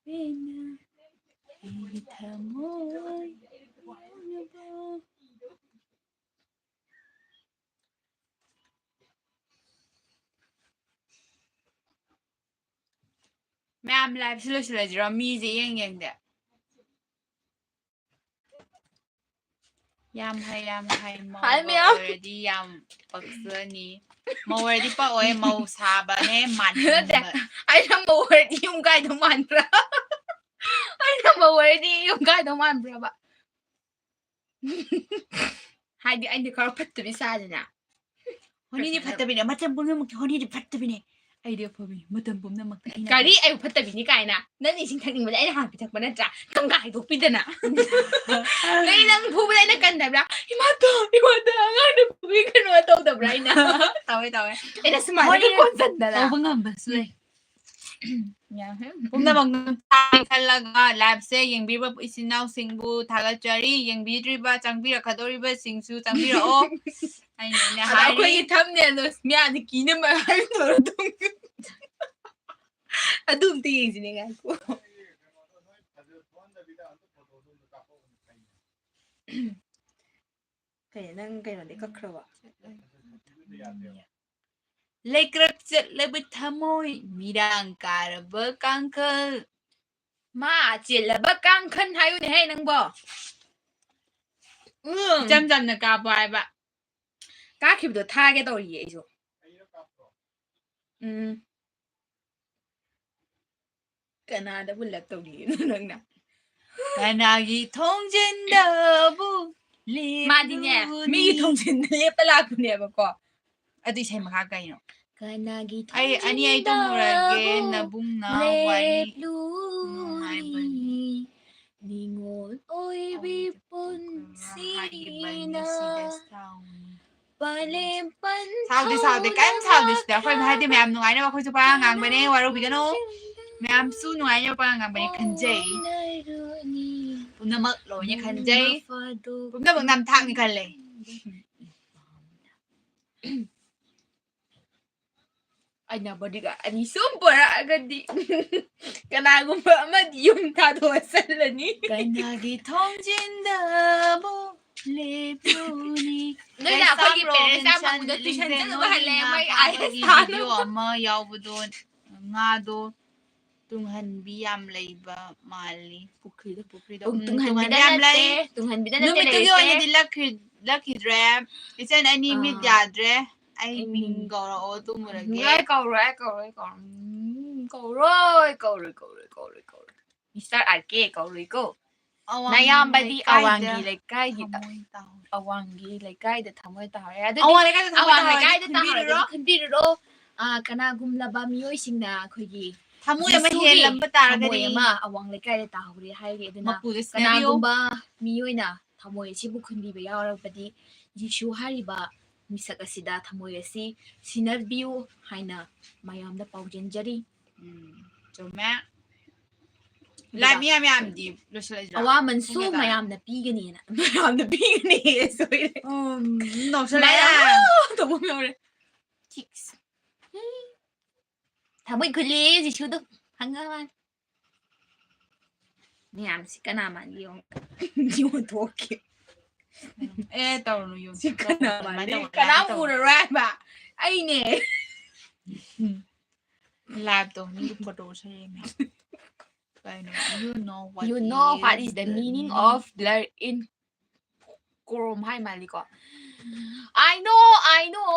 ꯄꯦꯟꯅ ꯑꯩꯒꯤ ꯊꯃꯣꯏ ꯌꯥꯎꯅꯕ꯫ ꯃꯌꯥꯝ liveꯁꯤ ꯂꯣꯏꯁꯤꯜꯂꯁꯤꯔꯣ? ꯃꯤꯁꯦ ꯏꯌꯦꯡ ꯌꯦꯡꯗꯦ꯫ ꯌꯥꯝ ꯍꯩ, ꯌꯥꯝ ꯍꯩ꯫ ꯃꯧ ꯍꯥꯏ ꯃꯌꯥꯝ꯫ ꯑꯣꯏꯔꯗꯤ ꯌꯥꯝ ꯄꯛꯆꯅꯤ꯫ ꯃꯧ ꯑꯣꯏꯔꯗꯤ ꯄꯛꯑꯣꯏ, ꯃꯧ ꯁꯥꯕꯅꯦ ꯅꯠꯇꯦ꯫ ꯃꯥꯟꯕ꯫ ꯑꯩꯅ ꯃꯧ ꯑꯣꯏꯔꯗꯤ ꯌꯨꯝ ꯀꯥꯏꯗꯧ ꯃꯥꯟꯕ꯭ꯔꯥ? ꯑꯩꯅ ꯃꯧ ꯑꯣꯏꯔꯗꯤ ꯌꯨꯝ ꯀꯥꯏꯗꯧ ꯃꯥꯟꯕ꯭ꯔꯕ? ꯍꯥꯏꯗꯤ ꯑꯩꯗꯤ ꯈꯔ ꯐꯠꯇꯕꯤ ꯁꯥꯗꯅ꯫ ꯍꯣꯅꯤꯗꯤ ꯄꯩꯁꯥ ꯐꯠꯇꯕꯤꯅꯦ, ꯃꯇꯝ ꯄꯨꯝꯅꯃꯛꯇ ꯍꯣꯅꯤꯗꯤ ꯐꯠꯇꯕꯤꯅꯦ꯫ ꯑꯩꯗꯤ ꯑꯐꯕꯤꯅꯦ, ꯃꯇꯝ ꯄꯨꯝꯅꯃꯛꯇ ꯑꯩꯅ ꯀꯔꯤ ꯑꯩꯕꯨ ꯐꯠꯇꯕꯤꯅꯤ ꯀꯥꯏꯅ? ꯅꯪ ꯏꯁꯤꯡ ꯊꯛꯅꯤꯡꯕꯗ ꯑꯩꯅ ꯍꯥꯟꯅ ꯄꯤꯊꯛꯄ ꯅꯠꯇ꯭ꯔꯥ? ꯀꯪꯒꯥ ꯍꯥꯏꯗꯣꯛꯄꯤꯗꯅ꯫ ꯅꯪ ꯅꯪ ꯐꯨꯕꯗ ꯑꯩꯅ ꯀꯟꯗꯕ꯭ꯔꯥ? "ꯏꯃꯥꯗꯣ, ꯏꯃꯥꯗꯣ, ꯑꯉꯥꯡꯗ ꯐꯨꯕꯤꯒꯅꯨ" ꯇꯧꯗꯕ꯭꯭ꯔꯥ ꯑꯩꯅ? ꯇꯧꯋꯦ, ꯇꯧꯋꯦ꯫ ꯑꯩꯅ ꯁꯨꯃꯥꯏꯅ ꯍꯣꯏ, ꯀꯣꯟꯁꯤꯟꯗꯅ꯫ ꯇꯧꯕ ꯉꯝꯕꯁꯨ ꯂꯩ꯫ ꯌꯥꯝ ꯍꯦ-, ꯄꯨꯝꯅꯃꯛ ꯅꯨꯡꯇꯥꯏ ꯈꯜꯂꯒ ꯂꯥꯏꯞꯁꯦ ꯌꯦꯡꯕꯤꯕ ꯏꯆꯤꯟ ꯏꯅꯥꯎꯁꯤꯡꯕꯨ ꯊꯥꯒꯠꯆꯔꯤ꯫ ꯌꯦꯡꯕꯤꯗ꯭ꯔꯤꯕ, ꯆꯪꯕꯤꯔꯛꯀꯗꯧꯔꯤꯕꯁꯤꯡꯁꯨ ꯆꯪꯕꯤꯔꯛꯑꯣ꯫ ꯑꯩꯅ ꯑꯩꯅ ꯑꯗ ꯑꯩꯈꯣꯏꯒꯤ ꯍꯥꯏꯔꯤ꯫ ꯊꯝꯅꯦꯜꯗꯣ ꯃꯤꯌꯥꯝꯅ ꯀꯤꯅꯕ ꯍꯥꯏꯗꯣꯔꯣ ꯑꯗꯨꯝ? ꯑꯗꯨ ꯑꯝꯇ ꯌꯦꯡꯁꯤꯅꯦ, ꯉꯥꯏꯈꯣ꯫ ꯀꯩꯅꯣ, ꯅꯪ ꯀꯩꯅꯣꯗꯤ ꯀꯛꯈ꯭ꯔꯕꯣ? ꯂꯩꯀ꯭ꯔꯛ ꯆꯠꯂꯕ ꯊꯃꯣꯏ, ꯃꯤꯔꯥꯡ ꯀꯥꯔꯕ ꯀꯥꯡꯈꯜ꯫ ꯃꯥ ꯆꯦꯜꯂꯕ ꯀꯥꯡꯈꯟ ꯍꯥꯏꯌꯨꯅꯦꯍꯦ ꯅꯪꯕꯣ꯫ ꯎꯝ꯫ ꯏꯆꯝ ꯆꯝꯅ ꯀꯥꯞꯄꯣ ꯍꯥꯏꯕ꯫ ꯀꯥꯈꯤꯕꯗꯣ ꯊꯥꯒꯦ ꯇꯧꯔꯤꯌꯦ ꯑꯩꯁꯨ꯫ ꯎꯝ꯫ ꯀꯅꯥꯗꯕꯨ ꯂꯞ ꯇꯧꯔꯤꯅꯣ ꯅꯪꯅ? ꯀꯅꯥꯒꯤ ꯊꯣꯡꯖꯤꯟꯗꯕꯨ ꯂꯦꯞꯂꯨꯅꯤ? ꯃꯥꯗꯤꯅꯦ, ꯃꯤꯒꯤ ꯊꯣꯡꯖꯤꯟꯗ ꯂꯦꯞꯄ ꯂꯥꯛꯄꯅꯦꯕꯀꯣ꯫ ꯑꯗꯨ ꯏꯁꯩ ꯃꯈꯥ ꯀꯩꯅꯣ? ꯀꯅꯥꯒꯤ ꯑꯩ ꯑꯅꯤ ꯑꯩ ꯇꯨꯝꯃꯨꯔꯒꯦ, ꯊꯣꯡꯖꯤꯟꯗꯕꯨ ꯅꯕꯨꯡꯅꯥꯎ ꯋꯥꯔꯤ ꯅꯨꯡꯉꯥꯏꯕꯅꯤ꯫ ꯂꯦꯞꯂꯨꯅꯤ? ꯅꯤꯉꯣꯜ ꯑꯣꯏꯕꯤ ꯍꯥꯏꯈꯤꯕꯅꯤ ꯄꯨꯟꯁꯤꯅ ꯁꯤꯗ ꯁꯥꯎꯅꯤ꯫ ꯄꯥꯂꯦꯝ ꯁꯥꯎꯗꯦ, ꯁꯥꯎꯗꯦ, ꯀꯩꯝ ꯁꯥꯎꯗꯦ ꯁꯤꯗ꯫ ꯑꯩꯈꯣꯏ ꯍꯥꯏꯗꯤ ꯃꯌꯥꯝ ꯅꯨꯡꯉꯥꯏꯅꯕ ꯑꯩꯈꯣꯏꯁꯨ ꯄꯉꯥꯡ ꯉꯥꯡꯕꯅꯦ, ꯋꯥꯔꯧꯕꯤꯒꯅꯨ꯫ ꯃꯌꯥꯝꯁꯨ ꯅꯨꯡꯉꯥꯏꯅꯕ ꯄꯉꯥꯡ ꯉꯥꯡꯕꯅꯦ ꯈꯟꯖꯩ꯫ ꯄꯨꯝꯅꯃꯛ ꯂꯣꯏꯅ ꯈꯟꯖꯩ꯫ ꯄꯨꯝꯅꯃꯛ ꯅꯝꯊꯥꯛꯅꯤ ꯈꯜꯂꯦ꯫ ꯑꯩꯅ bodyguard ꯑꯅꯤ ꯁꯨꯝ ꯄꯣꯔꯛꯑꯒꯗꯤ ꯀꯅꯥꯒꯨꯝꯕ ꯑꯃꯗꯤ ꯌꯨꯝ ꯊꯥꯗꯣꯛꯑ ꯆꯠꯂꯅꯤ꯫ ꯀꯅꯥꯒꯤ ꯊꯣꯡꯖꯤꯟꯗꯕꯨ ꯂꯦꯞꯂꯨꯅꯤ? ꯅꯣꯏꯅ ꯑꯩꯈꯣꯏꯒꯤ ꯀꯩꯁꯥꯝ parents ꯌꯥꯝ ꯍꯪꯕꯗꯣ ꯂꯣꯝꯗ tuition ꯂꯤꯡꯖꯦꯜ ꯆꯠꯂꯨꯕ ꯍꯜꯂꯦ, ꯃꯣꯏ ꯂꯣꯏꯅ IAS ꯀꯥꯕꯒꯤ ꯊꯥꯅꯕ꯫ Video ꯑꯃ ꯌꯥꯎꯕꯗꯣ, ꯉꯥꯗꯣ ꯇꯨꯡꯍꯟꯕꯤ ꯌꯥꯝ ꯂꯩꯕ ꯃꯥꯜꯂꯤ꯫ ꯄꯨꯈ꯭ꯔꯤꯗ꯫ ꯄꯨꯈ꯭ꯔꯤꯗ꯫ ꯇꯨꯡ- ꯎꯝ, ꯇꯨꯡꯍꯟꯕꯤꯗ ꯇꯨꯡꯍꯟꯕꯤ ꯌꯥꯝ ꯂꯩ꯫ ꯅꯠꯇꯦ, ꯇꯨꯡꯍꯟꯕꯤꯗ ꯅꯠꯇꯦ ꯅꯨꯃꯤꯠꯇꯨꯒꯤ ꯂꯩꯔꯤꯁꯦ꯫ ꯑꯣꯏꯅꯗꯤ ꯂꯛꯈꯤ-, ꯂꯛꯈꯤꯗ꯭ꯔꯦ꯫ ꯏꯆꯟ ꯑꯅꯤ ꯃꯤꯠ ꯑꯥ꯫ ꯌꯥꯗ꯭ꯔꯦ꯫ ꯑꯩ ꯎꯝ꯫ ꯃꯤꯡ ꯀꯧꯔꯛꯑꯣ, ꯇꯨꯝꯃꯨꯔꯒꯦ꯫ ꯑꯩ ꯀꯧꯔꯣꯏ, ꯑꯩ ꯀꯧꯔꯣꯏ, ꯑꯩ ꯀꯧꯔꯣꯏ꯫ ꯎꯝ, ꯀꯧꯔꯣꯏ, ꯀꯧꯔꯣꯏ, ꯀꯧꯔꯣꯏ, ꯀꯧꯔꯣꯏ, ꯀꯧꯔꯣꯏ꯫ ꯃꯤꯁꯇꯔ ꯑꯥꯔ ꯀꯦ ꯀꯧꯔꯣꯏꯀꯣ꯫ ꯑꯋꯥꯡ ꯅꯌꯥꯝꯕꯗꯤ ꯂꯩꯀꯥꯏꯗ ꯑꯋꯥꯡꯒꯤ ꯂꯩꯀꯥꯏꯒꯤ ꯊꯃꯣꯏ ꯇꯥꯍꯧꯔꯦ꯫ ꯑꯋꯥꯡꯒꯤ ꯂꯩꯀꯥꯏꯗ ꯊꯃꯣꯏ ꯇꯥꯍꯧꯔꯦ꯫ ꯑꯗꯨꯗꯤ ꯑꯋꯥꯡ ꯂꯩꯀꯥꯏꯗ ꯊꯃꯣꯏ ꯑꯋꯥꯡ ꯇꯥꯍꯧꯔꯦ, ꯂꯩꯀꯥꯏꯗ ꯇꯥꯍꯧꯔꯦ, ꯈꯨꯟꯕꯤꯔꯨꯔꯣ꯫ ꯈꯨꯟꯕꯤꯔꯨꯔꯣ꯫ ꯑꯥ, ꯀꯅꯥꯒꯨꯝꯂꯕ ꯃꯤꯑꯣꯏꯁꯤꯡꯅ ꯑꯩꯈꯣꯏꯒꯤ ꯊꯃꯣꯏ ꯑꯃ ꯖꯤꯁꯨꯒꯤ ꯍꯦꯜꯂꯝꯕ ꯇꯥꯔꯒꯗꯤ ꯊꯃꯣꯏ ꯑꯃ ꯑꯋꯥꯡ ꯂꯩꯀꯥꯏꯗ ꯇꯥꯍꯧꯔꯦ ꯍꯥꯏꯔꯤ꯫ ꯑꯗꯨꯅ ꯃꯄꯨꯗ ꯁꯤꯟꯅꯕꯤꯌꯨ꯫ ꯀꯅꯥꯒꯨꯝꯕ ꯃꯤꯑꯣꯏꯅ ꯊꯃꯣꯏ ꯑꯁꯤꯕꯨ ꯈꯨꯟꯕꯤꯕ ꯌꯥꯎꯔꯕꯗꯤ ꯖꯤꯁꯨ ꯍꯥꯏꯔꯤꯕ ꯃꯤꯁꯛ ꯑꯁꯤꯗ ꯊꯃꯣꯏ ꯑꯁꯤ ꯁꯤꯟꯅꯕꯤꯌꯨ ꯍꯥꯏꯅ ꯃꯌꯥꯝꯗ ꯄꯥꯎꯖꯦꯟꯖꯔꯤ꯫ ꯎꯝ, ꯆꯨꯝꯃꯦ꯫ ꯑꯗꯨꯒ ꯂꯥꯏ ꯃꯌꯥꯝ ꯃꯌꯥꯝꯗꯤ ꯂꯣꯏꯁꯤꯜꯂꯁꯤꯔꯣ? ꯑꯋꯥꯃꯟꯁꯨ ꯄꯨꯡ ꯀꯌꯥ ꯇꯥꯔꯦ? ꯃꯌꯥꯝꯅ ꯄꯤꯒꯅꯤꯅ꯫ ꯃꯌꯥꯝꯅ ꯄꯤꯒꯅꯤ꯫ ꯁꯣꯏꯔꯦ꯫ ꯎꯝ, ꯅꯧꯁꯜꯂꯛꯑꯦ꯫ ꯃꯌꯥꯝ ꯇꯧꯕ ꯌꯥꯎꯔꯦ꯫ ꯆꯤꯛꯁ꯫ ꯊꯃꯣꯏ ꯈꯨꯜꯂꯤ ꯖꯤꯁꯨꯗꯣ꯫ ꯍꯪꯉ ꯃꯥꯜꯂꯦ꯫ ꯃꯌꯥꯝꯁꯤ ꯀꯅꯥ ꯃꯥꯟꯒꯦ ꯌꯦꯡꯉꯣ꯫ ꯌꯣꯟꯊꯣꯛꯀꯦ꯫ ꯑꯦ, ꯇꯧꯔꯨꯅꯨ, ꯌꯣꯟꯊꯣꯛ-, ꯁꯤ ꯀꯅꯥ ꯇꯧꯔꯨꯅꯨ, ꯑꯗꯨꯃꯥꯏꯅ ꯃꯥꯟꯒꯦ? ꯇꯧꯔꯨꯅꯨ, ꯀꯅꯥꯝ ꯑꯗꯨꯃꯥꯏꯅ ꯇꯧꯔꯨꯅꯨ꯫ ꯎꯔꯔꯣꯏ ꯍꯥꯏꯕ꯫ ꯑꯩꯅꯦ꯫ ꯎꯝ꯫ Live ꯇꯧ, ꯃꯤꯒꯤ photo ꯁꯦꯝꯃꯦ꯫ ꯀꯩꯅꯣ? You know what You know what is is the the meaning meaning? Of blur in Chrome ꯍꯥꯏ ꯃꯥꯜꯂꯤꯀꯣ꯫ I know, I know.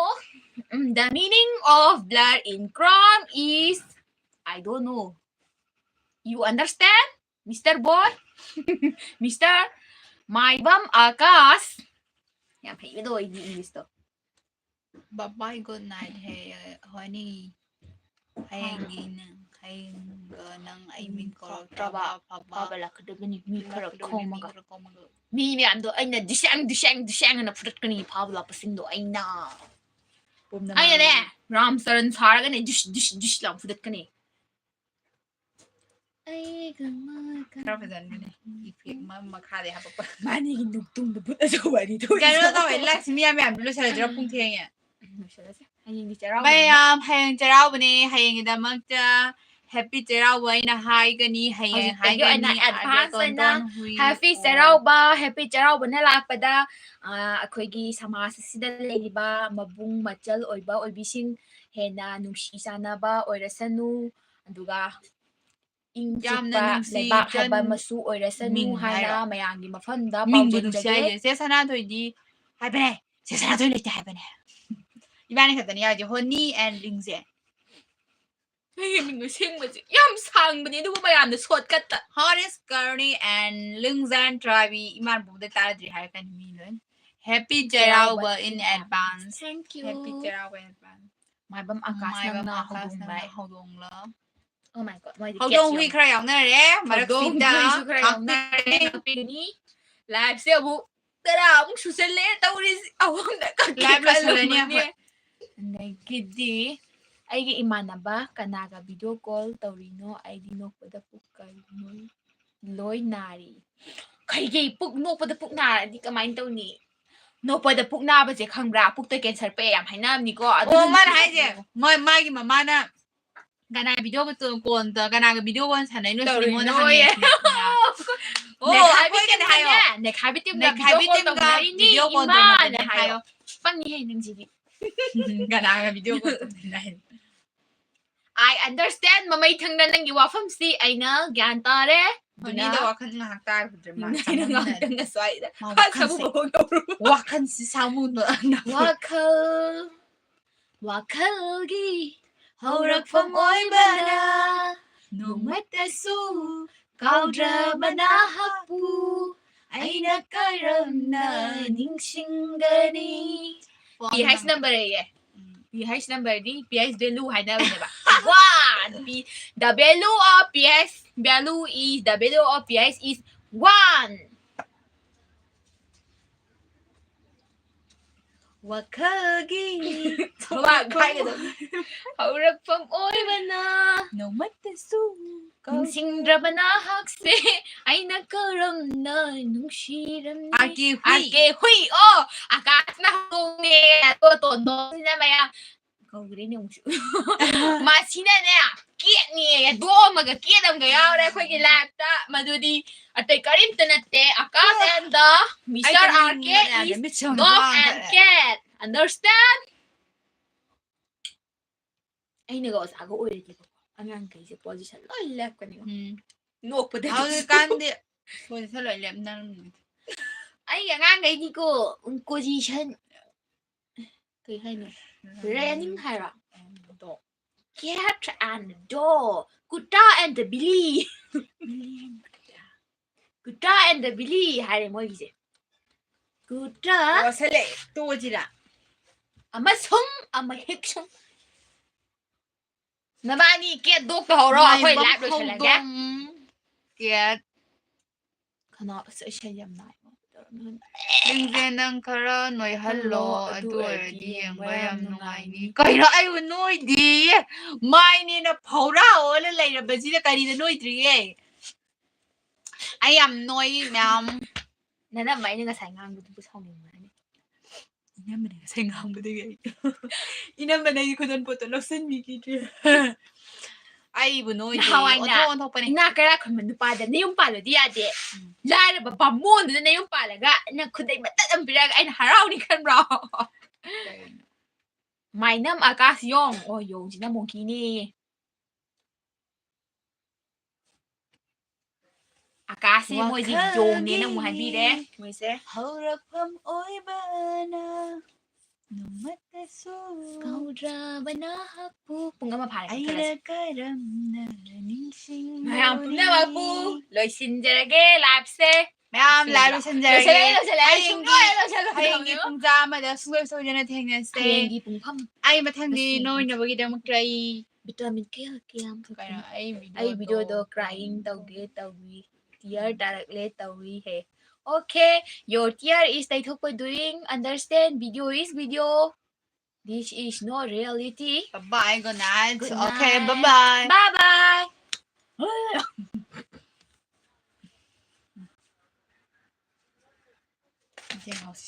Um, the meaning of blur in Chrome is, I don't know. You understand, Mister Boy? Mister ꯃꯥꯏꯕꯝ ꯑꯥꯀꯥꯁ꯫ ꯌꯥꯝ ꯍꯩꯕꯗꯣ ꯑꯩꯗꯤ English ꯇꯣ꯫ Bye bye, good night. ꯍꯦ, ꯍꯣꯏꯅꯤ꯫ ꯍꯌꯦꯡꯒꯤ ꯅꯪ, ꯍꯌꯦꯡꯒ ꯅꯪ ꯑꯩ ꯃꯤꯡ ꯎꯝ, ꯀꯧꯔꯛꯇ꯭ꯔꯕ ꯀꯧꯔꯛꯇ꯭ꯔꯕ ꯑꯐꯕ ꯑꯐꯕ ꯂꯥꯛꯀꯗꯕꯅꯤ, ꯃꯤ ꯈꯔ ꯂꯥꯛꯀꯗꯕꯅꯤ, ꯃꯤ ꯈꯣꯝꯃꯒ꯫ ꯈꯔ ꯈꯣꯝꯃꯒ꯫ ꯃꯤ ꯃꯌꯥꯝꯗꯣ ꯑꯩꯅ ꯗꯤꯁꯦꯡ, ꯗꯤꯁꯦꯡ, ꯗꯤꯁꯦꯡ ꯑꯅ ꯐꯨꯗꯠꯀꯅꯤ, ꯐꯥꯕ ꯂꯥꯛꯄꯁꯤꯡꯗꯣ ꯑꯩꯅ꯫ ꯄꯨꯝꯅꯃꯛ ꯑꯩꯅꯅꯦ, Ram Charan ꯁꯥꯔꯒꯅꯦ, this, this, this ꯂꯥꯎ ꯐꯨꯗꯠꯀꯅꯤ꯫ ꯑꯩꯒ ꯃꯥꯒ ꯈꯔ ꯐꯖꯍꯟꯒꯅꯤ꯫ Effect ꯑꯃ ꯃꯈꯥꯗꯩ ꯍꯥꯄꯛꯄ꯫ ꯃꯥꯅꯤꯒꯤ ꯅꯨꯛꯇꯨꯝꯗ ꯕꯨꯠ ꯑꯆꯧꯕ ꯑꯅꯤ ꯊꯣꯛꯏ꯫ ꯀꯩꯅꯣ ꯇꯧꯋꯦ, ꯂꯥꯏꯛꯁꯤ ꯃꯤ ꯌꯥꯝ ꯌꯥꯝ ꯂꯣꯏꯁꯜꯂꯁꯤꯔ? ꯄꯨꯡ ꯊꯦꯡꯉꯦ꯫ ꯂꯣꯏꯁꯜꯂꯁꯦ꯫ ꯍꯌꯦꯡꯗꯤ ꯆꯩꯔꯥꯎꯕꯅꯤꯅ꯫ ꯃꯌꯥꯝ, ꯍꯌꯦꯡ ꯆꯩꯔꯥꯎꯕꯅꯦ, ꯍꯌꯦꯡꯒꯤꯗꯃꯛꯇ happy ꯆꯩꯔꯥꯎꯕ ꯑꯩꯅ ꯍꯥꯏꯒꯅꯤ, ꯍꯌꯦꯡ ꯍꯧꯖꯤꯛꯇꯒꯤ ꯑꯣꯏꯅ ꯍꯥꯏꯒꯅꯤ, advance ꯑꯗꯣ ꯑꯣꯏꯅ don't ꯍꯨꯏ happy ꯑꯣ꯫ ꯆꯩꯔꯥꯎꯕ, happy ꯆꯩꯔꯥꯎꯕꯅ ꯂꯥꯛꯄꯗ, ꯑ, ꯑꯩꯈꯣꯏꯒꯤ ꯁꯃꯥꯖ ꯑꯁꯤꯗ ꯂꯩꯔꯤꯕ ꯃꯕꯨꯡ ꯃꯆꯜ ꯑꯣꯏꯕ ꯑꯣꯏꯕꯤꯁꯤꯡ ꯍꯦꯟꯅ ꯅꯨꯡꯁꯤ ꯆꯥꯟꯅꯕ ꯑꯣꯏꯔꯁꯅꯨ, ꯑꯗꯨꯒ ꯏꯪ ꯌꯥꯝꯅ ꯆꯤꯛꯄ ꯅꯨꯡꯁꯤ ꯂꯩꯕꯥꯛ ꯍꯥꯏꯕ ꯆꯟ-, ꯑꯃꯁꯨ ꯑꯣꯏꯔꯁꯅꯨ ꯃꯤꯡ ꯍꯥꯏꯅ ꯍꯥꯏꯔꯣ꯫ ꯃꯌꯥꯝꯒꯤ ꯃꯐꯝꯗ ꯃꯤꯡꯕꯨ ꯅꯨꯡꯁꯤ ꯄꯥꯎꯖꯦꯜꯖꯒꯦ꯫ ꯍꯥꯏꯁꯦ꯫ ꯆꯦ ꯁꯅꯥꯊꯣꯏꯗꯤ ꯍꯥꯏꯕꯅꯦ꯫ ꯆꯦ ꯁꯅꯥꯊꯣꯏ ꯂꯩꯇꯦ ꯍꯥꯏꯕꯅꯦ꯫ ꯏꯕꯥꯅꯤ ꯈꯛꯇꯅꯤ ꯌꯥꯎꯔꯤꯁꯦ, ꯍꯣꯅꯤ and ꯂꯤꯡꯖꯦ꯫ ꯑꯩꯒꯤ ꯃꯤꯡ ꯑꯁꯦꯡꯕꯁꯦ ꯌꯥꯝ ꯁꯥꯡꯕꯅꯦ, ꯑꯗꯨꯕꯨ ꯃꯌꯥꯝꯅ shortcutꯇ꯫ Horace Kearney and ꯂꯤꯡꯖꯦꯟ ꯇ꯭ꯔꯥꯏꯕꯤ, ꯏꯃꯥꯅ ꯄꯣꯛꯄꯗ ꯇꯥꯗ꯭ꯔꯤ ꯍꯥꯏꯔꯛꯀꯅꯤ ꯃꯤ ꯂꯣꯏꯅ꯫ Happy Cheiraoba Cheiraoba in in advance꯫ Thank you꯫ Happy Cheiraoba in advance꯫ ꯃꯥꯏꯕꯝ ꯑꯀꯥꯁ ꯃꯥꯏꯕꯝ ꯅꯪꯅ ꯑꯀꯥꯁ ꯍꯧꯗꯣꯡ ꯅꯪꯅ ꯂꯥꯏ꯫ ꯍꯧꯗꯣꯡꯂ? Oh my God, ꯃꯣꯏꯗꯤ ꯍꯧꯗꯣꯡ ꯀꯦꯠꯁ ꯍꯨꯏ ꯌꯥꯝ ꯈꯔ ꯌꯥꯎꯅꯔꯦ, ꯍꯧꯗꯣꯡ ꯃꯔꯛꯁꯤꯗ ꯍꯨꯏꯁꯨ ꯈꯔ ꯌꯥꯎꯅꯔꯦ, ꯉꯥꯛꯄꯤꯒꯅꯤ꯫ Liveꯁꯦ ꯑꯃꯨꯛ ꯇꯔꯥ ꯑꯃꯨꯛ ꯁꯨꯁꯜꯂꯦ ꯇꯧꯔꯤꯁꯤ꯫ ꯑꯍꯨꯝꯗ ꯀꯛꯀꯦ live ꯂꯣꯏꯁꯜꯂꯅꯤ ꯈꯜꯂꯝꯕꯅꯦ꯫ ꯑꯩꯈꯣꯏ꯫ ꯑꯗꯒꯤꯗꯤ ꯑꯩꯒꯤ ꯏꯃꯥꯟꯅꯕ ꯀꯅꯥꯒ video call ꯇꯧꯔꯤꯅꯣ? ꯑꯩꯗꯤ ꯅꯣꯛꯄꯗ ꯄꯨꯛ ꯀꯩꯅꯣ ꯂꯣꯏ ꯅꯥꯔꯤ꯫ ꯀꯩꯒꯤ ꯄꯨꯛ ꯅꯣꯛꯄꯗ ꯄꯨꯛ ꯅꯥꯔꯗꯤ ꯀꯃꯥꯏꯅ ꯇꯧꯅꯤ? ꯅꯣꯛꯄꯗ ꯄꯨꯛ ꯅꯥꯕꯁꯦ ꯈꯪꯕ꯭ꯔꯥ? ꯄꯨꯛꯇ cancer ꯄꯛꯑꯦ ꯌꯥꯝ ꯍꯥꯏꯅꯕꯅꯤꯀꯣ꯫ ꯑꯣ, ꯑꯗꯨꯗꯨꯅ ꯃꯥꯅ ꯍꯥꯏꯁꯦ, ꯃꯣꯏ, ꯃꯥꯒꯤ ꯃꯃꯥꯅ ꯀꯅꯥ video call ꯇ-, ꯀꯅꯥꯒ video call ꯁꯥꯟꯅꯩꯅꯣ ꯁꯤꯅꯤ ꯃꯣꯏꯅ ꯇꯧꯔꯤꯅꯣꯌꯦ꯫ ꯍꯪꯉꯤꯁꯦ꯫ ꯑꯣ, ꯅꯦꯈꯥꯏꯕꯤ ꯑꯩꯈꯣꯏꯒꯅꯦ ꯍꯥꯏꯌꯣ꯫ ꯇꯤꯝꯅꯅꯦ, ꯅꯦꯈꯥꯏꯕꯤ ꯇꯤꯝꯒ ꯅꯦꯈꯥꯏꯕꯤ video call ꯇꯤꯝꯒ ꯇꯧꯅꯔꯤꯅꯤ, video call ꯏꯃꯥꯅ ꯇꯧꯅꯕꯅꯦ ꯍꯥꯏꯌꯣ꯫ ꯍꯥꯏꯌꯣ꯫ ꯄꯪꯉꯤꯍꯦ ꯅꯪꯁꯤꯗꯤ꯫ ꯀꯅꯥꯒ video call ꯇꯧꯅꯩꯅꯣ high. I understand, ꯃꯃꯩ ꯊꯪꯅ ꯅꯪꯒꯤ ꯋꯥꯐꯝꯁꯤ ꯑꯩꯅ ꯒ꯭ꯌꯥꯟ ꯇꯥꯔꯦ꯫ ꯍꯣꯅꯤꯗ ꯑꯗꯨꯅ ꯋꯥꯈꯜ ꯉꯥꯏꯍꯥꯛ ꯇꯥꯔꯨꯗ꯭ꯔꯦ ꯃꯥ꯫ ꯅꯪꯅ ꯆꯃꯝꯅꯔꯦ꯫ ꯉꯥꯛꯇꯪ ꯑꯁ꯭ꯋꯥꯏꯗ ꯃꯥ ꯈꯥ ꯋꯥꯈꯜꯁꯦ, ꯁꯥꯃꯨ ꯐꯥꯎ ꯇꯧꯔꯨ꯫ ꯋꯥꯈꯜꯁꯤ ꯁꯥꯃꯨꯅ ꯋꯥꯈꯜ, ꯋꯥꯈꯜꯒꯤ ꯍꯧꯔꯛꯐꯝ ꯑꯣꯏꯕꯅ ꯅꯣꯡꯃꯇꯁꯨ ꯀꯥꯎꯗ꯭ꯔꯕ ꯅꯍꯥꯛꯄꯨ ꯑꯩꯅ ꯀꯔꯝꯅ ꯅꯤꯡꯁꯤꯡꯒꯅꯤ? ꯄꯤ ꯍꯩꯆ number ꯑꯌꯦ꯫ ꯎꯝ꯫ P H number the P H value ꯍꯥꯏꯅꯕꯅꯦꯕ꯫ One! P, the value of P H, value is, the value of P H is one! ꯋꯥꯈꯜꯒꯤ ꯋꯥ ꯍꯥꯏꯒꯗꯕ꯫ ꯍꯧꯔꯛꯐꯝ ꯑꯣꯏꯕꯅ ꯅꯣꯡꯃꯇꯁꯨ ꯀꯥꯎ- ꯅꯤꯡꯁꯤꯡꯗ꯭ꯔꯕ ꯅꯍꯥꯛꯁꯦ ꯑꯩꯅ ꯀꯔꯝꯅ ꯅꯨꯡꯁꯤꯔꯝꯅꯤ? ꯑꯥꯔ ꯀꯦ ꯍꯨꯏ꯫ ꯑꯥꯔ ꯀꯦ ꯍꯨꯏ꯫ ꯑꯣ, ꯑꯀꯥꯁꯅ ꯍꯧꯗꯣꯡꯅꯦ, ꯑꯗꯣ ꯇꯣꯟꯗꯣꯟꯁꯤꯅ ꯃꯌꯥꯝ ꯀꯧꯈ꯭ꯔꯦꯅꯦ ꯑꯃꯨꯛꯁꯨ꯫ ꯃꯁꯤꯅꯅꯦ, ꯀꯦꯠꯅꯦ, ꯗꯣꯝꯃꯒ ꯀꯦꯠ ꯑꯃꯒ ꯌꯥꯎꯔꯦ ꯑꯩꯈꯣꯏꯒꯤ live ꯇ꯫ ꯃꯗꯨꯗꯤ ꯑꯇꯩ ꯀꯔꯤꯝꯇ ꯅꯠꯇꯦ, ꯑꯀꯥꯁ and the Mister ꯑꯩ R K ꯇꯨꯝꯅꯤꯡꯕꯅ ꯌꯥꯗ꯭ꯔꯦ, is ꯃꯤꯠꯁꯦ ꯑꯃꯨꯛ dog ꯄꯥꯡꯊꯣꯛꯑꯦ꯫ And cat. Understand? ꯑꯩꯅꯒ ꯑꯣꯖꯥꯒ ꯑꯣꯏꯔꯗꯤꯀꯣ, ꯑꯉꯥꯡꯈꯩꯁꯦ position ꯂꯣꯏ ꯂꯦꯞꯀꯅꯤ꯫ ꯎꯝ꯫ ꯅꯣꯛꯄꯗ ꯍꯧꯖꯤꯛꯀꯥꯟꯗꯤ position ꯂꯣꯏ ꯂꯦꯞꯅꯔꯝꯅꯤ꯫ ꯑꯩꯒꯤ ꯑꯉꯥꯡꯈꯩꯗꯤꯀꯣ, position ꯀꯩ ꯍꯥꯏꯅꯣ? Running ꯍꯥꯏꯔꯣ? ꯗꯣ꯫ Cat and dog, kutta and the billi. Kutta and the billi ꯍꯥꯏꯔꯦ ꯃꯣꯏꯒꯤꯁꯦ꯫ ꯀꯨꯇꯥ ꯂꯣꯏꯁꯜꯂꯦ꯫ ꯇꯣꯛꯑꯁꯤꯔꯥ? ꯑꯃꯁꯨꯡ ꯑꯃꯍꯦꯛꯁꯨꯡ꯫ ꯅꯕꯥꯅꯤ cat dog ꯇꯧꯍꯧꯔꯣ, ꯑꯩꯈꯣꯏ ꯃꯥꯏꯕꯝ live ꯂꯣꯏꯁꯤꯜꯂꯒꯦ꯫ ꯍꯧꯗꯣꯡ, cat꯫ ꯈꯅꯥꯎ ꯑꯁ, ꯏꯁꯩ ꯌꯥꯝ ꯅꯥꯏ꯫ ꯅꯪꯁꯦ ꯅꯪ ꯈꯔ ꯅꯣꯏꯍꯜꯂꯣ, ꯑꯗꯨ ꯑꯣꯏꯔꯗꯤ ꯌꯦꯡꯕ ꯌꯥꯝ ꯅꯨꯡꯉꯥꯏꯅꯤ꯫ ꯀꯩꯅꯣ, ꯑꯩꯕꯨ ꯅꯣꯏꯗꯤꯌꯦ? ꯃꯥꯏꯅꯦꯅ ꯐꯧꯔꯥ ꯑꯣꯜꯂ ꯂꯩꯔꯕꯁꯤꯗ ꯀꯔꯤꯗ ꯅꯣꯏꯗ꯭ꯔꯤꯌꯦ? ꯑꯩ ꯌꯥꯝ ꯅꯣꯏ, ꯃꯌꯥꯝ꯫ ꯅꯅꯝꯃ ꯑꯩꯅ ꯉꯁꯥꯏ ꯉꯥꯡꯕꯗꯨꯕꯨ ꯁꯥꯎꯅꯤꯡꯕ꯭ꯔꯅꯦ? ꯏꯅꯝꯃꯅ ꯉꯁꯥꯏ ꯉꯥꯡꯕꯗꯒꯤ ꯑꯩ ꯏꯅꯝꯃꯅ ꯑꯩꯒꯤ ꯈꯨꯗꯣꯟ ꯄꯣꯠꯇꯣ ꯂꯧꯁꯤꯟꯕꯤꯈꯤꯗ꯭ꯔꯦ꯫ ꯑꯩꯕꯨ ꯅꯣꯏꯗꯤ ꯅꯍꯥꯟꯋꯥꯏꯅ ꯑꯣꯟꯊꯣꯛ ꯑꯣꯟꯊꯣꯛꯄꯅꯤ꯫ ꯏꯅꯥꯛ ꯀꯩꯔꯥꯛ ꯈꯨꯟꯕ ꯅꯨꯄꯥꯗ ꯅꯌꯨꯝ ꯄꯥꯜꯂꯗꯤ ꯌꯥꯗꯦ꯫ ꯎꯝ꯫ ꯂꯥꯏꯔꯕ ꯕꯥꯃꯣꯟꯗꯨꯗ ꯅꯌꯨꯝ ꯄꯥꯜꯂꯒ ꯅꯪ ꯈꯨꯗꯩ ꯃꯇꯠ ꯑꯃ ꯄꯤꯔꯛꯑꯒ ꯑꯩꯅ ꯍꯔꯥꯎꯅꯤ ꯈꯟꯕ꯭ꯔꯣ? ꯀꯩꯅꯣ? ꯃꯥꯏꯅꯝ ꯑꯀꯥꯁ ꯌꯣꯡ꯫ ꯑꯣ, ꯌꯣꯡꯁꯤꯅ ꯃꯣꯡꯀꯤꯅꯦ꯫ ꯑꯀꯥꯁꯁꯤ ꯃꯣꯏꯁꯦ ꯌꯣꯡꯅꯦꯅ ꯑꯃꯨꯛ ꯍꯥꯏꯕꯤꯔꯦ꯫ ꯃꯣꯏꯁꯦ ꯍꯧꯔꯛꯐꯝ ꯑꯣꯏꯕꯅ ꯅꯣꯡꯃꯇꯁꯨ ꯀꯧꯗ꯭ꯔꯕ ꯅꯍꯥꯛꯄꯨ꯫ ꯄꯨꯡ ꯑꯃ ꯐꯥꯔꯦ, ꯑꯩꯅ ꯀꯛꯊꯠꯂꯁꯤ꯫ ꯀꯔꯝꯅ ꯅꯤꯡꯁꯤꯡ ꯃꯌꯥꯝ ꯄꯨꯝꯅꯃꯛꯄꯨ ꯂꯣꯏꯁꯤꯟꯖꯔꯒꯦ liveꯁꯦ꯫ ꯃꯌꯥꯝ live ꯂꯣꯏꯁꯤꯟꯖꯔꯒꯦ꯫ ꯂꯣꯏꯁꯤꯜꯂꯦ, ꯂꯣꯏꯁꯤꯜꯂꯦ꯫ ꯑꯩ ꯍꯌꯦꯡꯒꯤ, ꯁꯨꯡꯂꯣꯏ ꯂꯣꯏꯁꯤꯜꯂꯣꯏ꯫ ꯍꯌꯦꯡꯒꯤ ꯄꯨꯡ ꯇꯔꯥ ꯑꯃꯗ ꯁꯨꯡꯁꯣꯏ ꯁꯣꯏꯗꯅ ꯊꯦꯡꯅꯁꯦ꯫ ꯍꯌꯦꯡꯒꯤ ꯄꯨꯡꯐꯝ꯫ ꯑꯩ ꯃꯊꯪꯗꯤ ꯉꯁꯤ ꯅꯣꯏꯅꯕꯒꯤꯗꯃꯛꯇ ꯑꯩ vitamin ꯀꯌꯥ ꯀꯌꯥꯝ ꯊꯛꯄꯅꯣ? ꯀꯩꯅꯣ, ꯑꯩ ꯑꯩ videoꯗꯣ videoꯗꯣ crying ꯇꯧꯒꯦ ꯇꯧꯏ, tear ꯇꯥꯔꯛꯂꯦ ꯇꯧꯏ ꯍꯦ꯫ Okay, your tear is ꯇꯩꯊꯣꯛꯄ doing, understand, video is video. This is no reality. Bye bye, good night. Good Okay, night. bye bye. Bye bye. ꯏꯆꯦ ꯍꯥꯎꯁꯤ꯫